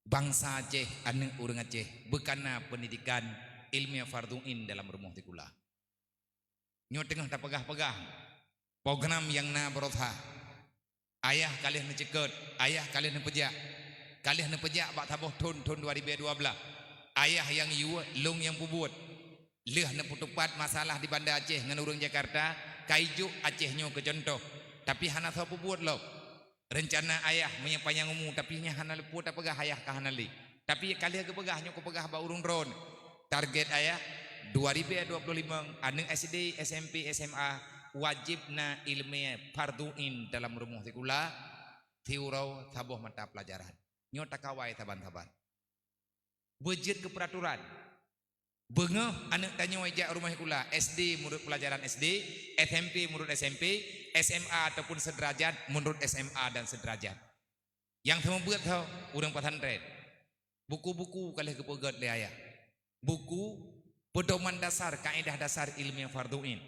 Bansa Aceh, aneuëk ureuëng Aceh, beukana peundidikan ilmiah fardhu ain dalam rumoh sikula. Nyoe teungoh tapeugah-peugah program nyang na beurosah. Ayah ka lheueh neuceukeut, ayah ka lheueh neupeujak. Ka lheueh neupeujak bak saboh thon, thon dua ribée dua belas. Ayah nyang yue, lôn nyang peubuet. Lheueh neupeutupat masalah di Banda Aceh ngon ureuëng Jakarta, ka ijok Aceh nyoe keu cuntoh. Tapi hana soe peubuet lom. Reuncana ayah meunyoe panyang umu, tapi nyan hana leupeue tapeugah ayah ka hana lé. Tapi ka lheueh geupeugah nyoe kupeugah bak ureuëng droeneuh. Target ayah, dua ribée dua puluh lima, aneuëk S D, S M P, S M A, wajéb na ileumèe fardhu ain dalam rumoh sikula, siuroe saboh mata peulajaran. Nyoe takawai saban-saban. Beujeuet keu peuraturan. Beungoh aneuëk tanyoe jak rumoh sikula, S D meunurot peulajaran S D, S M P meunurot S M P, S M A ataupun seudeurajat meunurot S M A dan seudeurajat. Nyang seumeubeuet tho ureuëng pesantren. Buku-buku ka lheueh geupeugét lé ayah. Buku Pedoman Dasar Kaedah Dasar Ilmiah Fardhu Ain.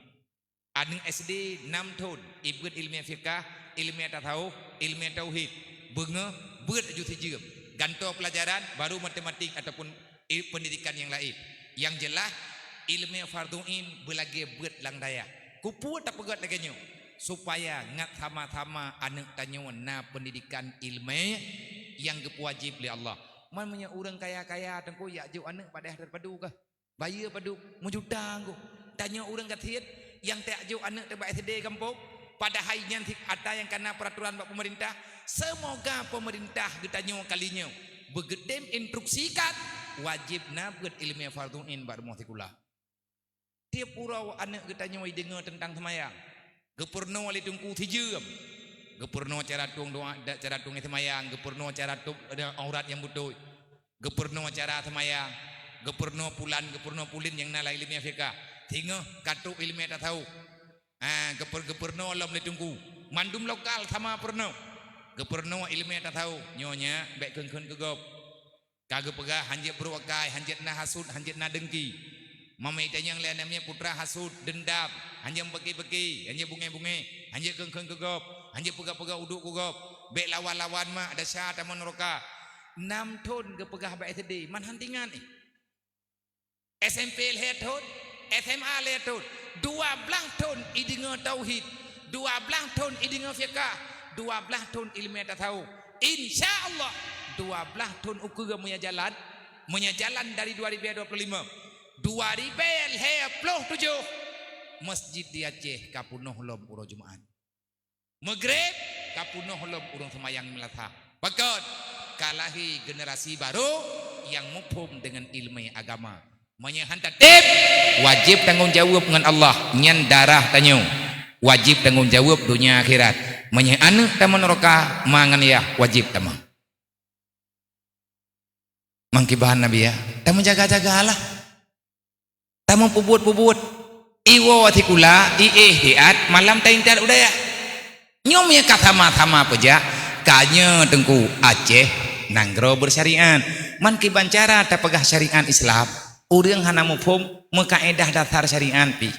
Aneuëk S D nam thon, ibeuet ileumèe fiqah, ileumèe tasawuf, ileumèe tauhid. Beungoh beuet ju sijeuem. Gantoe peulajaran, baru matematik ataupun i-, peundidikan nyang laén. Nyang jeulaih, ileumèe fardhu ain beulagèe beuet lam dayah. Keupeue tapeugét lagèe nyoe? Supaya ngat sama-sama aneuëk tanyoe na peundidikan ileumèe nyang geupeuwajéb lé Allah. Man meunyoe ureuëng kaya-kaya teungku jak jok aneuëk bak dayah teupadu kah? Bayeue padub meujuta nggoh. Tanyoe ureuëng gasien nyang tajak jok aneuëk teuh bak S D gampông, padahai nyan sit atra nyang kana peuraturan bak peumeurintah. Seumoga peumeurintah geutanyoe kali nyoe beugeutem instruksikan wajéb na beuet ileumèe fardhu ain bak rumoh sikula. Tieb uroe aneuëk geutanyoe ideungoe teuntang seumayang. Geupeurunoe lé teungku sijeuem. Geupeurunoe cara tueng doa, da-, cara tueng seumayang, geupeurunoe cara tueng, eh, aurat nyang beutôi. Geupeurunoe cara seumayang, geupeurunoe pulan, geupeurunoe pulen nyang na lam ileumèe fiqah. Singoh ka trok ileumèe tasawuf. Ha, geupeur-, geupeurunoe lom lé teungku. Mandum lokal sama peurunoe. Geupeurunoe ileumèe tasawuf. Nyoe nyan bèk kheun-kheun keu gob. Ka geupeugah, hanjeuet brôk akai, hanjeuet na hasut, hanjeuet na deungki. Mamai tanyong lé aneuk miet putra hasut, deundam, hanjeuet beuki-beuki, hanjeuet bungé-bungé, hanjeuet kheun-kheun keu gob, hanjeuet peugah-peugah uduk keu gob, bèk lawan-lawan mak, desya tamong nuraka. Nam thon geupeugah bak S D, man han tingan eh. S M P lhèe thon, S M A lhèe thon, dua blaih thon ideungoe tauhid, dua blaih thon ideungoe fiqah, dua blaih thon ileumèe tasawuf. Insya Allah, dua blaih thon ukeue meunyoe jalan, meunyoe jalan dari dua ribèe dua puluh lima, dua ribèe lhèe ploh tujoh, masjid di Aceh ka peunoh lom uroe Jumat. Maghrib ka peunoh lom ureuëng seumayang meulasah. Pakon? Ka lahé generasi barô nyang muphom deungon ileumèe agama. Meunyoe han tatem, wajéb tanggong jaweueb ngon Allah, nyan darah tanyoe. Wajéb tanggong jaweueb donya akhirat. Meunyoe aneuëk tamong nuraka, ma ngon yah wajéb tamong. Mangkiban Nabi ya, tameujaga-jagalah. Tameupeubuet-peubuet. Iwoe sikula, iéh siat, malam taintat u dayah. Nyoe meunyoe ka sama-sama peujak, ka nyoe Teungku, Aceh nanggroe beusyariat. Man kiban cara tapeugah syariat Islam, ureuëng hana muphom meukaédah dasar syariat pih.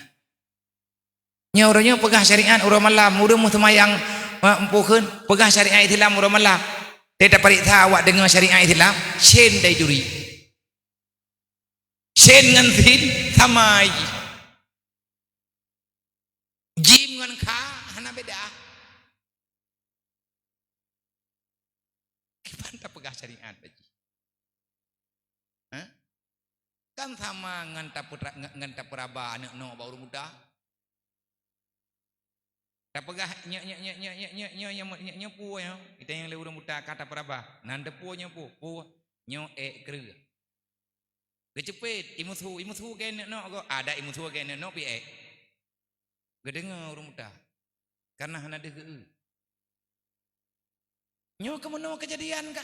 Nyoe uroe nyoe peugah syariat uroe malam, ureuëng meuseumayang, eh, peukheun, peugah syariat Islam uroe malam. Teuh tapareksa awak deungoe syariat Islam, sen dai juri. Sen ngon sin sama jih. Jim ngon kha hana beda. Kiban tapeugah syariat bak jih. Hah? Kan sama ngon taputra-, ngon, ngon tapeuraba aneuëk nyoe bak ureuëng buta. Tapeugah nyoe, nyoe, nyoe peue nyoe? Geutanyoe lé ureuëng buta ka tapeuraba. Nan teupeue nyoe peue? Peue? Nyoe ék kreueh. Geuceupet, imusu, imusu keu aneuëk nyoe go. Ada imusu keu aneuëk nyoe pih ék. Geudeungoe ureuëng buta. Karena hana deuh geu. Nyoe keumeunyoe keujadian ka.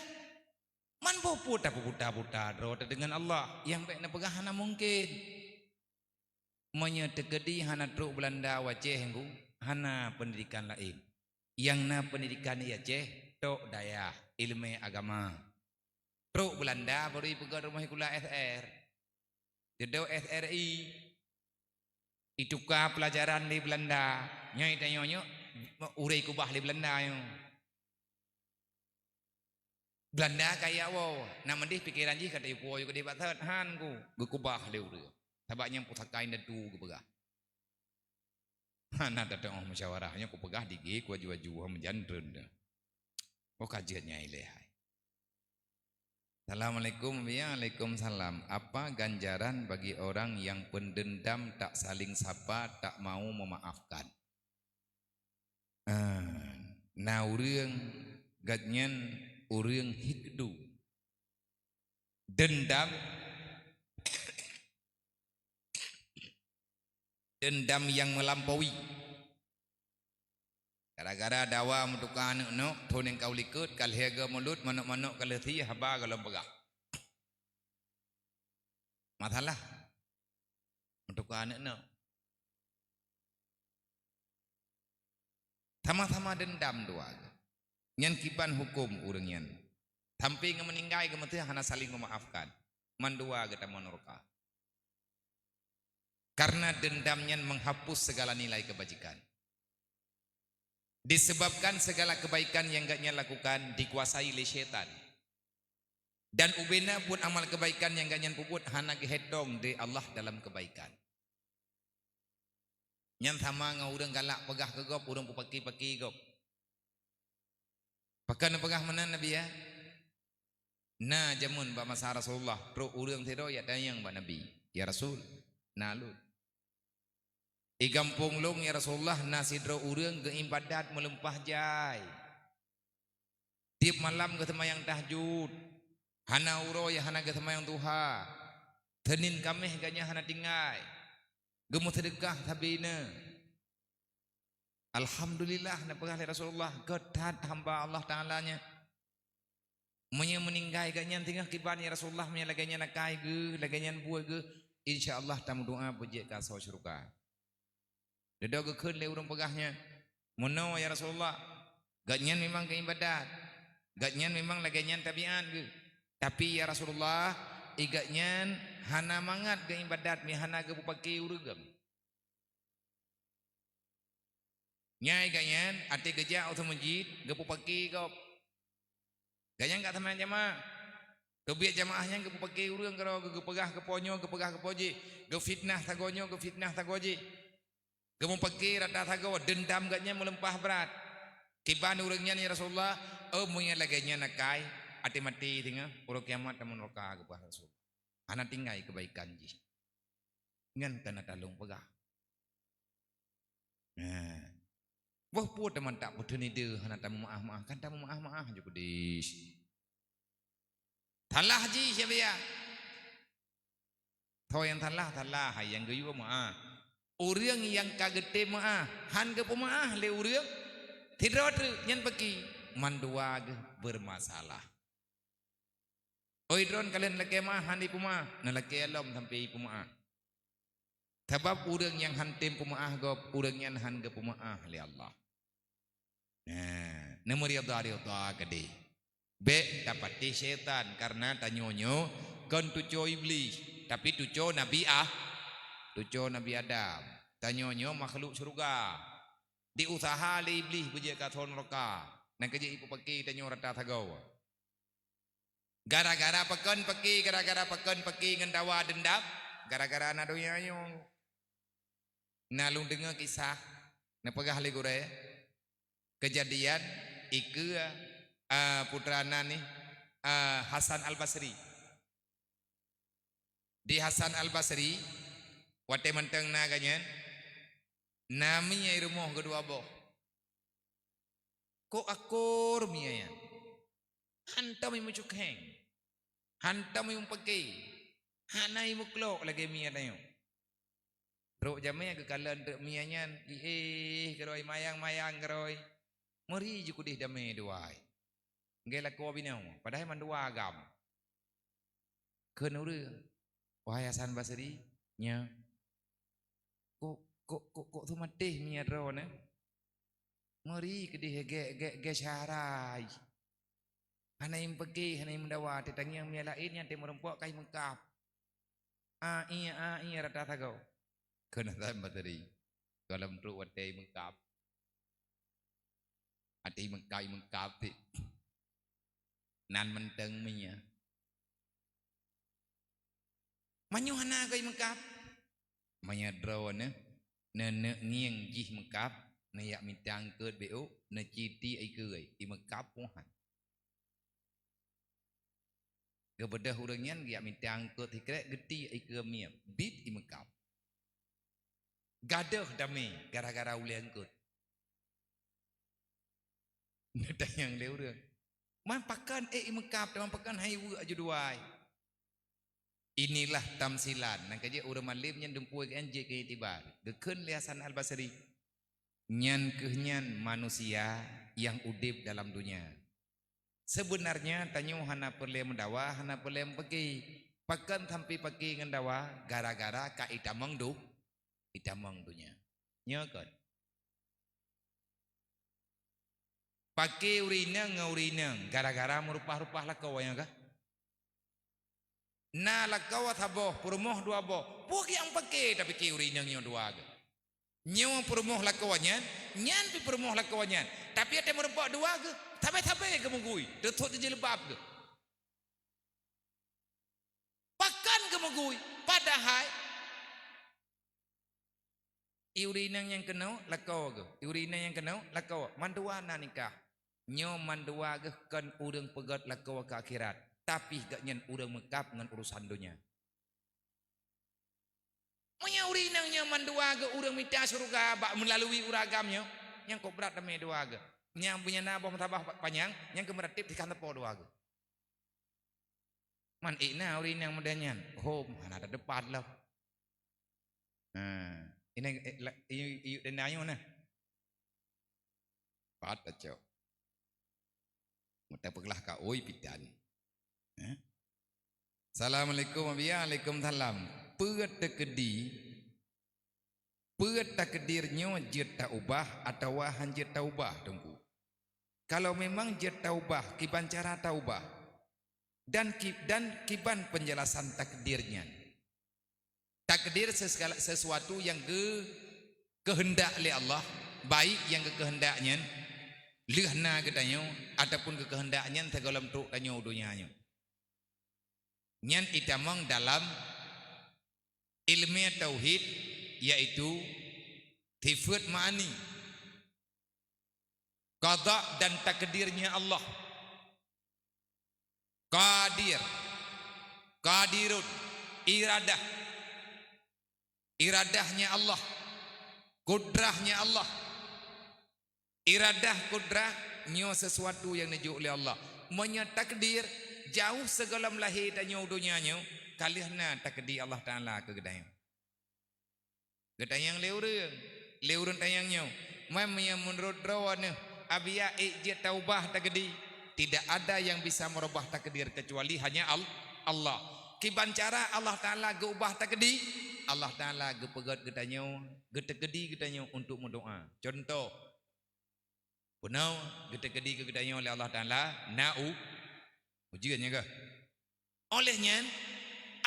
Man boh peue tapeubuta-buta droe teuh deungon Allah, nyang bék neupeugah hana mungken. Meunyoe teukeudi hana trok Beulanda u Aceh, Teungku, hana peundidikan laén. Nyang na peundidikan di Aceh, tok dayah, iéleumé agama. Trok Beulanda baru ipeugöt rumoh sikula S R. Geudong S R I. Ituka peulajaran lé Beulanda. Nyoe tanyoe nyoe ureuëng kubah lé Beulanda nyoe. Beulanda kaya woe, na meudeh pikeran jih ka teupeue yue keudeh bak that, han ku geukubah lé ureuëng. Sabab nyang pusaka indatu geupeugah. Hana tateuoh musyawarah, nyoe kupeugah dige kuaju-aju meujan treun dah. Oh ka jeuet nyang ilée hai. Assalamualaikum, ya, waalaikumsalam. Apa ganjaran bagi orang yang pendendam, tak saling sapa, tak mau memaafkan? Ah, na ureuëng gobnyan ureuëng hikdu. Dendam, dendam nyang meulampaui. Gara-gara dawa meutuka aneuëk nyoe, thon nyang ka u likot, ka lheueh geu mulod, manok-manok ka lheueh sie, haba gohlom peugah. Masalah. Meutuka aneuëk nyoe. Sama-sama dendam dua geuh. Nyan kiban huköm ureuëng nyan. Sampai ngon meuninggai geumeuteuh hana saling memaafkan. Mandua geutamong nurka. Karena dendam nyan menghapus segala nilai kebajikan. Disebabkan segala kebaikan yang gobnyan lakukan dikuasai lé syaitan. Dan ubena pun amal kebaikan nyang gobnyan peubuet hana geuhitong di Allah dalam kebaikan. Nyan sama ngon ureuëng galak peugah keu gob, ureuëng peupaki-paki gob. Pakon peugah meunan Nabi, ya? Na jameun bak masa Rasulullah, trok ureuëng sidroe jak tanyong bak Nabi, "Ya Rasul, na lôn. Di gampông lôn, ya Rasulullah, na sidroe ureuëng geuibadat meulimpah jai. Tieb malam geuseumayang tahajud, hana uroe hana geuseumayang duha. Seunin Kaméh gobnyan hana tinggai. Geumeuseudeukah sabe ineuk." Alhamdulillah, neupeugah lé Rasulullah, "Gét that hamba Allah Taala nyan. Meunyoe meuninggai gobnyan singoh kiban, ya Rasulullah, meunyoe lagée nyan akai geuh, lagée nyan buet geuh, insya Allah tameudoá beujeuet keu asoe syeuruga." Dudoe geukheun lé ureuëng peugah nyan, "Meunoe, ya Rasulullah, gobnyan memang geuibadat, gobnyan memang lagée nyan tabiat geuh. Tapi, ya Rasulullah, i gobnyan hana mangat geuibadat meuhana geupeupaki ureuëng." Nyai gobnyan até geujak u meuseujid, geupeupaki gob. Gobnyan ka seumayang jamaah. Keubiet jamaah nyan geupeupaki ureuëng keudroe, geupeugah keu po nyoe, geupeugah keu po jih, geufitnah sagoe nyoe, geufitnah sagoe jih. Geumeupaki rata sagoe, deundam gobnyan meulimpah brat. Kiban ureuëng nyan, "Ya Rasulullah, oh, meunyoe lagée nyan akai, até maté singoh, uroe kiamat tamong nurka," geupeugah Rasul. Hana tinggai keubaikan jih. Nyan ka na taleueng peugah. Nah. Boh peue teuma tak peuteunideue hana tameumaáh-maáh, kan tameumaáh-maáh ju keudeh. Salah jih siapa ya? Tho nyang salah, salah hai nyang geuyue meuáh. Ureuëng nyang ka geutem meuáh, han geupeumaáh lé ureuëng, sidroe treuk nyan peuki, mandua geuh beureumasalah. Oi droen ka lheueh neulakée meuáh, han ipeumeuáh, neulakée lom sampoe ipeumeuáh. Sabab ureuëng nyang han tem peumeuáh gob, ureuëng nyan han geupeumeuáh lé Allah. Nah, neumeurida-rida keudeh. Bék tapatéh syaitan, karena tanyoe nyoe kon tuco Iblih, tapi tuco Nabi Ah, tuco Nabi Adam. Tanyoe nyoe makhluk syeuruga. Diusaha lé Iblih beujeuet keu asoe nuraka. Nyan keuh jeuet ipeupaké tanyoe rata sagoe. Gara-gara pakon paké, gara-gara pakon paké ngon dawa deundam, gara-gara na donya nyoe. Na lôn deungoe kisah, neupeugah lé gurée, keujadian ikeue, a, putra nan nih, a, Hasan Al-Basri. Di Hasan Al-Basri, watée mantong na geuh nyan, na mie i rumoh geuh dua boh. Kok akor mie nyan? Hantom i meucukheng, hantom i meupaké, hana i meuklok lagée mie tanyoe. Trok jamé geukalon treuk mie nyan, iéh keurôi, mayang-mayang keurôi. Meuri jikudeh damé dua. Nggé lakoe binoe, padahai mandua agam. Kheun ureuëng, "Wahai Hasan Basri, nyoe, kok, kok, kok, kok seumatéh mie droeneuh? Meuri keudeh gé-, gé-, gé syarai. Hana i meupaké, hana i meudawa, teutangieng mie laén nyan teumeureumpok kai meukab. A ie, a ie rata sagoe." Kheun Hasan Basri, gohlom trok watée i meukab. Watée i meukab, i meukab cit. Nan mantong mie. Meunyoe hana keu i meukab, meunyoe droeneuh neuneuk ngieng jih meukab, neujak mita eungkot béuk, neuciti ikeue, i meukab puhan. Geubeudôh ureuëng nyan geujak mita eungkot sikrek, geuti ikeue mie, biet i meukab. Gadôh damé gara-gara ulée eungkot. Neutanyong lé ureuëng, "Man pakon ék i meukab, teuma pakon han i weuek aju dua ai?" Inilah tamsilan, nyan keuh jeuet ureuëng malem nyan dumpeue keu jeuet keu iktibar. Geukheun lé Hasan Al-Basri, "Nyan keuh nyan manusia nyang udeb dalam donya. Seubeunarnya tanyoe hana peureulée meudawa, hana peureulée meupaké. Pakon sampoe paké ngon dawa? Gara-gara ka itamong du-, itamong donya." Nyoe kon. Paké ureuëng inong ngon ureuëng inong gara-gara meurupah-rupah lakoe nyoe kah? Na lakoe saboh, peurumoh dua boh. Peue nyang paké tapiké ureuëng inong nyoe dua geuh? Nyoe peurumoh lakoe nyan, nyan pi peurumoh lakoe nyan. Tapi watée meureumpok dua geuh, sabe-sabe geumeugui, teusot jijeulbab geuh. Pakon geumeugui, padahai i ureuëng inong nyang keunoe lakoe geuh, i ureuëng inong nyang keunoe lakoe, mandua na nikah. Nyoe mandua geuh kon ureuëng peugét lakoe keu akhirat, tapi gobnyan ureuëng meukab ngon urosan donya. Meunyoe ureuëng inong nyoe mandua geuh ureuëng mita syeuruga bak meulalui ureuëng agam nyoe, nyang kok brat damé dua geuh. Nyang beunyan na boh meutabah panyang, nyang keu meuratéb tikah teupo dua geuh. Man ék na ureuëng inong model nyan, hom hana teupat lom. Ha, inong, eh, la-, iyup, iyup denda nyoe na. Pat tacok. Meuta peuglah ka oi pitan. Eh? Assalamualaikum, Abiya. Waalaikumsalam. Peue teukeudi, peue takdir nyoe jeuet taubah atawa han jeuet taubah, Teungku? Kalau memang jeuet taubah, kiban cara taubah? Dan ki-, dan kiban penjelasan takdir nyan? Takdir sesegala, sesuatu nyang geu-, keuheundak lé Allah, baik nyang geukeuheundak nyan lheueh na geutanyoe ataupun geukeuheundak nyan sigohlom trok tanyoe u donya nyoe. Nyan itamong dalam ilmu tauhid, yaitu sifat ma'ani. Qada dan takdirnya Allah. Qadir, qadirun, iradah. Iradahnya Allah, kudrahnya Allah. Iradah, kudrah nyoe sesuatu nyang neujok lé Allah. Meunyoe takdir, jauh sigohlom lahé tanyoe u donya nyoe, ka lheueh na takdir Allah Taala keu geutanyoe. Geutanyong lé ureuëng, lé ureuëng tanyong nyoe, "Man meunyoe meunurot droeneuh, Abiya ék jeuet taubah takdir?" Tidak ada yang bisa merubah takdir kecuali hanya Al-, Allah. Kiban cara Allah Taala geuubah takdir? Allah Taala geupeugét geutanyoe, geuteukeudi geutanyoe untuk meudoá. Contoh, bunoe geuteukeudi keu geutanyoe lé Allah Taala na u-, ujeuen, nya keuh. Óh lheueh nyan,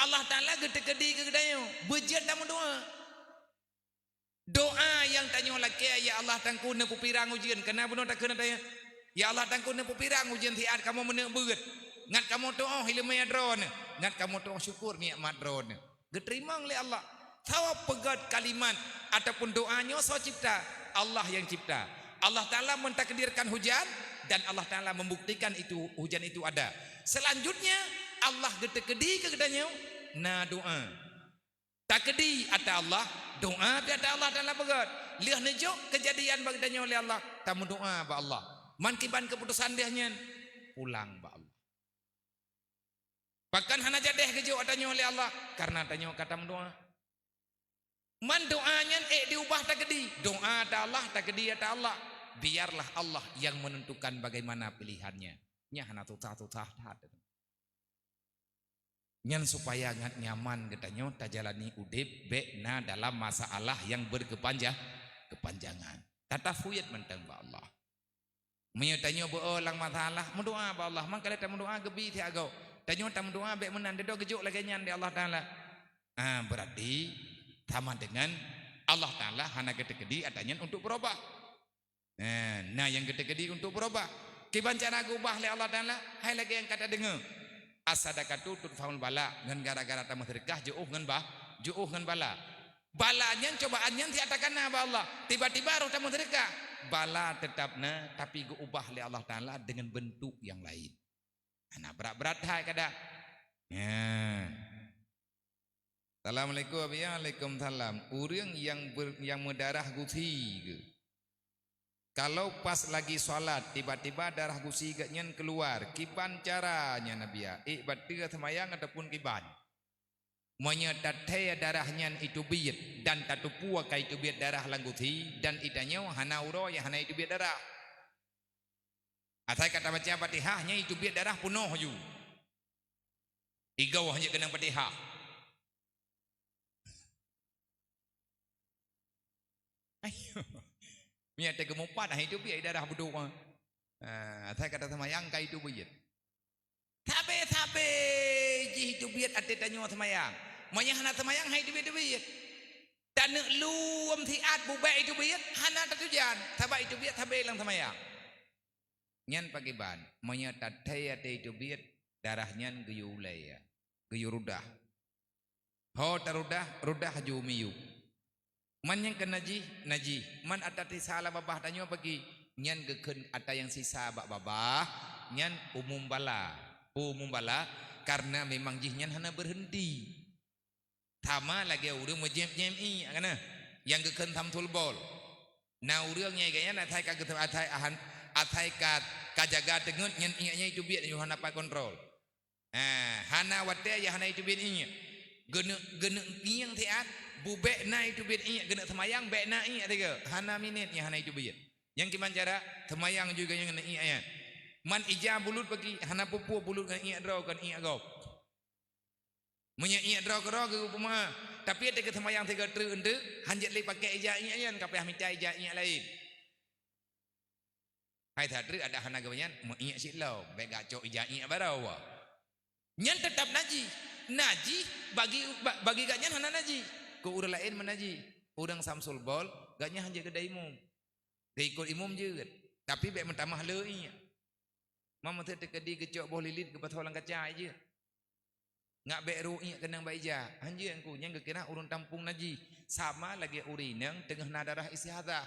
Allah Taala geuteukeudi keu geutanyoe beujeuet tameudoá. Doá nyang tanyoe lakée, "Ya Allah, Teungku, neupeupirang ujeuen," keu na bunoe takheun ateueh. "Ya Allah, Teungku, neupeupirang ujeuen siat kamoe meuneuk beuet. Ngat kamoe tuoh iéleumé Droeneuh, ngat kamoe tuoh syukur nikmat Droeneuh." Geuteurimong lé Allah. Soe peugét kalimat ataupun doá nyoe soe cipta? Allah nyang cipta. Allah Taala mentakdirkan hujan dan Allah Taala membuktikan itu hujan itu ada. Selanjutnya, Allah geuteukeudi keu geutanyoe na doá. Takeudi ata Allah, doá pih ata Allah Taala peugét. Lheueh neujok keujadian bak geutanyoe lé Allah, tameudoá bak Allah. Man kiban keuputosan deh nyan, pulang bak Allah. Pakon hana jadeh geujok ata nyoe lé Allah? Kareuna tanyoe ka tameudoá. Man doá nyan ék diubah takeudi. Doá ata Allah, takeudi ata Allah. Biarlah Allah yang menentukan bagaimana pilihannya. Nyan hana susah-susah that. Nyan supaya ngat nyaman geutanyoe tajalani udeb bék na dalam masalah nyang berkepanja-, kepanjangan. Tatafwid mantong bak Allah. Meunyoe tanyoe beu-o lam masalah, meudoá bak Allah. Mangkali tameudoá geubi siat gob. Tanyoe tameudoá bék meunan, dudoe geujok lagée nyan di Allah Taala. Ah, berarti sama dengan Allah Taala hana geuteukeudi ata nyan untuk beurubah. Nah, na nyang geuteukeudi untuk beurubah. Kiban cara geubah lé Allah Taala, hai lagée nyang ka tadeungoe. As-sadaqatu tudfa'ul bala, ngon gara-gara tameuseudeukah jiôh ngon ba-, jiôh ngon bala. Bala nyan, cobaan nyan siat takana bak Allah. Tiba-tiba roh tameuseudeukah, bala teutap na, tapi geuubah lé Allah Taala deungon beuntuk nyang laén. Hana brat-brat that kadang. Nyan. Assalamualaikum, Abi. Waalaikumsalam. Ureuëng nyang ber-, nyang meudarah gusi geuh. Kalau pas lagi salat, tiba-tiba darah gusi geuh nyan keuluar, kiban cara nyan, Abi? Ék bateue seumayang ataupun kiban? Meunyoe tathée darah nyan iteubiet dan tateupeue ka iteubiet darah lam gusi dan itanyoe hana uroe nyang hana iteubiet darah. Asai ka tabaca Fatihah, nyan iteubiet darah peunoh ju. Igoe hana keunong Fatihah. Ayo. Meunyoe teugeumupat, ah, iteubiet darah beudôk, ah. Ah, asai ka taseumayang ka iteubiet. Sabe-sabe jih iteubiet até tanyoe seumayang. Meunyoe hana seumayang, hai iteubiet-teubiet. Taneuk lom siat bubek iteubiet, hana tatujan. Sabab iteubiet sabe lam seumayang. Nyan pakriban, meunyoe tathée até iteubiet, darah nyan geuyue ulée, ya, geuyue rudah. Ho tarudah, rudah ju miyueb. Man nyang keu najih, najih. Man ata sisa lam babah tanyoe bagi, nyan geukheun ata nyang sisa bak babah, nyan umum bala, umum bala, kareuna memang jih nyan hana beureunti. Sama lagée ureuëng meujép-jép iék, kana? Nyang geukheun Samsul Bol. Na ureuëng nyang geutanyoe asai ka geutem-, asai ahan, asai ka, ka jaga teungeut nyan iék nyan iteubiet nyoe hana pat kontrol. Ha, hana watée nyang hana iteubiet iék. Geuneuk, geuneuk ngieng siat, bubek na iteubiet iék, geuneuk seumayang bék na iék sigoe. Hana minét nyang hana iteubiet. Nyang kiban cara, seumayang ju geuneuk iék nyan. Man ija bulut bagi, hana peue-peue bulut ngon iék droe kon iék gob. Meunyoe iék droe keudroe geupeumeu'ah, tapi teuka seumayang sigoe treuk eunteuk, hanjeuet lé pakék ija iék nyan, ka payah mita ija iék laén. Hai that treuk adak hana geuh nyan, meu iék siat lom, bék gak cok ija iék baroe. Nyan teutap najih. Najih bagi, ba-, bagi gak nyan hana najih. Keu ureuëng laén meunajih. Ureuëng Samsul Bol, gak nyan hanjeuet geuda imum. Geuikot imum jeuet, tapi bék meutamah le iék. Mam meuteuk teukeudi geucok boh lilit geupasoe lam kaca jeuet. Ngat bék ru iék keunong bak ija. Hanjeuet Teungku, nyan geukira ureuëng tampong najih. Sama lagée ureuëng inong teungoh na darah istihadhah.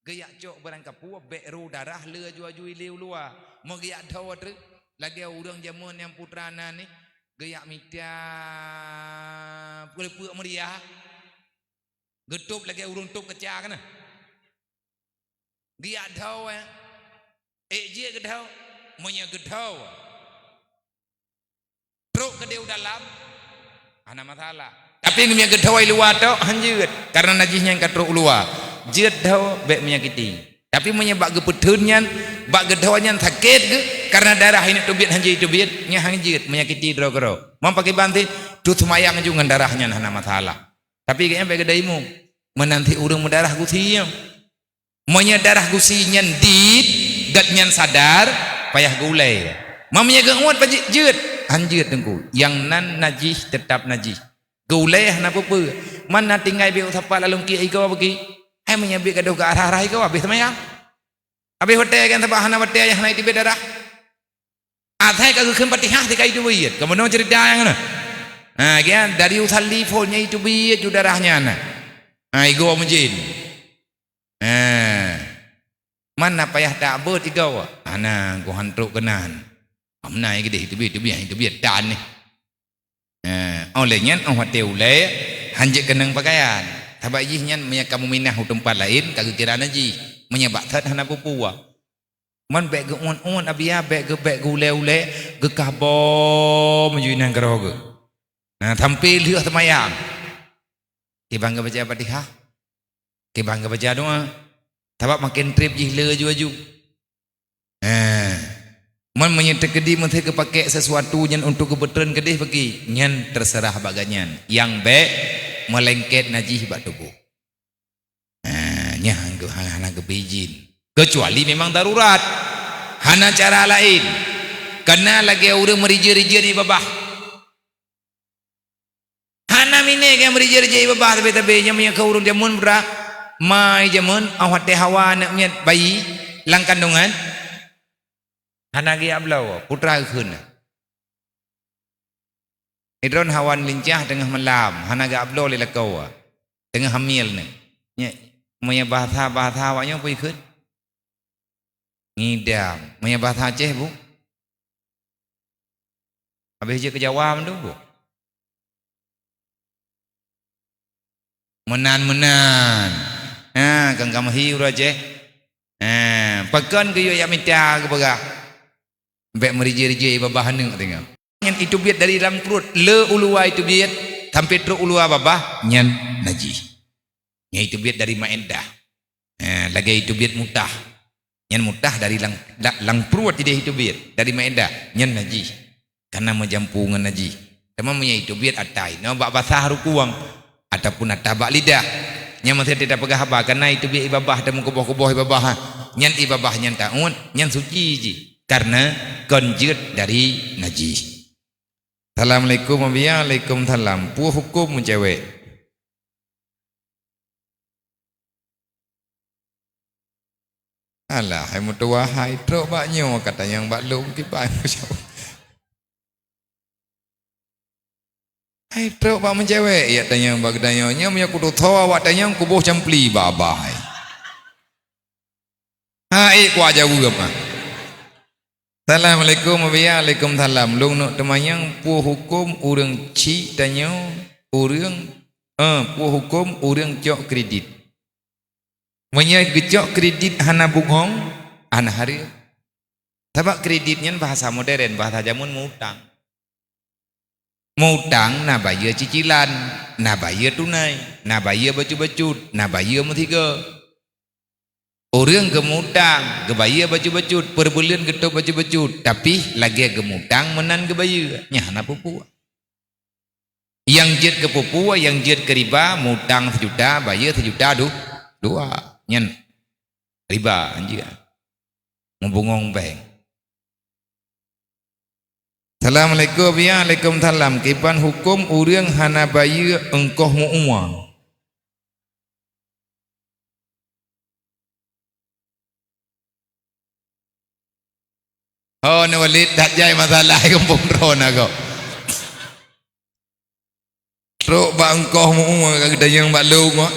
Geuyak cok barang kapue, bék ru darah le aju-aju ilée u luwa. Meugeuyak dhoe treuk, lagée ureuëng jameun nyang putra na nih, geuyak mita peue-peue meuriah. Geutôb lagée ureuëng tôb kaca kana. Geuyak dhoe, eh. Ék jeuet geudhoe, meunyoe geudhoe, trok keudeh u dalam, hana masalah. Tapi meunyoe geudhoe i luwa tok, hanjeuet, kareuna najih nyan ka trok u luwa. Jeuet dhoe bék menyakiti. Tapi meunyoe bak geupeutheun nyan, bak geudhoe nyan sakét geuh, kareuna darah inong teubiet hanjeuet teubiet, nyan hanjeuet menyakiti droe keudroe. Mam pakriban sit, teuseumayang ju ngon darah nyan hana masalah. Tapi gobnyan bék geudaimong. Meunan cit ureuëng meudarah gusi nyoe. Meunyoe darah gusi nyan dit, gobnyan sadar, payah geuulée. Meunyoe geuuet pajeuet, jeuet, han jeuet teungku. Nyang nan najih teutap najih. Geuulée hana peue-peue. Man na tinggai bék sapat lalong kiek igoe bagi. Hai meunyoe bék gadôh geuarah-arah igoe, habéh seumayang. Habéh watée kan sabab hana watée nyang hana iteubiet darah. Asai ka geukheun Fatihah teuka iteubiet. Kamoe deungoe ceurita nyang na. Ha, kan dari usalli phon nyang iteubiet ju darah nyan na. Ha, igoe meujén. Ha. Man na payah tabeuet igoe. Hana, gohan trok keunan. Amna geudeh iteubiet, iteubiet, iteubiet tan ni. Eh, óh lheueh nyan óh watée ulée han jeuet keunong pakaian. Sabab jih nyan meunyoe ka meuminah u teumpat laén ka geukira najih. Meunyoe bak that hana peue-peue. Man bék geuuet-uet abiya, bék geu bék geuulée-ulée, geukah boh meujui nanggroe geuh. Nah, sampai lheueh seumayang. Kiban geubaca Fatihah. Kiban geubaca doa. Sabab maken treb jih le aju-aju. Eh, man meunyoe teukeudi meusti geupakée sesuatu nyan untuk geupeutreun keudeh bagi, nyan terserah bak gobnyan. Nyang bék meulengket najih bak tuboh. Eh, nyan geu-, hana, hana geubri izin. Kecuali memang darurat. Hana cara laén. Kana lagée ureuëng meurijeu-rijeu di babah. Hana miné nyang meurijeu-rijeu babah tabe-tabe nyan meunyoe keu ureuëng jameun bra. Mai jameun, óh watée hawa aneuk miet bayi lam kandongan. Hana geujak bloe, putra geukheun. Idron hawa lincah teungoh malam, hana geujak bloe lé lakoe. Teungoh hamil nyan. Nyan, meunyoe bahasa-bahasa awak nyoe peue ikheun? Ngidam. Meunyoe bahasa Aceh, Bu? Habéh jeuet keu Jawa mandum, Bu? Meunan-meunan. Ha, kan ka meuhi ureuëng Aceh. Ha, pakon geuyue jak mita geupeugah. Bék meurijeu-rijeu babah aneuk teungoh. Nyan iteubiet dari lam pruet, le u luwa iteubiet, sampai trok u luwa babah, nyan najih. Nyan iteubiet dari maédah. Eh, lagée iteubiet mutah. Nyan mutah dari lam, la-, lam pruet ideh iteubiet, dari maédah, nyan najih. Kana meujampu ngon najih. Teuma meunyoe iteubiet ata inoe bak basah rukueng, ataupun ata bak lidah. Nyan meusti tapeugah haba, kana iteubiet i babah, tameukuboh-kuboh i babah, ha. Nyan i babah nyan tauet, nyan suci jih. Karena kon jeuet dari najih. Assalamualaikum, Abiya. Waalaikumsalam. Peue huköm meucewek? Alah, hai meutuwah, hai trok bak nyoe, ka tanyong bak lôn kiban. Hai trok bak meucewek, ya tanyong bak geutanyoe. Nyoe meunyoe kututoe awak tanyong, kuboh campli bak babah, hai. Ha, ék kuajaweueb, ha. Assalamualaikum, Abiya. Waalaikumsalam. Lôn neuk teumanyong, peue huköm ureuëng chik tanyoe, ureuëng, eh, peue huköm ureuëng cok kredit? Meunyoe geucok kredit hana bungong, hana hareuem. Sabab kredit nyan bahasa modern, bahasa jameun meuutang. Meuutang na bayeue cicilan, na bayeue tunai, na bayeue bacut-bacut, na bayeue meusigoe. Ureuëng geumutang, geubayeue bacut-bacut, peureubeuleuen geutôb bacut-bacut, tapi lagée geumutang meunan geubayeue, nyan hana peue-peue. Nyang jeuet keu peue-peue, nyang jeuet keu riba, mutang sijuta, bayeue sijuta du-, dua. Nyan riba, nyan jeuet. Meubungong bank. Assalamualaikum, ya, waalaikumsalam. Kiban huköm ureuëng hana bayeue ongkoh meu-ue? Oh, ni Walid, that jai masalah gampông droe na kok. Trok bak ongkoh meu-ue ka geutanyong bak lôn kok.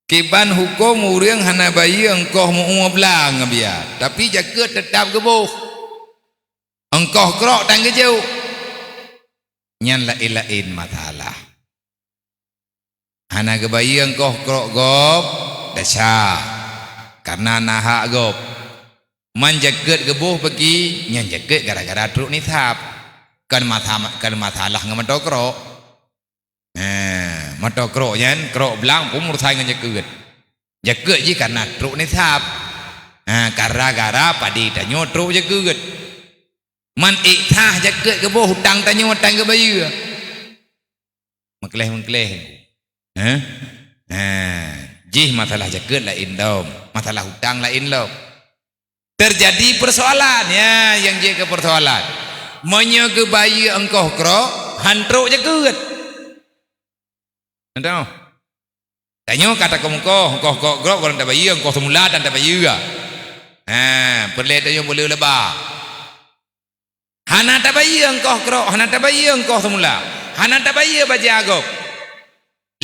Kiban huköm ureuëng hana bayeue ongkoh meu-ue blang, Abiya, tapi jakeuet teutap geuboh. Ongkoh krok tan geujok. Nyan laén-laén masalah. Hana geubayeue ongkoh krok gob, desya. Karena na hak gob. Man jakeuet geuboh peuki, nyan jakeuet gara-gara trok nisab. Kon masa-, kon masalah ngon moto krok. Eh, moto krok nyan, krok blang pun meurusan ngon jakeuet. Jakeuet jih karena trok nisab. Ha, gara-gara padé tanyoe trok jakeuet. Man ék sah jakeuet geuboh, utang tanyoe tan geubayeue. Meukleh-meukleh. Heh? Nah, jih masalah jakeuet laén lom, masalah utang laén lom. Terjadi persoalan, ya, nyang jeuet keu persoalan. Meunyoe geubayeue ongkoh krok, han trok jakeuet. Contoh. Tanyoe ka takheun ongkoh, ongkoh krok, krok gohlom tabayeue, ongkoh seumula tan tabayeue. Ha, peureulée tanyoe meuleueh laba. Hana tabayeue ongkoh krok, hana tabayeue ongkoh seumula, hana tabayeue baja gob.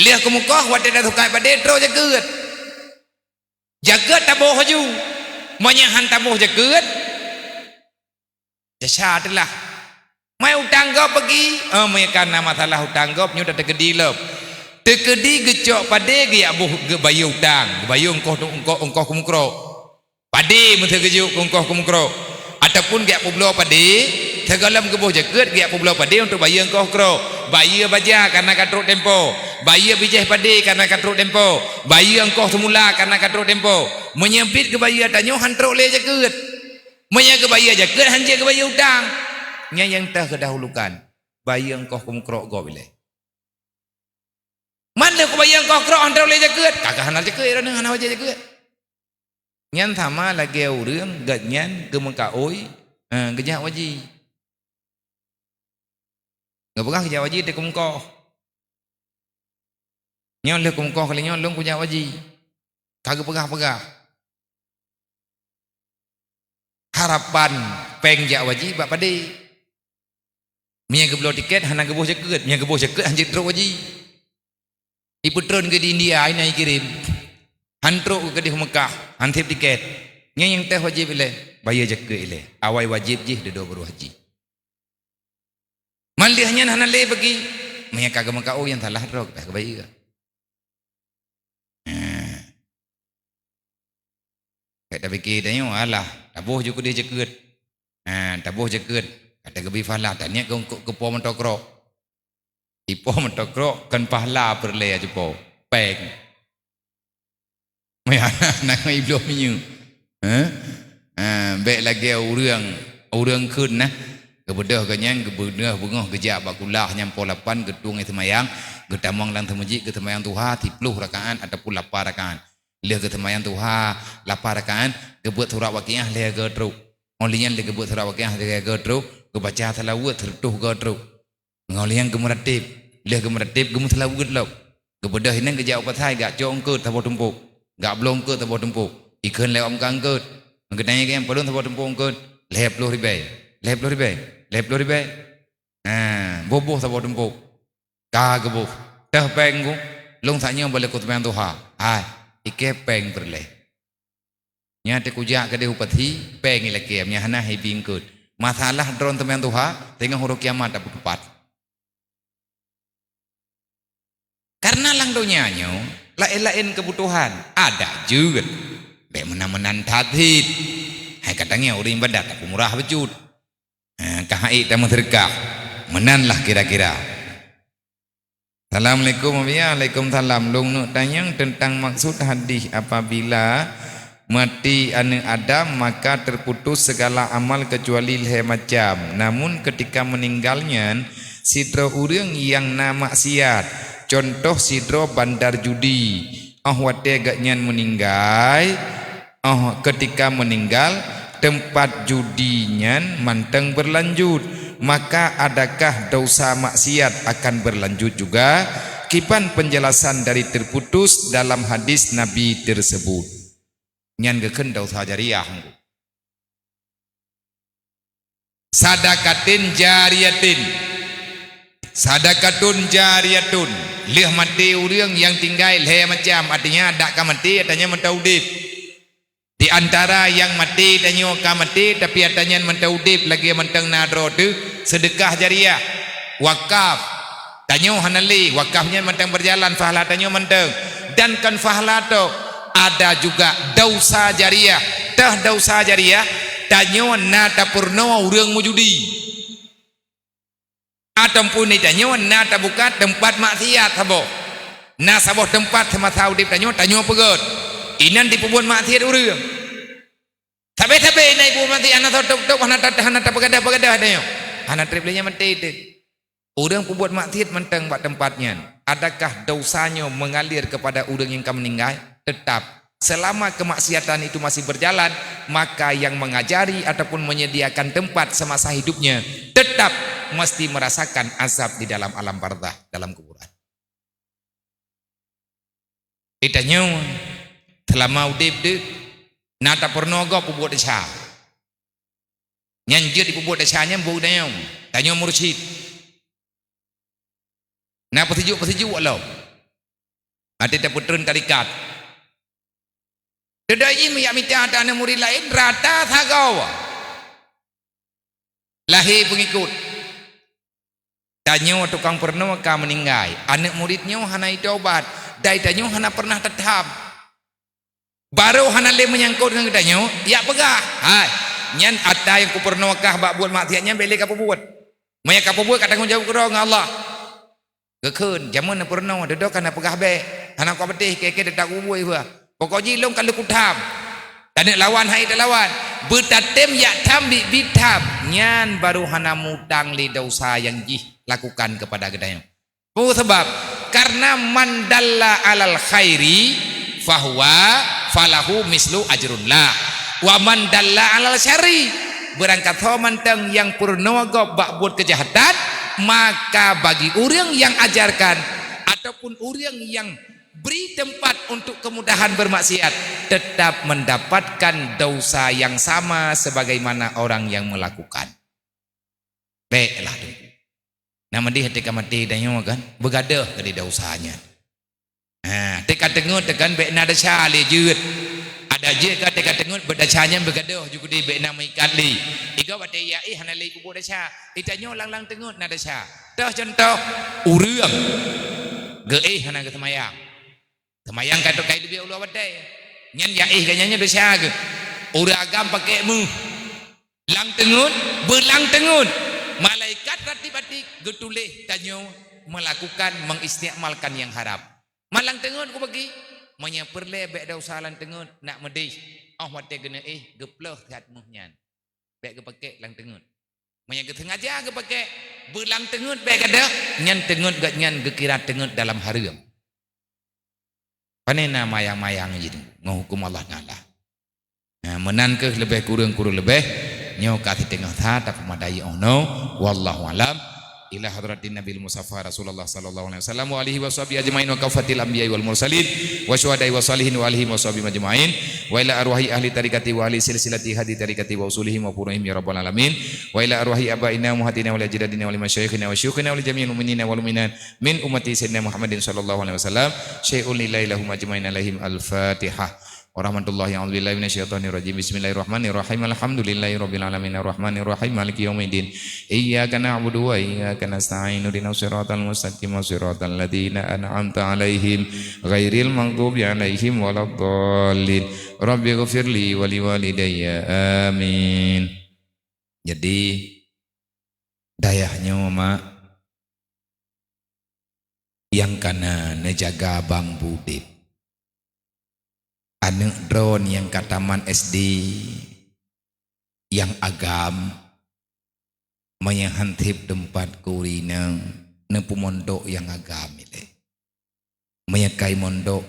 Lheueh keumeukoh watée tasukat padé trok jakeuet. Jakeuet taboh laju. Meunyoe han taboh jakeuet, desya teulah. Mai utang gob bagi, oh, meunyoe ka na masalah utang gob nyoe tateukeudi lom. Teukeudi geucok padé geujak boh geubayeue utang, geubayeue ongkoh, ongkoh, ongkoh keumeukrok. Padé meuseugeujok keu ongkoh keumeukrok, ataupun geujak peubloe padé, sigohlom geuboh jakeuet geujak peubloe padé untuk bayeue ongkoh krok. Bayeue baja kareuna ka trok tempo, bayeue bijéh padé kareuna ka trok tempo, bayeue ongkoh seumula kareuna ka trok tempo. Meunyoe biet geubayeue tanyoe han trok lé jakeuet. Meunyoe geubayeue jakeuet han jeuet geubayeue utang. Nyan nyang teuh keudahulukan, bayeue ongkoh keumeukrok gob ilée. Man lheueh kubayeue ongkoh krok han trok lé jakeuet, ka, ka hana jakeuet droeneuh, hana wajéb jakeuet. Nyan sama lagée ureuëng gobnyan geumeukaôi, eh, geujak u haji. Geupeugah geujak u haji teuh keumeukoh. Nyoe lheueh keumeukoh kali nyoe lôn kujak u haji. Ka geupeugah-peugah. Harapan péng jak u haji bak padé. Meunyoe geubloe tiket hana geuboh jakeuet, meunyoe geuboh jakeuet han jeuet trok u haji. Ipeutreun keu di India, inan ikirém. Han trok keu keudeh Meukah, han sép tiket. Nyan nyang teuh wajéb ilée, bayeue jakeuet ilée. Awai wajéb jih dudoe baroe haji. Man lheueh nyan hana lé bagi, meunyoe ka geumeukaôi nyang salah droe, ka geubayeue. Nah. Bék tapike tanyoe, alah, taboh ju keudeh jakeuet. Nah, taboh jakeuet, ka tageubri pahala, taniet keu, keu, keu po meutokrok. Ipo meutokrok kon pahala peureulée jipo, péng. Meunan na ngon ibloe minyeuk. Heh? Ha, bék lagée ureuëng, ureuëng kheun nah. Geubeudôh geuh nyan, geubeudôh beungoh geujak bak kulah nyang po lapan geutueng seumayang, geutamong lam seumeujid geuseumayang tuha siploh rakaat ataupun lapan rakaat. Lheueh geuseumayang tuha lapan rakaat, geubeuet surat Waqiah lhée goe trok. Óh lheueh nyan lheueh geubeuet surat Waqiah lhée goe trok, geubaca seulaweuet seureutôh goe trok. Ngon lheueh nyan geumeurateb, lheueh geumeurateb geumeuseulaweuet lom. Geubeudôh inan geujak u pasai, gak cok eungkôt saboh tumpôk, gak bloe eungkôt saboh tumpôk. Ikheun lewat muka eungkôt. Geutanyong keu nyang padum saboh tumpôk eungkôt, lhée ploh ribée, lhée ploh ribée, lhée ploh ribée. Nah, boh-boh saboh tumpôk. Ka geuboh. Teuh péng ku, lôn sak nyoe bak lé ku seumayang tuha. Hai, ikée péng peureulée. Nyan teuk kujak keudeh u pasi, péng ilakée, meunyo hana hi bi eungkôt. Masalah droe seumayang tuha, teungoh uroe kiamat tapeutupat. Kareuna lam donya nyoe, laén-laén keubutuhan, adak jeuet. Bék meunan-meunan that cit. Hai ka tangieng ureuëng ibadat, tapeumurah bacut. Ha, ka hai tameuseudeukah. Meunan lah kira-kira. Assalamualaikum, Abi. Waalaikumsalam. Lôn neuk tanyong teuntang maksud hadih, apabila mati aneuëk Adam, maka teuputus seugala amal keucuali lhée macam. Namun, keutika meuninggai nyan, sidroe ureuëng nyang na maksiat, cuntoh sidroe bandar judi, óh watée gobnyan meuninggai, óh keutika meuninggai, teumpat judi nyan mantong beulanjut, maka adakah desya maksiat akan beulanjut juga? Kiban peunjelasan dari teuputus dalam hadis Nabi teuseubut. Nyan geukheun desya jariah. Sadaqatin jariyatin. Sadaqatun jariyatun. Lheueh maté ureuëng nyang tinggai lhée macam, artinya adak ka maté, adak nyan mantong udeb. Di antara nyang maté tanyoe ka maté, tapi adak nyan mantong udeb lagée mantong na droe teuh, seudeukah jariah, wakaf. Tanyoe hana lé, wakaf nyan mantong beujalan, pahala tanyoe mantong. Dan kon pahala tok, ada juga desya jariah. Teuh desya jariah, tanyoe na tapeurunoe ureuëng meujudi. Ataupun di tanyoe na tabuka teumpat maksiat saboh. Na saboh teumpat seumasa udeb tanyoe, tanyoe peugét. Inan jipeubuet maksiat ureuëng. Sabe-sabe na jipeubuet maksiat, hana soe tôb-tôb, hana ta-, hana tapeugadôh-peugadôh tanyoe. Hana treb lé nyan maté teuh. Ureuëng peubuet maksiat mantong bak teumpat nyan, adakah dosa nyoe mengalir kepada ureuëng nyang ka meuninggai? Tetap. Selama kemaksiatan itu masih berjalan, maka yang mengajari ataupun menyediakan tempat semasa hidupnya tetap mesti merasakan azab di dalam alam barzakh, dalam kuburan. Di tanyoe, seulama udeb deuh, na tapeurunoe gob peubuet desya. Nyan jeuet jipeubuet desya nyan beu tanyoe, tanyoe mursyid. Na peusijuek-peusijuek lom. Até tapeutreun tarekat. Teudoe jih meujak mita ata aneuk murit laén rata sagoe. Lahé peungikot. Tanyoe tukang peurunoe ka meuninggai, aneuk murit nyoe hana jitaubat, dai tanyoe hana pernah tatham. Barô hana lé meunyangkot ngon geutanyoe, jak peugah, "Hai, nyan ata nyang kupeurunoe kah bak buet maksiat nyan bék lé kapeubuet. Meunyo kapeubuet, ka tanggong jaweueb keudroe ngon Allah." Geukheun, jameun na peurunoe, dudoe ka na peugah bék, hana kupatéh, kèe-kèe teutap kubuet bah. Pokok jih lôn ka lheueh kutham. Taneuk lawan hai talawan. Beutatem jak tham biet-biet tham. Nyan barô hana mutang lé desya nyang jih lakukan keupada geutanyoe. Peue sabab? Karena man dalla alal khairi fahuwa falahu mislu ajrullah. Wa man dalla alal syarri, beurangkat ho mantong nyang peurunoe gob bak buet keujahatan, maka bagi ureuëng nyang ajarkan ataupun ureuëng nyang bri teumpat untuk kemudahan bermaksiat, tetap mendapatkan dosa yang sama sebagaimana orang yang melakukan. Bék lah tu. Nama dia teuka maté tanyoe kan? Beugadôh keu di dosa nyan. Ha, teuka teungeut tekan bék na desya lé jeuet. Ada jeuet ka teuka teungeut beudesya nyan beugadôh jukudi bék na meuikat lé. Iga watée ya éh hana lé kubu desya. Itanyoe lang-lang teungeut na desya. Toh contoh, ureuëng geuéh hana geuseumayang. Seumayang ka tokai leubeh ulo watée. Nyan ya éh ganya nyan desya geuh. Ureuëng agam pakai meuh. Lang teungeut, beulang teungeut. Malaikat ratib atik geutuléh tanyoe melakukan mengistikmalkan yang haram. Malang teungeut kubagi, meunyoe peureulée bék desya lang teungeut nak meudeh, óh watée geuneuk éh geuplôh that meuh nyan. Bék geupakék lang teungeut. Meunyoe geusengaja geupakék beulang teungeut bék gadôh, nyan teungeut geuh nyan geukira teungeut dalam hareuem. Pane na mayang-mayang jih ngon huköm Allah Taala. Nah, meunan kheueh leubeh kureueng, kureueng leubeh nyoe ka siteungoh that tapeumadai óh noe. Wallahu alam. Ila hadratin Nabil Mustafa Rasulullah sallallahu alaihi wasallam wa alihi wa sahbihi ajmain wa kafatil anbiya wal mursalin wa syuhada wa salihin wa alihi wa sahbihi ajmain wa ila arwahi ahli tarikati wa ahli silsilati hadi tarikati wa usulihim wa furu'ihim ya rabbal alamin wa ila arwahi abaina wa ummahatina wa ajdadina wa li masyayikhina wa syuyukhina wa li jami'il mu'minina wal mu'minat min ummati sayyidina Muhammadin sallallahu alaihi wasallam syai'un lillahi lahum ajmain alaihim al-Fatihah. Warahmatullahi a'udzubillahi minasyaitonirrajim. Bismillahirrahmanirrahim. Alhamdulillahirabbil alamin. Arrahmanirrahim. Maliki yaumiddin. Iyyaka na'budu wa iyyaka nasta'in. Ihdinas siratal mustaqim. Siratal ladzina an'amta 'alaihim ghairil maghdubi 'alaihim waladdallin. Rabbighfirli wa liwalidayya. Amin. Jadi dayah nyoe mak nyang kana neujaga bang budeb. Aneuk droe nyang ka tamat S D nyang agam, meunyoe han seb teumpat keu ureueng inong neupeumondok nyang agam ilée. Meunyoe kai mondok,